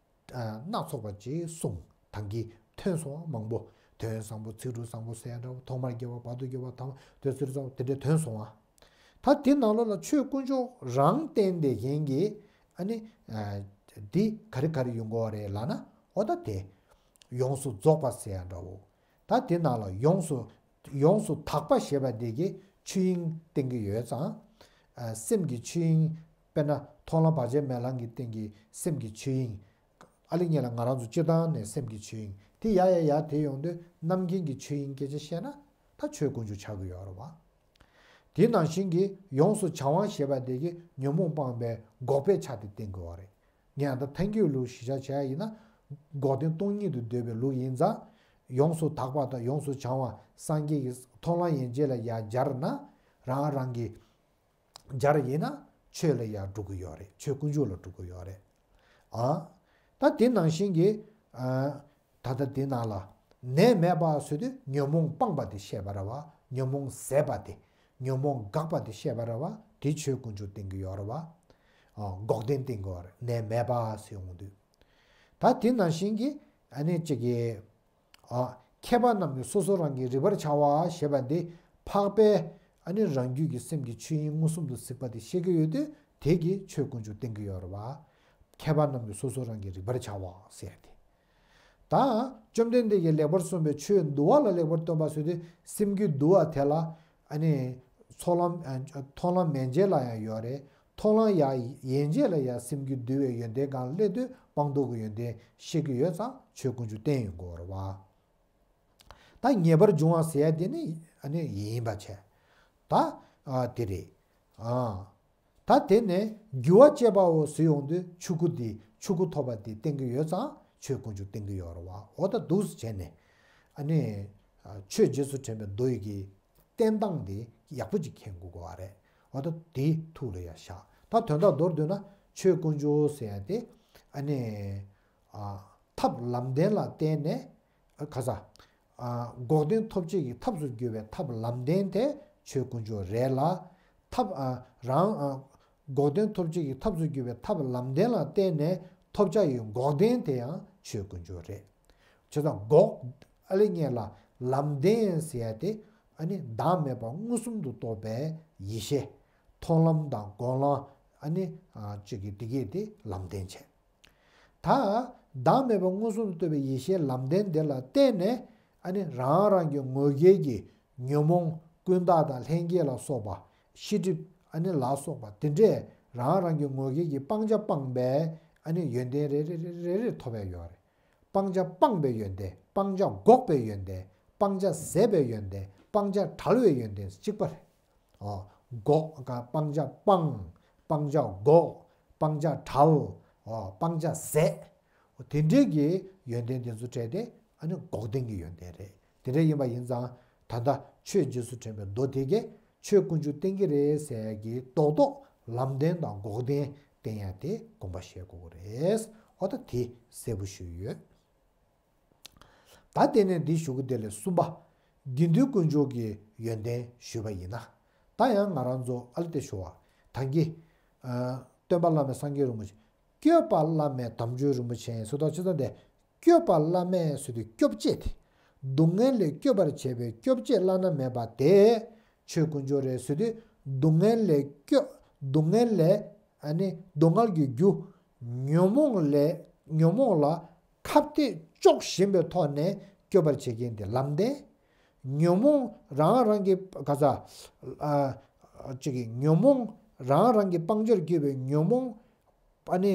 ཨ། སྣ་ཚོགས་པ་ཅིག་གསུངས། ད་གིན་ཐོན་སོང་བ་མང་པོ། དོན་བཟང་པོ། ཚིག་འབྲུ་བཟང་པོ་ཟེར་ཡ་འདྲ་བོ། ཐོག་མར་དགེ་བ། བར་དུ་དགེ་བ། ཐ་མ་དེ་ཚུལ་བཟང་པོ། དེ་འདྲའི་ཐོན་སོང་བ། ད་དེ་ནང་ལོགས་ལ་ཆོས་དཀོན་མཆོག་རང་བསྟན་བསྡད་མཁན་གྱི་ཨ་ནི། ཨ། འདི་ག་རེ་ག་རེ་ཡོང་གི་ཡོད་རེད་ལབ་ན། འོ་ད་དེ་ཡོངས་སུ་རྫོགས་པ་ཟེར་ཡ་འདྲ་བོ། ད་དེ་ནང་ལ་ཡོངས་སུ། ཡོངས་སུ་དག་པ་ཞེས་པ་དེ་གིས་ཆོས་དབྱིངས་བསྟན་གྱི་ཡོད་ཙང་། ཨ། སེམས་ཀྱི་ཆོས་དབྱིངས། དཔེར་ན་མཐོང་ལམ་བར་ཆད་མེད་ལམ་གྱི་སྟེང་གི་སེམས་ཀྱི་ཆོས་དབྱིངས། ཨ་ལེ་ཉེ་ལ་ང་རང་ཚོ་སྤྱིར་བཏང་ནས་སེམས་ཀྱི་ཆོས་དབྱིངས་དེ་ཡར་ཡར་ཡར་དེད་ཡོང་དུས་རྣམ་མཁྱེན་གྱི་ཆོས་དབྱིངས་སྐད་ཆ་བཤད་ན་ད་ཆོས་དཀོན་མཆོག་ཆགས་ཀྱི་ཡོད་རེད་བ། དེ་ནང་བཞིན་གྱི་ཡོངས་སུ་བྱང་བ་ཞེས་པ་དེ་གིས་ཉོན་མོངས་སྤངས་པའི་འགོག་པའི་ཆ་དེ་བསྟན་དགོས་པ་རེད། ངས་ད་ཐལ་འགྱུར་ལུགས་གཞི་བཞག་བྱས་ཡིན་ན། འགོག་བདེན་སྟོང་ཉིད་དུ་འདོད་པའི་ལུགས་ཡིན་ཙང་། ཡོངས་སུ་དག་པ་དང་ཡོངས་སུ་བྱང་བ་སངས་རྒྱས་ཀྱི་མཐོང་ལམ་ཡན་ཆད་ལ་ཡར་སྦྱར་ན། རང་རང་གི་སྦྱར་ཡིན་ན་ཆོས་ལ་ཡར་འགྲོ་གི་ཡོད་རེད། ཆོས་དཀོན་མཆོག་ལ་འགྲོ་གི་ཡོད་རེད། ཨ། ད་དེ་ནང་བཞིན་གྱི། ཨ། ད་ལྟ་དེ་ནང་ལ། ནད་མེད་པ་ཟེར་དུས་ཉོན་མོངས་སྤངས་པ་དེ་བཤད་པ་རེད་བ། ཉོན་མོངས་ཟད་པ་དེ། ཉོན་མོངས་འགགས་པ་དེ་བཤད་པ་རེད་བ། དེ་ཆོས་དཀོན་མཆོག་བསྟན་གྱི་ཡོད་རེད་བ། ཨ། འགོག་བདེན་བསྟན་གྱི་ཡོད་རེད། ནད་མེད་པ་ཟེར་ཡོང་དུས། ད་དེ་ནང་བཞིན་གྱི་ཨ་ནི་གཅིག་གི། ཨ། མཁས་པ་རྣམས་ཀྱིས་སོ་སོ་རང་གིས་རིག་པར་བྱ་བ་ཞེས་པ་འདི་འཕགས་པའི་ཨ་ནི་རང་རྒྱུད་ཀྱི་སེམས་ཀྱི་ཆོས་དབྱིངས་མངོན་སུམ་དུ་གཟིགས་པ་དེ་བཤད་ཀྱི་ཡོད་དུས། དེ་གིས་ཆོས་དཀོན་མཆོག་བསྟན་གྱི་ཡོད་རེད་བ། མཁས་པ་རྣམས་ཀྱིས་སོ་སོ་རང་གིས་རིག་པར་བྱ་བ་ཟེར་ཏེ། ད་བཅོམ་ལྡན་འདས་ཀྱིས་ལེགས་པར་གསུངས་པའི་ཆོས་འདུལ་བ་ལ་ལེགས་པར་སྟོན་པ་ཟེར་དུས། སེམས་རྒྱུད་འདུལ་བ་དེ་ལ་ཨ་ནི་ཚོགས་ལམ། མཐོང་ལམ་མན་ཆད་ལ་ཡང་ཡོད་རེད། མཐོང་ལམ་ཡང་ཡན་ཆད་ལ་ཡང་སེམས་རྒྱུད་འདུལ་བའི་ཡོན་ཏན་སྒང་སླེབས་དུས་སྤངས་རྟོགས་ཀྱི་ཡོན་ཏན་བཤད་ཀྱི་ཡོད་ཙང་ཆོས་དཀོན་མཆོག་བསྟན་ཡོང་གི་ཡོད་རེད་བ། ད་ངེས་པར་འབྱུང་བ་ཟེར་ཡ་དེ་ནི་ཨ་ནི་ཡིན་པ་བྱས། ད་ཨ་དེ་རེད། ཨ། ད་དེ་ནས་རྒྱུ་བ་བཅད་པའོ་ཟེར་ཡོང་དུས་ཆོས་སྐུ་དེ། ཆོས་སྐུ་ཐོབ་པ་དེ་བསྟན་གྱི་ཡོད་ཙང་ཆོས་དཀོན་མཆོག་བསྟན་གྱི་ཡོད་རེད་བ། འོ་ད་འདུག་སེ་བྱས་ནས་ཨ་ནི་ཨ་ཆོས་རྗེས་སུ་དྲན་པའི་མདོ་ཡི་གི་བསྟན་སྟངས་དེ་ཡག་པོ་ཅིག་མཁྱེན་དགོས་ཀྱི་ཡོད་རེད། འོ་ད་དེ་ཐུགས་ལ་ཡ་བཞག་ད་དོན་དག་མདོར་བསྡུས་ན་ཆོས་དཀོན་མཆོག་ཟེར་ཡ་དེ་ཨ་ནི་ཨ་ཐབས་ལམ་བདེན་ལ་བརྟེན་ནས། ཨ། ག་ས། ཨ། འགོག་བདེན་ཐོབ་བྱེད་ཀྱི་ཐབས་སུ་གྱུར་པའི་ཐབས་ལམ་བདེན་དེ་ཆོས་དཀོན་མཆོག་རེད་ལ། ཐབས། ཨ། རང་། ཨ། འགོག་བདེན་ཐོབ་བྱེད་ཀྱི་ཐབས་སུ་གྱུར་པའི་ཐབས་ལམ་བདེན་ལ་བརྟེན་ནས་ཐོབ་བྱ་ཡི་འགོག་བདེན་དེ་ཡང་ཆོས་དཀོན་མཆོག་རེད། བྱས་ཙང་འགོག་ཨ་ལེ་ངེས་ལ་ལམ་བདེན་ཟེར་ཡ་དེ་ཨ་ནི་བདག་མེད་པ་མངོན་སུམ་དུ་རྟོགས་པའི་ཡེ་ཤེས། མཐོང་ལམ་དང་སྒོམ་ལམ། ཨ་ནི་ཨ་གཅིག་གི་དེ་གས་དེ་ལམ་བདེན་བྱས། ད་བདག་མེད་པ་མངོན་སུམ་དུ་རྟོགས་པའི་ཡེ་ཤེས་ལམ་བདེན་དེ་ལ་བརྟེན་ནས་ཨ་ནི་རང་རང་གི་ངོ་སྐལ་གྱི་ཉོན་མོངས་ཀུན་བརྟགས་དང་ལྷན་སྐྱེས་ལ་སོགས་པ། ཤེས་སྒྲིབ་ཨ་ནི་ལ་སོགས་པ་དེ་འདྲས་རང་རང་གི་ངོ་སྐལ་གྱི་སྤང་བྱ་སྤངས་པའི་ཨ་ནི་ཡོན་ཏན་རེ་རེ་རེ་རེ་ཐོབ་པའི་ཡོད་རེད། སྤང་བྱ་སྤངས་པའི་ཡོན་ཏན། སྤང་བྱ་འགོག་པའི་ཡོན་ཏན། སྤང་བྱ་ཟད་པའི་ཡོན་ཏན། སྤང་བྱ་བྲལ་བའི་ཡོན་ཏན་གཅིག་པ་རེད། འོ། འགོག་སྤང་བྱ་སྤང་། སྤང་བྱ་འགོག་སྤང་བྱ་བྲལ། འོ། སྤང་བྱ་ཟད། འོ། དེ་འདྲའི་གི་ཡོན་ཏན་དེ་ཚོ་བྲལ་ཏེ་ཨ་ནི་འགོག་བདེན་གྱི་ཡོན་ཏན་རེད། དེ་འདྲ་ཡིན་པ་ཡིན་ཙང་ད་ལྟ་ཆོས་རྗེས་སུ་དྲན་པའི་མདོ་དེ་གས་ཆོས་དཀོན་མཆོག་བསྟན་གྱི་རེད་ཟེར་ཡ་གི་རྡོག་རྡོག་ལམ་བདེན་དང་འགོག་བདེན་བསྟན་ཡ་དེ་དགོངས་པ་བཞེས་དགོས་ཀྱི་རེད། འོ། ད་དེ་གསལ་པོ་ཞུས་ཡོད། ད་དེ་ནས་འདི་ཞུ་གི་དེ་ལས་གསུམ་པ། དགེ་འདུན་དཀོན་མཆོག་གི་ཡོན་ཏན་ཞུས་པ་ཡིན་ན། ད་ཡང་ང་རང་ཚོ་ཨ་ལེ་དེ་ཞུ་བ། ད་གིན། ཨ། སྟོན་པ་བླ་མེད་སངས་རྒྱས་རིན་པོ་ཆེ། བསྐྱོད་པ་བླ་མེད་དམ་ཆོས་རིན་པོ་ཆེ་ཟེར་དུས་ཅི་ཙམ་དེ། བསྐྱོད་པ་བླ་མེད་ཟེར་དུས་སྐྱོབ་བྱེད་དེ། སྡུག་བསྔལ་ལས་སྐྱོབ་པར་བྱེད་པའི་སྐྱོབ་བྱེད་བླ་ན་མེད་པ་དེ། ཆོས་དཀོན་མཆོག་རེད་ཟེར་དུས། སྡུག་བསྔལ་ལས་སྐྱོབ། སྡུག་བསྔལ་ལས། ཨ་ནི་སྡུག་བསྔལ་གྱི་རྒྱུ། ཉོན་མོངས་ལས། ཉོན་མོངས་ལ་ཁ་གཏད་གཅོག་བཞིན་པའི་ཐོག་ནས་སྐྱོབ་པར་བྱེད་མཁན་དེ་ལམ་བདེན། ཉོན་མོངས་རང་རང་གི་ག་ས། ཨ། གཅིག་གི་ཉོན་མོངས་རང་རང་གི་སྤང་བྱར་གྱུར་པའི་ཉོན་མོངས་ཨ་ནི་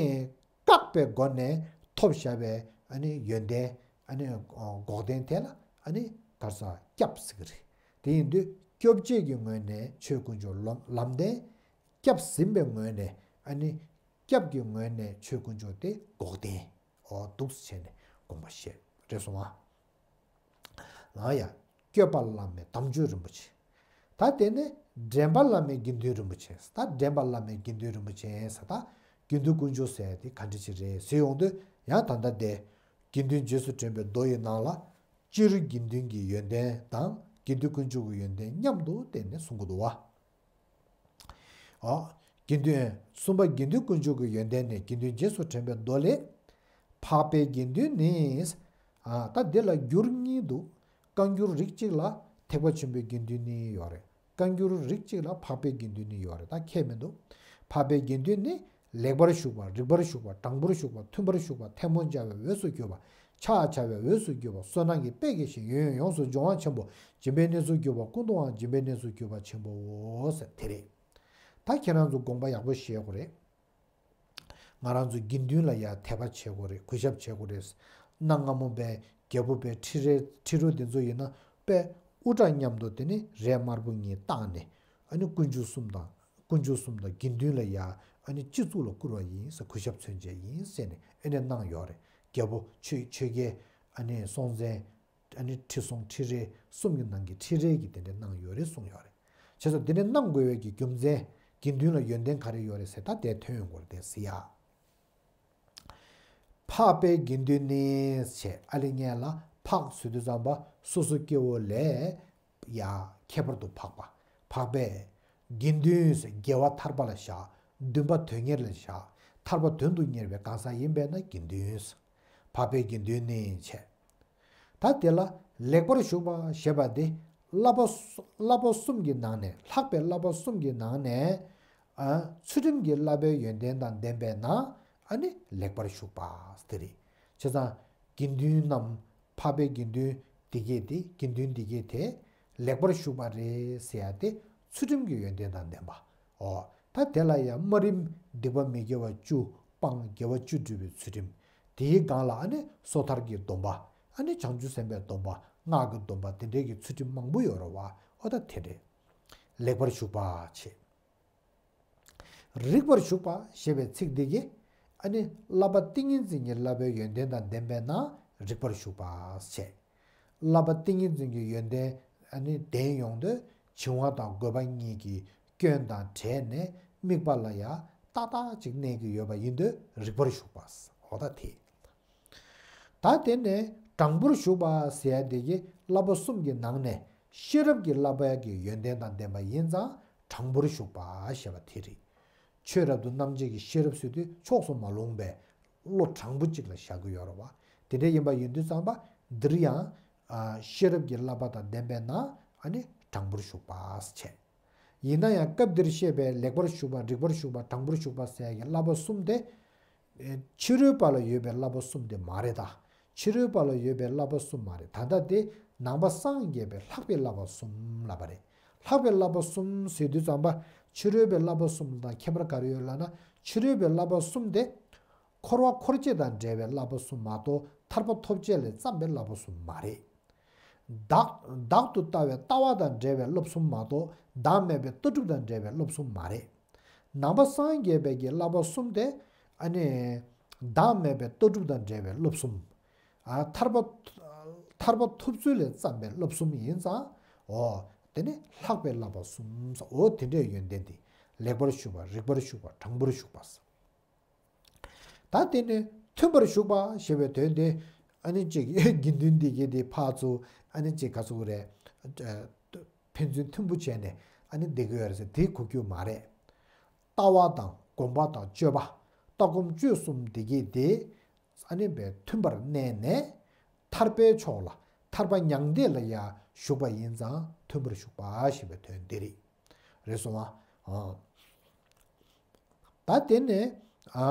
བཀག་པའི་སྒོ་ནས་ཐོབ་བཞག་པའི་ཨ་ནི་ཡོན་ཏན། ཨ་ནི་འགོག་བདེན་དེ་ལ་ཨ་ནི་ག་ས་སྐྱབས་ཟེར་གི་རེད། དེ་ཡིན་དུས་སྐྱོབ་བྱེད་ཀྱི་ངོས་ནས་ཆོས་དཀོན་མཆོག་ལམ་ལམ་བདེན། སྐྱབས་ཟིན་པའི་ངོས་ནས་ཨ་ནི། སྐྱབས་ཀྱི་ངོས་ནས་ཆོས་དཀོན་མཆོག་དེ་འགོག་བདེན། འོ། འདུག་སེ་བྱས་ནས་དགོངས་པ་བཞེས་རེད་སོང་ཨ། ལ་ཡ། བསྐྱོད་པ་བླ་མེད་དམ་ཆོས་རིན་པོ་ཆེ། ད་དེ་ནས་འདྲེན་པ་བླ་མེད་དགེ་འདུན་རིན་པོ་ཆེ། ད་འདྲེན་པ་བླ་མེད་དགེ་འདུན་རིན་པོ་ཆེ་ཟེར། ད་དགེ་འདུན་དཀོན་མཆོག་ཟེར་དེ་ག་འདྲ་ཅིག་རེད་ཟེར་ཡོང་དུས། ཡང་ད་ལྟ་དེ་དགེ་འདུན་རྗེས་སུ་དྲན་པའི་མདོ་ཡི་ནང་ལ། སྤྱིར་དགེ་འདུན་གྱི་ཡོན་ཏན་དང་དགེ་འདུན་དཀོན་མཆོག་གི་ཡོན་ཏན་མཉམ་དུ་བསྟན་ནས་གསུང་གི་འདུག་བ། ཨོ། དགེ་འདུན། གསུམ་པ་དགེ་འདུན་དཀོན་མཆོག་གི་ཡོན་ཏན་ནི། དགེ་འདུན་རྗེས་སུ་དྲན་པའི་མདོ་ལས། འཕགས་པའི་དགེ་འདུན་ནི། ཨ། ད་འདི་ལ་འགྱུར་གཉིས་འདུག་བཀའ་འགྱུར་རིགས་གཅིག་ལ་ཐེག་པ་ཆེན་པོའི་དགེ་འདུན་ནི་ཡོད་རེད། བཀའ་འགྱུར་རིགས་གཅིག་ལ་འཕགས་པའི་དགེ་འདུན་ནི་ཡོད་རེད། ད་ཁྱད་མི་འདུག་འཕགས་པའི་དགེ་འདུན་ནི་ལེགས་པར་ཞུགས་པ། རིགས་པར་ཞུགས་པ། དྲང་པོར་ཞུགས་པ། མཐུན་པར་ཞུགས་པ། ཐལ་མོ་སྦྱར་བའི་འོས་སུ་གྱུར་པ། ཕྱག་བྱ་བའི་འོས་སུ་གྱུར་པ། བསོད་ནམས་ཀྱི་དཔལ་དགེ་ཞིང་ཡུན་ཡུན་ཡོངས་སུ་འབྱུང་བ་ཆེན་པོ། སྦྱིན་པའི་གནས་སུ་གྱུར་པ། ཀུན་ཏུའང་སྦྱིན་པའི་གནས་སུ་གྱུར་པ་ཆེན་པོའོ་ཟེར་དེ་རེད། ད་ཁྱེད་རང་ཚོ་དགོངས་པ་ཡག་པོ་བཞེས་དགོས་རེད། ང་རང་ཚོ་དགེ་འདུན་ལ་ཡ་དད་པ་བྱེད་དགོས་རེད། གུས་ཞབས་བྱེད་དགོས་རེད། གནའ་སྔ་མོ་པའི་རྒྱལ་པོ་པའི་ཁྲི་རལ་ཁྲི་རོ་དེ་ཚོ་ཡིན་ན་དཔེ་དབུ་སྐྲ་མཉམ་དུ་དེ་ནི་རས་དམར་པོ་གཉིས་བཏགས་ནས། ཨ་ནི་དཀོན་མཆོག་གསུམ་དང་། དཀོན་མཆོག་གསུམ་དང་དགེ་འདུན་ལ་ཡ་ཨ་ནི་སྤྱི་གཙུག་ལ་བཀུར་བ་ཡིན་ཟེར། གུས་ཞབས་མཚོན་བྱེད་ཡིན་ཟེར་ནས་ཨ་ནི་གནང་ཡོད་རེད། རྒྱལ་པོ་ཆོས་ཆོས་རྒྱལ་ཨ་ནི་སྲོང་བཙན། ཨ་ནི་ཁྲི་སྲོང་ཁྲི་རལ་གསུམ་གྱི་ནང་གི་ཁྲི་རལ་གྱི་དེ་འདྲ་གནང་ཡོད་རེད་གསུངས་ཡོད་རེད། བྱས་ཙང་དེ་འདྲ་གནང་དགོས་པའི་གི་རྒྱུ་མཚན། དགེ་འདུན་ལ་ཡོན་ཏན་ག་རེ་ཡོད་རེད་ཟེར། ད་དེ་ཐོན་ཡོང་དགོས་རེད་དེ་ཟེར་ཡ། འཕགས་པའི་དགེ་འདུན་ནི་ཞེས་ཨ་ལེ་ངེས་ལ་ འཕགས་ཟེར་དུས་ཙམ་པ་སོ་སོ་སྐྱེ་བོ་ལས་ཡ་ཁྱད་པར་དུ་འཕགས་པ། འཕགས་པས་དགེ་འདུན་ཟེར་དགེ་བ་ཐར་པ་ལ་བཞག། འདུན་པ་དོན་གཉེར་ལ་བཞག། ཐར་པ་དོན་དུ་གཉེར་བའི་གང་ཟག་ཡིན་པས་ན་དགེ་འདུན་ཟེར། འཕགས་པས་དགེ་འདུན་ནི་བྱས། ད་དེ་ལ་ལེགས་པར་ཞུགས་པ་ཞེས་པ་དེ་བསླབ་པ་བསླབ་པ་གསུམ་གྱི་ནང་ནས་ལྷག་པའི་བསླབ་པ་གསུམ་གྱི་ནང་ནས་ཨ་ཚུལ་ཁྲིམས་ཀྱི་བསླབ་པའི་ཡོན་ཏན་དང་ལྡན་པས་ན་ཨ་ནི་ལེགས་པར་ཞུགས་པ་དེ་རེད། བྱས་ཙང་དགེ་འདུན་རྣམས་འཕགས་པའི་དགེ་འདུན་འདི་སྐད་དེ་དགེ་འདུན་འདི་སྐད་དེ་ལེགས་པར་ཞུགས་པ་རེད་ཟེར་ཡ་དེ་ཚུལ་ཁྲིམས་ཀྱི་ཡོན་ཏན་དང་ལྡན་པ། ཨོ། ད་དེ་ལ་ཡང་དམའ་རིམ་སྡིག་པ་མི་དགེ་བ་བཅུ་སྤངས། དགེ་བ་བཅུ་བསྒྲུབ་པའི་ཚུལ་ཁྲིམས། དེའི་སྒང་ལ་ཨ་ནི་སོ་ཐར་གྱི་སྡོམ་པ། ཨ་ནི་བྱང་ཆུབ་སེམས་དཔའི་སྡོམ་པ། སྔགས་ཀྱི་སྡོམ་པ། དེ་འདྲའི་གི་ཚུལ་ཁྲིམས་མང་པོ་ཡོད་རེད་བ། ཨོ་ད་དེ་འདྲས་ལེགས་པར་ཞུགས་པ་བྱས། རིགས་པར་ཞུགས་པ་ཞེས་པའི་ཚིག་འདི་གིས་ཨ་ནི་བསླབ་པ་ཏིང་ངེ་འཛིན་གྱི་བསླབ་པའི་ཡོན་ཏན་དང་ལྡན་པས་ན་རིགས་པར་ཞུགས་པ་བྱས། བསླབ་པ་ཏིང་ངེ་འཛིན་གྱི་ཡོན་ཏན་ཨ་ནི་ལྡན་ཡོང་དུས་བྱིང་བ་དང་རྒོད་པ་གཉིས་ཀྱི་སྐྱོན་དང་བྲལ་ནས་དམིགས་པ་ལ་ཡང་ཏག་ཏག་ཅིག་གནས་ཀྱི་ཡོད་པ་ཡིན་དུས་རིགས་པར་ཞུགས་པ། འོ་ད་དེ། ད་དེ་ནས་དྲང་པོར་ཞུགས་པ་ཟེར་ཡ་དེ་གི་བསླབ་པ་གསུམ་གྱི་ནང་ནས་ཤེས་རབ་ཀྱི་བསླབ་པ་གི་ཡོན་ཏན་དང་ལྡན་པ་ཡིན་ཙང་དྲང་པོར་ཞུགས་པ་ཞེས་པ་དེ་རེད། ཆོས་རབ་ཏུ་རྣམ་འབྱེད་ཀྱི་ཤེས་རབ་ཟེར་དུས་ཕྱོགས་སུ་མ་ལྷུང་པའི་བློ་དྲང་པོ་གཅིག་ལ་བཞག་གི་ཡོད་རེད་བ། དེ་འདྲ་ཡིན་པ་ཡིན་དུས་ཙམ་པ་འདིར་ཡང་ཤེས་རབ་ཀྱི་བསླབ་པ་དང་ལྡན་པས་ན་ཨ་ནི་དྲང་པོར་ཞུགས་པ་བྱས། ཡིན་ན་ཡང་སྐབས་འདིར་བཤད་པའི་ལེགས་པར་ཞུགས་པ། རིགས་པར་ཞུགས་པ། དྲང་པོར་ཞུགས་པ་ཟེར་ཡ་གི་བསླབ་པ་གསུམ་དེ། ཕྱི་རོལ་པ་ལ་ཡོད་པའི་བསླབ་པ་གསུམ་དེ་མ་རེད་ད། ཕྱི་རོལ་པ་ལ་ཡོད་པའི་བསླབ་པ་གསུམ་མ་རེད། ད་ལྟ་དེ་ནང་པ་སངས་རྒྱས་པའི་ལྷག་པའི་བསླབ་པ་གསུམ་ལབ་པ་རེད། ལྷག་པའི་བསླབ་པ་གསུམ་ཟེར་དུས་ཙམ་པ་ཕྱི་རོལ་པའི་བསླབ་པ་གསུམ་དང་ཁྱད་པར་ག་རེ་ཡོད་ལབ་ན། ཕྱི་རོལ་པའི་བསླབ་པ་གསུམ་དེ་འཁོར་བ་འཁོར་བཅས་དང་བྲལ་བའི་བསླབ་པ་གསུམ་མ་གཏོགས་ཐར་པ་ཐོབ་བྱེད་ལས་བརྩམས་པའི་བསླབ་པ་གསུམ་མ་རེད། བདག་བདག་ཏུ་ལྟ་བའི་ལྟ་བ་དང་འབྲེལ་བའི་བསླབ་གསུམ་མ་གཏོགས་བདག་མེད་པའི་ལྟ་གྲུབ་དང་འབྲེལ་བའི་བསླབ་གསུམ་མ་རེད། ནང་པ་སངས་རྒྱས་པའི་གི་བསླབ་པ་གསུམ་དེ་ཨ་ནི་བདག་མེད་པའི་ལྟ་གྲུབ་དང་འབྲེལ་བའི་བསླབ་གསུམ། ཨ་ཐར་པ་ཐར་པ་ཐོབ་ཚུལ་ལས་བརྩམས་པའི་བསླབ་གསུམ་ཡིན་ཙང་། འོ། དེ་ནི་ལྷག་པའི་བསླབ་པ་གསུམ། འོ་དེ་འདྲའི་ཡོན་ཏན་དེ་ལེགས་པར་ཞུགས་པ། རིགས་པར་ཞུགས་པ། དྲང་པོར་ཞུགས་པ། ད་དེ་ནས་མཐུན་པར་ཞུགས་པ་ཞེས་པའི་དོན་དེ་ཨ་ནི་ཅིག་དགེ་འདུན་འདི་གའི་དེ་ཕར་ཚུར་ཨ་ནི་ཅིག་ག་ཚོད་རེད། ཕན་ཚུན་མཐུན་པོ་བྱས་ནས་ཨ་ནི་བསྡད་ཀྱི་ཡོད་རེད་ཟེར་དེ་གོ་རྒྱུ་མ་རེད། ལྟ་བ་དང་སྒོམ་པ་དང་སྤྱོད་པ། ལྟ་སྒོམ་སྤྱོད་གསུམ་འདི་གའི་དེ་ཨ་ནི་བས་མཐུན་པར་གནས་ནས་ཐར་པའི་ཕྱོགས་ལ་ཐར་པ་མྱང་འདས་ལ་ཡང་ཞུགས་པ་ཡིན་ཙང་མཐུན་པར་ཞུགས་པ་ཞེས་པའི་དོན་འདི་རེད། རེད་སོང་ང་། ད་དེ་ནས་ཨ་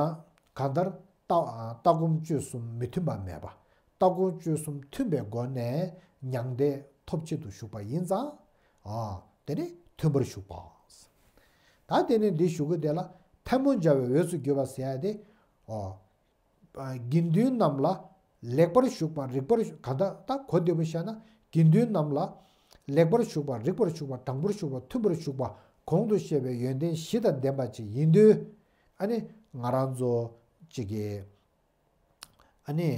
གང་ལྟར་ལྟ་ཨ་ལྟ་སྒོམ་སྤྱོད་གསུམ་མི་མཐུན་པ་མེད་པ། ལྟ་སྒོམ་སྤྱོད་གསུམ་མཐུན་པའི་སྒོ་ནས་མྱང་འདས་ཐོབ་བྱེད་དུ་ཞུགས་པ་ཡིན་ཙང་། ཨ་དེ་ནི་མཐུན་པར་ཞུགས་པ། ད་དེ་ནས་འདི་ཞུ་གི་དེ་ལ་ཐལ་མོ་སྦྱར་བའི་འོས་སུ་གྱུར་པ་ཟེར་ཡ་དེ། ཨོ། དགེ་འདུན་རྣམས་ལ་ལེགས་པར་ཞུགས་པ། རིགས་པར་ཞུགས་གང་ལྟར་ད་གོ་བདེ་པོ་བཤད་ན་དགེ་འདུན་རྣམས་ལ་ལེགས་པར་ཞུགས་པ། རིགས་པར་ཞུགས་པ། དྲང་པོར་ཞུགས་པ། མཐུན་པར་ཞུགས་པ། གོང་དུ་བཤད་པའི་ཡོན་ཏན་བཞི་དང་ལྡན་པ་ཅིག་ཡིན་དུས། ཨ་ནི་ང་རང་ཚོ་ཅིག་གིས་ཨ་ནི་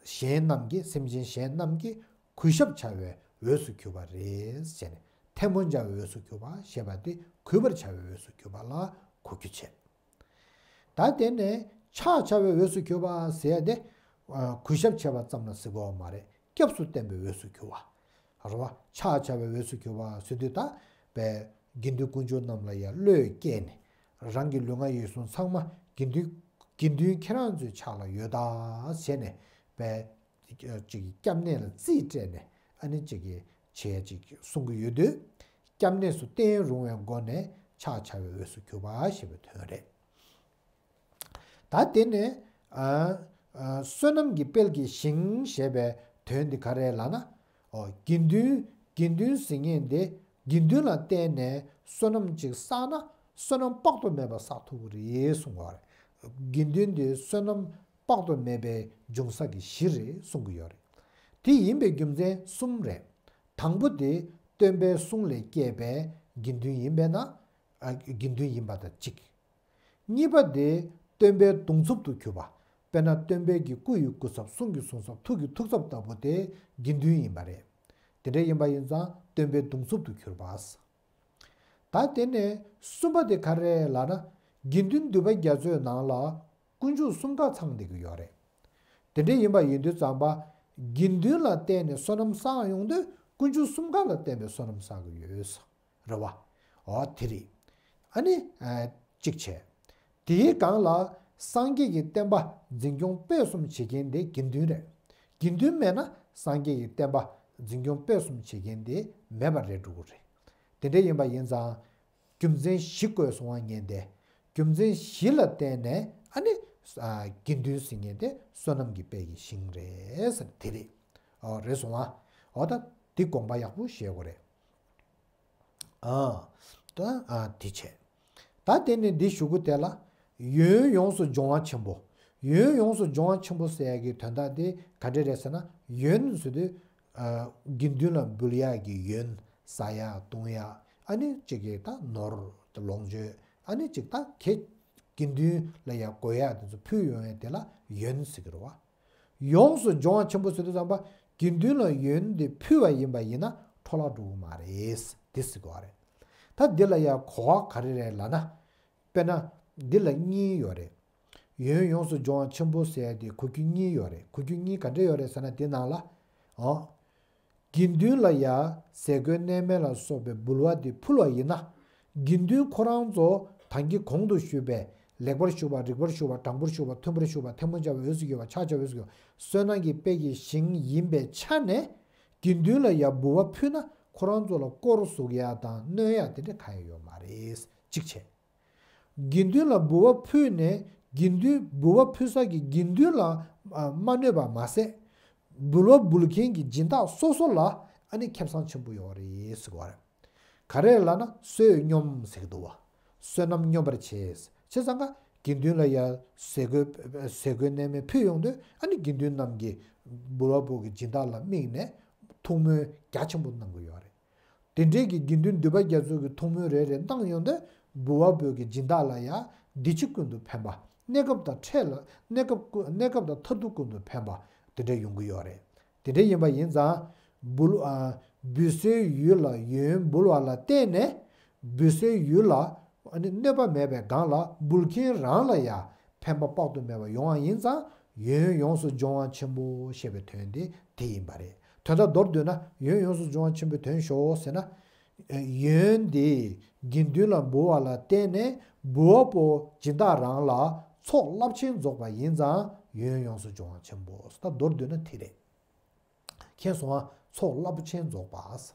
གཞན་རྣམས་ཀྱིས་སེམས་ཅན་གཞན་རྣམས་ཀྱིས་གུས་ཞབས་བྱ་བའི་འོས་སུ་གྱུར་པ་རེད་ཟེར་ནས། ཐལ་མོ་སྦྱར་བའི་འོས་སུ་གྱུར་པ་ཞེས་པ་དེ་གུས་པར་བྱ་བའི་འོས་སུ་གྱུར་པ་ལ་གོ་རྒྱུ་བྱས། ད་དེ་ནས་ཕྱག་བྱ་བའི་འོས་སུ་གྱུར་པ་ཟེར་ཡ་དེ། གུས་ཞབས་བྱས་པ་ཙམ་ལ་ཟེར་དགོས་པ་མ་རེད། སྐྱབས་སུ་བསྟེན་པའི་འོས་སུ་གྱུར་པ། རེད་བ། ཕྱག་བྱ་བའི་འོས་སུ་གྱུར་པ་ཟེར་དུས་ད། པའི་དགེ་འདུན་དཀོན་མཆོག་རྣམས་ལ་ཡང་བློས་བཀལ་ནས། རང་གི་ལུས་ངག་ཡིད་གསུམ་ཚང་མ་དགེ་འདུན་དགེ་འདུན་ཁྱེད་རང་ཚོའི་ཕྱག་ལ་ཡོད་ད་ཟེར་ནས། པའི་ཅིག་སྐྱབས་གནས་ལ་རྩིས་སྤྲད་ནས་ཨ་ནི་ཅིག་གི་བྱས་ཅིག་གསུང་གི་ཡོད་དུས། སྐྱབས་གནས་སུ་བསྟེན་རུང་བའི་སྒོ་ནས་ཕྱག་བྱ་བའི་འོས་སུ་གྱུར་པ་ཞེས་པའི་དོན་རེད། ད་དེ་ནས་ཨ་ཨ་བསོད་ནམས་ཀྱི་དཔལ་གྱི་ཞིང་ཞེས་པའི་དོན་འདི་ག་རེ་ལབ་ན། ཨོ་དགེ་འདུན་དགེ་འདུན་ཟེར་མཁན་དེ་དགེ་འདུན་ལ་བརྟེན་ནས་བསོད་ནམས་ཅིག་བསགས་ན་བསོད་ནམས་དཔག་ཏུ་མེད་པ་བསགས་ཐུབ་ཀྱི་རེད་གསུང་གི་ཡོད་རེད། དགེ་འདུན་དེ་བསོད་ནམས་དཔག་ཏུ་མེད་པའི་འབྱུང་ས་གི་གཞི་རེད་གསུང་གི་ཡོད་རེད། དེ་ཡིན་པའི་རྒྱུ་མཚན་གསུམ་རེད། དང་པོ་དེ་སྟོན་པའི་གསུང་ལས་སྐྱེས་པའི་དགེ་འདུན་ཡིན་པས་ན། ཨ་དགེ་འདུན་ཡིན་པ་དང་གཅིག་གཉིས་པ་དེ་སྟོན་པའི་གདུང་འཚོབ་ཏུ་གྱུར་པ། དཔེར་ན་སྟོན་པའི་གི་སྐུ་ཡི་སྐུ་ཚབ། གསུང་གི་གསུང་ཚབ། ཐུགས་ཀྱི་ཐུགས་ཚབ་ལྟ་བུ་དེ་དགེ་འདུན་ཡིན་པ་རེད། དེ་འདྲ་ཡིན་པ་ཡིན་ཙང་སྟོན་པའི་གདུང་འཚོབ་ཏུ་གྱུར་པ། ད་དེ་ནས་གསུམ་པ་དེ་ག་རེ་ལབ་ན། དགེ་འདུན་འདུས་པ་རྒྱ་མཚོའི་ནང་ལ་དཀོན་མཆོག་གསུམ་ཀ་ཚང་བསྡད་ཀྱི་ཡོད་རེད། དེ་འདྲ་ཡིན་པ་ཡིན་དུས་ཙམ་པ། དགེ་འདུན་ལ་བརྟེན་ནས་བསོད་ནམས་བསགས་ཡོང་དུས་དཀོན་མཆོག་གསུམ་ཀ་ལ་བརྟེན་པའི་བསོད་ནམས་བསགས་ཀྱི་ཡོད། རེད་བ། འོ་དེ་རེད། ཨ་ནི། ཨ། གཅིག་བྱས། དེའི་སྒང་ལ་སངས་རྒྱས་ཀྱི་བསྟན་པ་འཛིན་སྐྱོང་སྤེལ་གསུམ་བྱེད་མཁན་དེ་དགེ་འདུན་རེད། དགེ་འདུན་མེད་ན་སངས་རྒྱས་ཀྱི་བསྟན་པ་འཛིན་སྐྱོང་སྤེལ་གསུམ་བྱེད་མཁན་དེ་མེད་པ་རེད་འགྲོ་གི་རེད། དེ་འདྲ་ཡིན་པ་ཡིན་ཙང་། རྒྱུ་མཚན་བཞི་བཀོད་སོང་བ་ངས་དེ། རྒྱུ་མཚན་བཞི་ལ་བརྟེན་ནས་ཨ་ནི། ཨ། དགེ་འདུན་ཟེར་མཁན་དེ་བསོད་ནམས་ཀྱི་དཔལ་གྱི་ཞིང་རེད་ཟེར་དེ་རེད། ཨོ་རེད་སོང་ཨ། འོ་ད་འདི་དགོངས་པ་ཡག་པོ་བཞེས་དགོས་རེད། ཨ། ད་ཨ་དེ་བྱས། ད་དེ་ནས་འདི་ཞུ་གི་དེ་ལ། ཡོན་ཡོངས་སུ་སྦྱོང་བ་ཆེན་པོ། ཡོན་ཡོངས་སུ་སྦྱོང་བ་ཆེན་པོ་ཟེར་ཡག་གི་དོན་དག་དེ་ག་འདྲ་རེད་ཟེར་ན། ཡོན་ཟེར་དུས། ཨ། དགེ་འདུན་ལ་འབུལ་ཡག་གི་ཡོན། ཟ་ཡག་འཐུང་ཡག་ཨ་ནི་གཅིག་གིས་ད་ནོར། ལོངས་སྤྱོད། ཨ་ནི་གཅིག་ད་གེ། དགེ་འདུན་ལ་ཡང་དགོས་ཡག་དེ་ཚོ་ཕུལ་ཡོང་ཡག་དེ་ལ་ཡོན་ཟེར་གི་རེད་བ། ཡོངས་སུ་སྦྱོང་བ་ཆེན་པོ་ཟེར་དུས་ཙམ་པ། དགེ་འདུན་ལ་ཡོན་དེ་ཕུལ་བ་ཡིན་པ་ཡིན་ན་འཕྲོ་བརླག་འགྲོ་གི་མ་རེད། དེ་ཟེར་གི་རེད། ད་འདི་ལ་ཡང་གོ་བ་ག་རེ་རེད་ལབ་ན། དཔེར་ན། འདི་ལ་གཉིས་ཡོད་རེད། ཡོན་ཡོངས་སུ་སྦྱོང་བ་ཆེན་པོ་ཟེར་ཡག་དེ་གོ་རྒྱུ་གཉིས་ཡོད་རེད། གོ་རྒྱུ་གཉིས་ག་འདྲ་ཡོད་རེད་ཟེར་ན། དེ་ནང་ལ། འོ། དགེ་འདུན་ལ་ཡང་ཟས་གོས་གནས་མལ་ལ་སོགས་པའི་འབུལ་བ་དེ་ཕུལ་བ་ཡིན་ན། དགེ་འདུན་ཁོ་རང་ཚོ་ད་གིན་གོང་དུ་ཞུས་པའི་ལེགས་པར་ཞུགས་པ། རིགས་པར་ཞུགས་པ། དྲང་པོར་ཞུགས་པ། མཐུན་པར་ཞུགས་པ། ཐལ་མོ་སྦྱར་བའི་འོས་སུ་གྱུར་པ། ཕྱག་བྱ་བའི་འོས་སུ་གྱུར་པ། བསོད་ནམས་ཀྱི་དཔལ་གྱི་ཞིང་ཡིན་པའི་ཆ་ནས། དགེ་འདུན་ལ་ཡང་འབུལ་བ་ཕུལ་ན་ཁོ་རང་ཚོ་ལ་དཀོར་ཟུག་ཡག་དང་གནོད་ཡག་དེ་འདྲ་གང་ཡང་ཡོད་མ་རེད། གཅིག་བྱས། དགེ་འདུན་ལ་འབུལ་བ་ཕུལ་ནས་དགེ་འདུན། འབུལ་བ་ཕུལ་ས་གི་དགེ་འདུན་ལ་མ་གནོད་པ་མ་ཟད། འབུལ་བ་འབུལ་མཁན་གྱི་སྦྱིན་བདག་སོ་སོ་ལ་ཨ་ནི་ཁེ་བཟང་ཆེན་པོ་ཡོད་རེད་ཟེར་གི་རེད། ག་རེ་ལབ་ན་བསོད་སྙོམས་ཟེར་གི་འདུག་བ། བསོད་ནམས་སྙོམས་པར་བྱེད། བྱས་ཙང་ཀ་དགེ་འདུན་ལ་ཡང་ཟས་གོས། ཟས་གོས་གནས་མལ་ཕུལ་ཡོང་དུས་ཨ་ནི་དགེ་འདུན་རྣམས་ཀྱིས་འབུལ་བ་པོ་གི་སྦྱིན་བདག་ལ་དམིགས་ནས་ཐུགས་སྨོན་རྒྱ་ཆེན་པོ་གནང་གི་ཡོད་རེད། དེ་འདྲའི་གི་དགེ་འདུན་འདུས་པ་རྒྱ་མཚོ་གི་ཐུགས་སྨོན་རེ་རེ་བཏང་ཡོང་དུས་འབུལ་བ་པོ་གི་སྦྱིན་བདག་ལ་ཡང་འདི་ཕྱི་ཀུན་ཏུ་ཕན་པ། གནས་སྐབས་དང་འཕྲལ་ལ། གནས་སྐབས་ཀུན། གནས་སྐབས་དང་མཐར་ཐུག་ཀུན་ཏུ་ཕན་པ་དེ་འདྲ་ཡོང་གི་ཡོད་རེད། དེ་འདྲ་ཡིན་པ་ཡིན་ཙང་། འབུལ། ཨ། འབུལ་སའི་ཡུལ་ལ་ཡོན་འབུལ་བ་ལ་བརྟེན་ནས། འབུལ་སའི་ཡུལ་ལ་ཨ་ནི་གནོད་པ་མེད་པའི་སྒང་ལ་འབུལ་མཁན་རང་ལ་ཡང་ཕན་པ་དཔག་ཏུ་མེད་པ་ཡོང་བ་ཡིན་ཙང་། ཡོན་ཡོངས་སུ་སྦྱོང་བ་ཆེན་པོ་ཞེས་པའི་དོན་དེ་དེ་ཡིན་པ་རེད། དོན་དག་མདོར་བསྡུས་ན་ཡོན་ཡོངས་སུ་སྦྱོང་བ་ཆེན་པོའི་དོན་ཞུའོ་ཟེར་ན། ཡོན་དེ་དགེ་འདུན་ལ་འབུལ་བ་ལ་བརྟེན་ནས་འབུལ་བ་པོ་སྦྱིན་བདག་རང་ལ་ཚོགས་རླབས་ཆེན་རྫོགས་པ་ཡིན་ཙང་ཡོན་ཡོངས་སུ་སྦྱོང་བ་ཆེན་པོ། ད་མདོར་བསྡུས་ན་དེ་རེད། མཁྱེན་སོང་ང་། ཚོགས་རླབས་ཆེན་རྫོགས་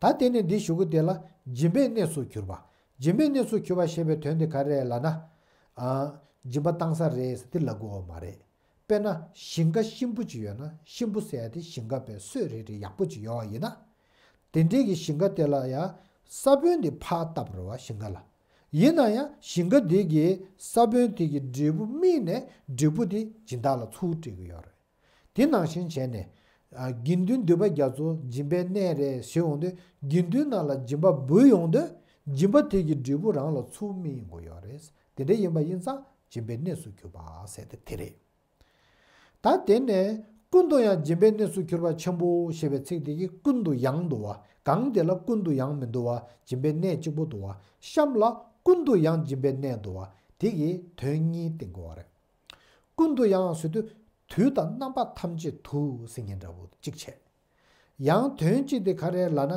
པ། ད་དེ་ནས་འདི་ཞུ་གི་དེ་ལ་སྦྱིན་པའི་གནས་སུ་གྱུར་པ། སྦྱིན་པའི་གནས་སུ་གྱུར་པ་ཞེས་པའི་དོན་དེ་ག་རེ་རེད་ལབ་ན། ཨ། སྦྱིན་པ་བཏང་ས་རེད་ཟེར་དེ་ལབ་དགོས་པ་མ་རེད། དཔེར་ན་ཞིང་ཁ་གཤིན་པོ་ཅིག་ཡོད་ན། གཤིན་པོ་ཟེར་ཡ་དེ་ཞིང་ཁ་པའི་སོས་རེ་རེ་ཡག་པོ་ཅིག་ཡོད་པ་ཡིན་ན། དེ་འདྲའི་གི་ཞིང་ཁ་དེ་ལ་ཡང་ས་བོན་དེ་ཕར་བཏབ་རེད་བ། ཞིང་ཁ་ལ། ཡིན་ན་ཡང་ཞིང་ཁ་དེ་གི་ས་བོན་དེ་གི་འབྲས་བུ་སྨིན་ནས་འབྲས་བུ་དེ་སྦྱིན་བདག་ལ་ཚུར་སྤྲད་ཀྱི་ཡོད་རེད། དེ་ནང་བཞིན་བྱས་ནས། ཨ། དགེ་འདུན་འདུས་པ་རྒྱ་མཚོ་སྦྱིན་པའི་གནས་རེད་ཞེས་འོང་དུས། དགེ་འདུན་རྣམས་ལ་སྦྱིན་པ་འབུལ་ཡོང་དུས། སྦྱིན་པ་དེ་གི་འབྲས་བུ་རང་ལ་ཚུར་སྨིན་དགོས་ཡོད་རེད། དེ་འདྲ་ཡིན་པ་ཡིན་ཙང་སྦྱིན་པའི་གནས་སུ་གྱུར་པ་ཟེར་དེ་དེ་རེད། ད་དེ་ནས་ཀུན་ཏུ་ཡང་སྦྱིན་པའི་གནས་སུ་གྱུར་པ་ཆེན་པོ་ཞེས་པའི་ཚིག་དེ་གི་ཀུན་ཏུ་ཡང་འདུག་བ། གང་དེ་ལ་ཀུན་ཏུ་ཡང་མི་འདུག་བ། སྦྱིན་པའི་གནས་གཅིག་པོ་འདུག་བ། གཤམ་ལ་ཀུན་ཏུ་ཡང་སྦྱིན་པའི་གནས་འདུག་བ། དེ་གི་དོན་གཉིས་བསྟན་དགོས་པ་རེད། ཀུན་ཏུ་ཡང་ཟེར་དུས་དུས་དང་རྣམ་པ་ཐམས་ཅད་དུ་ཟེར་མཁན་འདྲ་བོ་གཅིག་བྱས། ཡང་དོན་གཅིག་དེ་ག་རེ་ལབ་ན།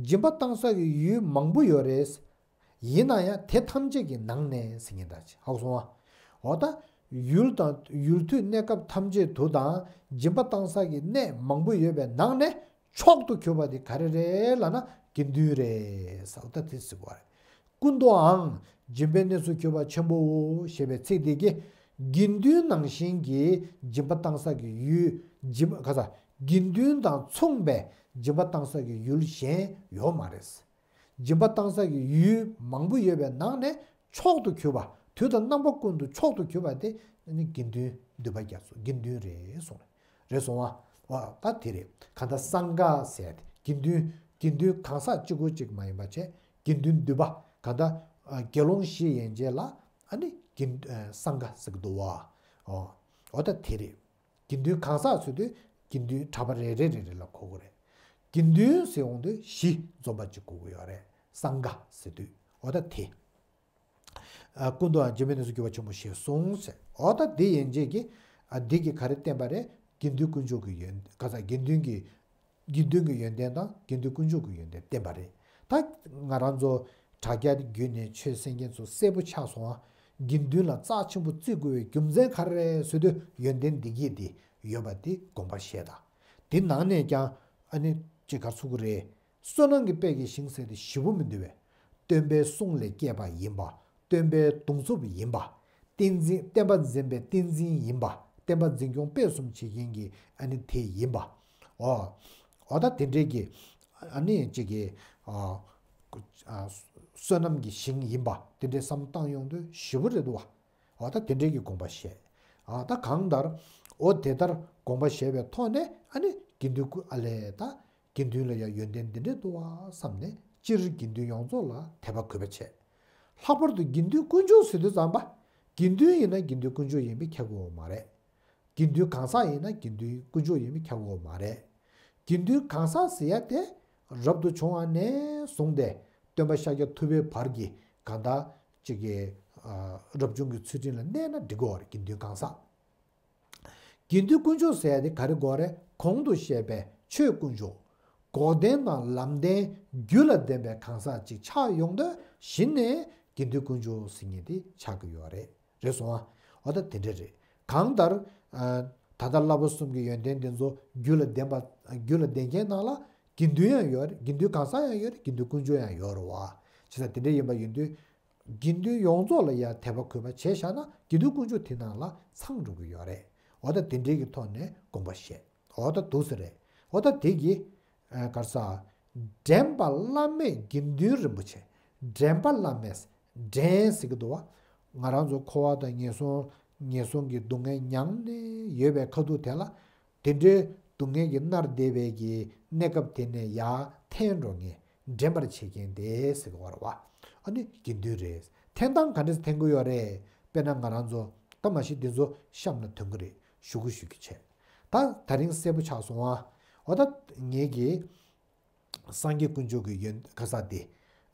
སྦྱིན་པ་བཏང་ས་གི་ཡུལ་མང་པོ་ཡོད་རེད། ཡིན་ན་ཡང་དེ་ཐམས་ཅད་ཀྱི་ནང་ནས་ཟེར་མཁན་འདྲ་ཅིག་ཧ་གོ་སོང་ང་། འོ་ད། ཡུལ་དང་ཡུལ་དུས་གནས་སྐབས་ཐམས་ཅད་དུ་དང་སྦྱིན་པ་བཏང་ས་གི་གནས་མང་པོ་ཡོད་པའི་ནང་ནས་མཆོག་ཏུ་གྱུར་པ་དེ་ག་རེ་རེད་ལབ་ན་དགེ་འདུན་རེད་ཟེར། འོ་ད་དེ་ཟེར་བ་རེད། ཀུན་ཏུའང་སྦྱིན་པའི་གནས་སུ་གྱུར་པ་ཆེན་པོའོ་ཞེས་པའི་ཚིག་དེ་གིས་དགེ་འདུན་ནང་བཞིན་གྱི་སྦྱིན་པ་བཏང་ས་གི་ཡུལ། སྦྱིན་པ་ག་ས། དགེ་འདུན་དང་མཚུངས་པའི་སྦྱིན་པ་བཏང་ས་གི་ཡུལ་གཞན་ཡོད་མ་རེད། སྦྱིན་པ་བཏང་ས་གི་ཡུལ་མང་པོ་ཡོད་པའི་ནང་ནས་མཆོག་ཏུ་གྱུར་པ། དུས་དང་རྣམ་པ་ཀུན་ཏུ་མཆོག་ཏུ་གྱུར་པ་དེ་ནི་དགེ་འདུན་འདུས་པ་རྒྱ་མཚོ་དགེ་འདུན་རེད་གསུངས། རེད་སོང་བ། ད་དེ་རེད། གང་ལྟར་སངྒ་ཟེར་ཏེ་དགེ་འདུན། དགེ་འདུན་གང་ཟག་གཅིག་པོ་གཅིག་མ་ཡིན་པ་བྱས། དགེ་འདུན་འདུས་པ། གང་ལྟར་དགེ་སློང་བཞི་ཡན་ཆད་ལ་ཨ་ནི་དགེ་འདུན་སངྒ་ཟེར་གི་འདུག་བ། འོ་ད་དེ་རེད། དགེ་འདུན་གང་ཟག་ཟེར་དུས་དགེ་འདུན་གྲྭ་པ་རེ་རེ་རེ་རེ་ལ་གོ་དགོས་རེད། དགེ་འདུན་ཟེར་འོང་དུས་གཞི་འཛོམས་པ་ཅིག་གོ་དགོས་ཡོད་རེད། སངྒ་ཟེར་དུས་འོ་ད་དེ། ཨ། ཀུན་ཏུའང་སྦྱིན་པའི་གནས་སུ་གྱུར་པ་ཆེན་པོ་ཞེས་གསུངས་ཟེར། འོ་ད་འདི་ཡན་ཆད་ཀྱིས། ཨ། འདི་གིས་ག་རེ་བསྟན་པ་རེད། དགེ་འདུན་དཀོན་མཆོག་གི་ཡོན། ག་ས། དགེ་འདུན་གྱི། དགེ་འདུན་གྱི་ཡོན་ཏན་དང་དགེ་འདུན་དཀོན་མཆོག་གི་ཡོན་ཏན་བསྟན་པ་རེད། ད་ང་རང་ཚོ་དྲ་རྒྱ་བརྒྱུད་ནས་ཆོས་གསན་མཁན་ཚོ་གསལ་པོ་ཆགས་སོང་ཨ། དགེ་འདུན་ལ་རྩ་ཆེན་པོ་བརྩི་དགོས་པའི་རྒྱུ་མཚན་ག་རེ་རེད་ཟེར་དུས་ཡོན་ཏན་འདི་གྱིས་འདི་ཡོད་པ་འདི་དགོངས་པ་བཞེས་དང་། འདི་ནང་ནས་ཀྱང་ཨ་ནི་ཅིག་ག་ཚུགས་ཀྱི་རེད། བསོད་ནམས་ཀྱི་དཔལ་གྱི་ཞིང་ཟེར་དེ་ཞེ་པོ་མི་འདུག་པས། སྟོན་པའི་གསུང་ལས་སྐྱེས་པ་ཡིན་པ། སྟོན་པའི་གདུང་འཚོབ་ཡིན་པ། བསྟན་འཛིན། བསྟན་པ་འཛིན་པའི་བསྟན་འཛིན་ཡིན་པ། བསྟན་པ་འཛིན་སྐྱོང་སྤེལ་གསུམ་བྱེད་མཁན་གྱི་ཨ་ནི་དེ་ཡིན་པ། འོ། འོ་ད་དེ་འདྲའི་གི་ཨ་ནི་ཅིག་གི་ཨ་ཨ་བསོད་ནམས་ཀྱི་ཞིང་ཡིན་པ་དེ་འདྲའི་བསམ་བཏང་ཡོང་དུས་ཞེ་པོ་རེད་འདུག་བ། འོ་ད་དེ་འདྲའི་གི་དགོངས་པ་བཞེས། ཨ་ད་གང་ལྟར་འོ་དེ་ལྟར་དགོངས་པ་བཞེས་པའི་ཐོག་ནས་ཨ་ནི་དགེ་འདུན་ཀུན། ཨ་ལས་ད་དགེ་འདུན་ལ་ཡང་ཡོན་ཏན་འདི་འདྲས་འདུག་བ་བསམ་ནས་སྤྱིར་དགེ་འདུན་ཡོངས་རྫོགས་ལ་དད་པ་གུས་པ་བྱས། ལྷག་པར་དུ་དགེ་འདུན་དཀོན་མཆོག་ཟེར་དུས་ཙམ་པ། དགེ་འདུན་ཡིན་ན་དགེ་འདུན་དཀོན་མཆོག་ཡིན་པས་ཁྱབ་ཀྱི་ཡོད་མ་རེད། དགེ་འདུན་གང་ཟག་ཡིན་ན་དགེ་འདུན་དཀོན་མཆོག་ཡིན་པས་ཁྱབ་ཀྱི་ཡོད་མ་རེད། དགེ་འདུན་གང་ཟག་ཟེར་ཡ་དེ་རབ་ཏུ་བྱུང་བ་ནས་བཟུང་སྟེ་སྟོན་པ་ཤཱཀྱ་ཐུབ་པའི་བར་གྱི་གང་ལྟར་ཅིག་གི་ཨ་རབ་བྱུང་གི་ཚུལ་ཁྲིམས་ལ་གནས་ན་འགྲིག་གི་ཡོད་རེད། དགེ་འདུན་གང་ཟག། དགེ་འདུན་དཀོན་མཆོག་ཟེར་ཡ་དེ་ག་རེ་དགོས་རེད། གོང་དུ་བཤད་པའི་ཆོས་དཀོན་མཆོག། འགོག་བདེན་དང་ལམ་བདེན་རྒྱུད་ལ་ལྡན་པའི་གང་ཟག་ཅིག་ཆགས་ཡོང་དུས་གཞི་ནས་དགེ་འདུན་དཀོན་མཆོག་ཟེར་མཁན་དེ་ཆགས་ཀྱི་ཡོད་རེད། རེད་སོང་ཨ། འོ་ད་དེ་འདྲ་རེད། གང་ལྟར་ཨ་ད་ལྟ་བསླབ་པ་གསུམ་གྱི་ཡོན་ཏན་དེ་ཚོ་རྒྱུད་ལ་ལྡན་པ། རྒྱུད་ལ་ལྡན་མཁན་ནང་ལ་དགེ་འདུན་ཡང་ཡོད་རེད། དགེ་འདུན་གང་ཟག་ཡང་ཡོད་རེད། དགེ་འདུན་དཀོན་མཆོག་ཡང་ཡོད་རེད་བ། བྱས་ཙང་དེ་འདྲ་ཡིན་པ་ཡིན་དུས། དགེ་འདུན་ཡོངས་རྫོགས་ལ་ཡང་དད་པ་གུས་པ་བྱས་བཞག་ན་དགེ་འདུན་དཀོན་མཆོག་དེ་ནང་ལ་ཚང་འགྲོ་གི་ཡོད་རེད། འོ་ད་དེ་འདྲའི་གི་ཐོག་ནས་དགོངས་པ་བཞེས། འོ་ད་འདུག་སེ་རེད། འོ་ད་དེ་གི་ཨ་ག་རེ་ཟ། འདྲེན་པ་བླ་མེད་དགེ་འདུན་རིན་པོ་ཆེ། འདྲེན་པ་བླ་མེད། འདྲེན་ཟེར་གི་འདུག་བ། ང་རང་ཚོ་འཁོར་བ་དང་ངན་སོང་། ངན་སོང་གི་སྡུག་བསྔལ་མྱངས་ནས་ཡོད་པའི་ཁ་ཐུག་དེ་ལ། དེ་འདྲའི་སྡུག་བསྔལ་གྱིས་མནར་བསྡད་པའི་གི་གནས་སྐབས་དེ་ནས་ཡར་འཐེན་འགྲོ་མཁན། འདྲེན་པར་བྱེད་མཁན་དེ་ཟེར་གི་ཡོད་རེད་བ། ཨ་ནི་དགེ་འདུན་རེད། འཐེན་སྟངས་ག་འདྲས་འཐེན་གི་ཡོད་རེད། དཔེར་ན་ང་རང་ཚོ་ད་མ་གཞི་འདི་ཚོ་གཤམ་ལ་ཐོན་གི་རེད། ཞུ་གི་ཞུ་གི་བྱས། ད་ད་རིང་གསལ་པོ་ཆགས་སོང་ཨ། འོ་ད་ངེད་ཀྱིས་སངས་རྒྱས་དཀོན་མཆོག་གི་ཡོན། ག་ས་དེ།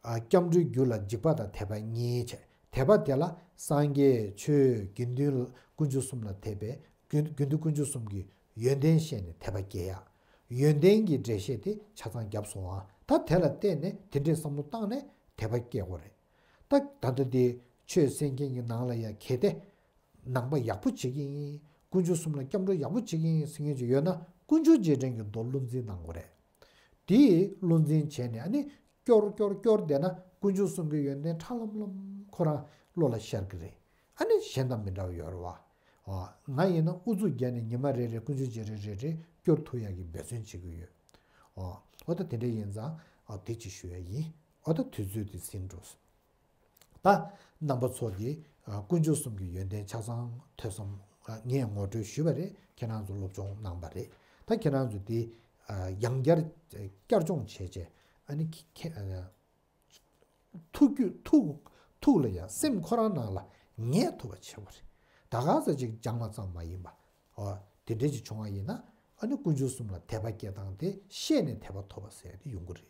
ཨ་སྐྱབས་འགྲོའི་རྒྱུ་ལ་འཇུག་པ་དང་དད་པ་གཉིས་བྱས། དད་པ་དེ་ལ་སངས་རྒྱས། ཆོས། དགེ་འདུན་དཀོན་མཆོག་གསུམ་ལ་དད་པའི་དགེ་དགེ་འདུན་དཀོན་མཆོག་གསུམ་གྱི་ཡོན་ཏན་བཤད་ནས་དད་པ་སྐྱེ་ཡ། ཡོན་ཏན་གྱི་འགྲེལ་བཤད་དེ་ཆ་ཚང་བརྒྱབ་སོང་ཨ། ད་དེ་ལ་བརྟེན་ནས་དེ་འདྲའི་བསམ་བློ་བཏང་ནས་དད་པ་སྐྱེ་དགོས་རེད། ད་ད་ལྟ་དེ་ཆོས་གསན་མཁན་གྱི་ནང་ལ་ཡ་གལ་ཏེ་ནང་པ་ཡག་པོ་བྱེད་ཀྱི་ཡིན། དཀོན་མཆོག་གསུམ་ལ་སྐྱབས་འགྲོ་ཡག་པོ་བྱེད་ཀྱི་ཡིན་ཟེར་མཁན་ཅིག་ཡོད་ན་དཀོན་མཆོག་རྗེས་དྲན་གྱི་མདོ་བློ་འཛིན་གནང་དགོས་རེད། དེ་བློ་འཛིན་བྱས་ནས་ཨ་ནི་སྐྱོར་སྐྱོར་སྐྱོར་བསྡད་ན་དཀོན་མཆོག་གསུམ་གྱི་ཡོན་ཏན་ཁྲ་ལམ་ལམ་ཁོ་རང་བློ་ལ་ཤར་གྱི་རེད། ཨ་ནི་གཞན་དང་མི་འདྲ་བ་ཡོད་རེད་བ། ཨོ། ང་ཡིན་ན་ཨུ་ཚུགས་བརྒྱབ་ནས་ཉི་མ་རེ་རེ་དཀོན་མཆོག་རྗེས་དྲན་རེ་རེ་སྐྱོར་ཐུབ་ཡག་གི་འབད་བརྩོན་བྱེད་ཀྱི་ཡོད། ཨོ། འོ་ད་དེ་འདྲ་ཡིན་ཙང་ཨ་དེ་ཅིག་ཞུ་ཡ་ཡིན། འོ་ད་དུས་ཚོད་དེ་ཟིན་འགྲོ། ད་རྣམ་པ་ཚོ་གིས་ཨ་དཀོན་མཆོག་གསུམ་གྱི་ཡོན་ཏན་ཆ་ཚང་ཐོས་བསམ། ཨ་ངས་ངོ་སྤྲོད་ཞུས་པ་རེད། ཁྱེད་རང་ཚོ་སློབ་སྦྱོང་གནང་པ་རེད། ད་ཁྱེད་རང་ཚོ་དེ་ཨ་ཡང་བསྐྱར་བསྐྱར་སྦྱོང་བྱས་བྱས་ཨ་ནི་ཁྱེད་ཨ་ཐུགས་རྒྱུད་ཐུགས་ཐུགས་ལ་ཡང་སེམས་ཁོ་རང་ནང་ལ་ངེས་ཐུབ་པ་བྱེད་དགོས་རེད། ད་ག་ས་ཅིག་སྦྱངས་པ་ཙམ་མ་ཡིན་པ། ཨོ། དེ་འདྲ་ཅིག་བྱུང་བ་ཡིན་ན་ཨ་ནི་དཀོན་མཆོག་གསུམ་ལ་དད་པ་སྐྱེ་སྟངས་དེ་ཤེས་ནས་དད་པ་ཐོབ་པ་ཟེར་ཡ་དེ་ཡོང་གི་རེད།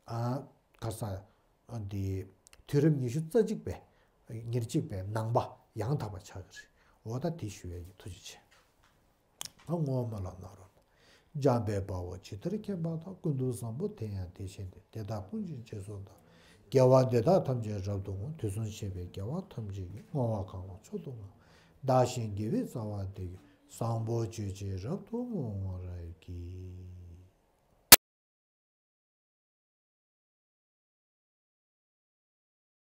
ཨ་ག་ས། འདི་དུས་རབས་ཉི་ཤུ་རྩ་གཅིག་པའི་ཉེར་གཅིག་པའི་ནང་པ་ཡང་དག་པ་ཆགས་ཀྱི་རེད། འོ་ད་དེ་ཞུ་ཡ་ཡིན། ཐུགས་རྗེ་ཆེ། ཨ་བསྔོ་བ་མ་ལ་ན་རོ། འཇམ་དཔལ་དཔའ་བོས་ཇི་ལྟར་མཁྱེན་པ་དང་། ཀུན་ཏུ་བཟང་པོ་དེ་ཡང་དེ་བཞིན་ཏེ། དེ་དག་ཀུན་གྱི་རྗེས་སུ་བདག་དགེ་བ་འདི་དག་ཐམས་ཅད་རབ་ཏུ་བསྔོ། དུས་གསུམ་གཤེགས་པའི་རྒྱལ་བ་ཐམས་ཅད་ཀྱིས། བསྔོ་བ་གང་ལ་མཆོག་ཏུ་བསྔགས། བདག་གཞན་དགེ་བའི་རྩ་བ་འདི་ཡིས། བཟང་པོ་སྤྱོད་ཕྱིར་རབ་ཏུ་བསྔོ་བར་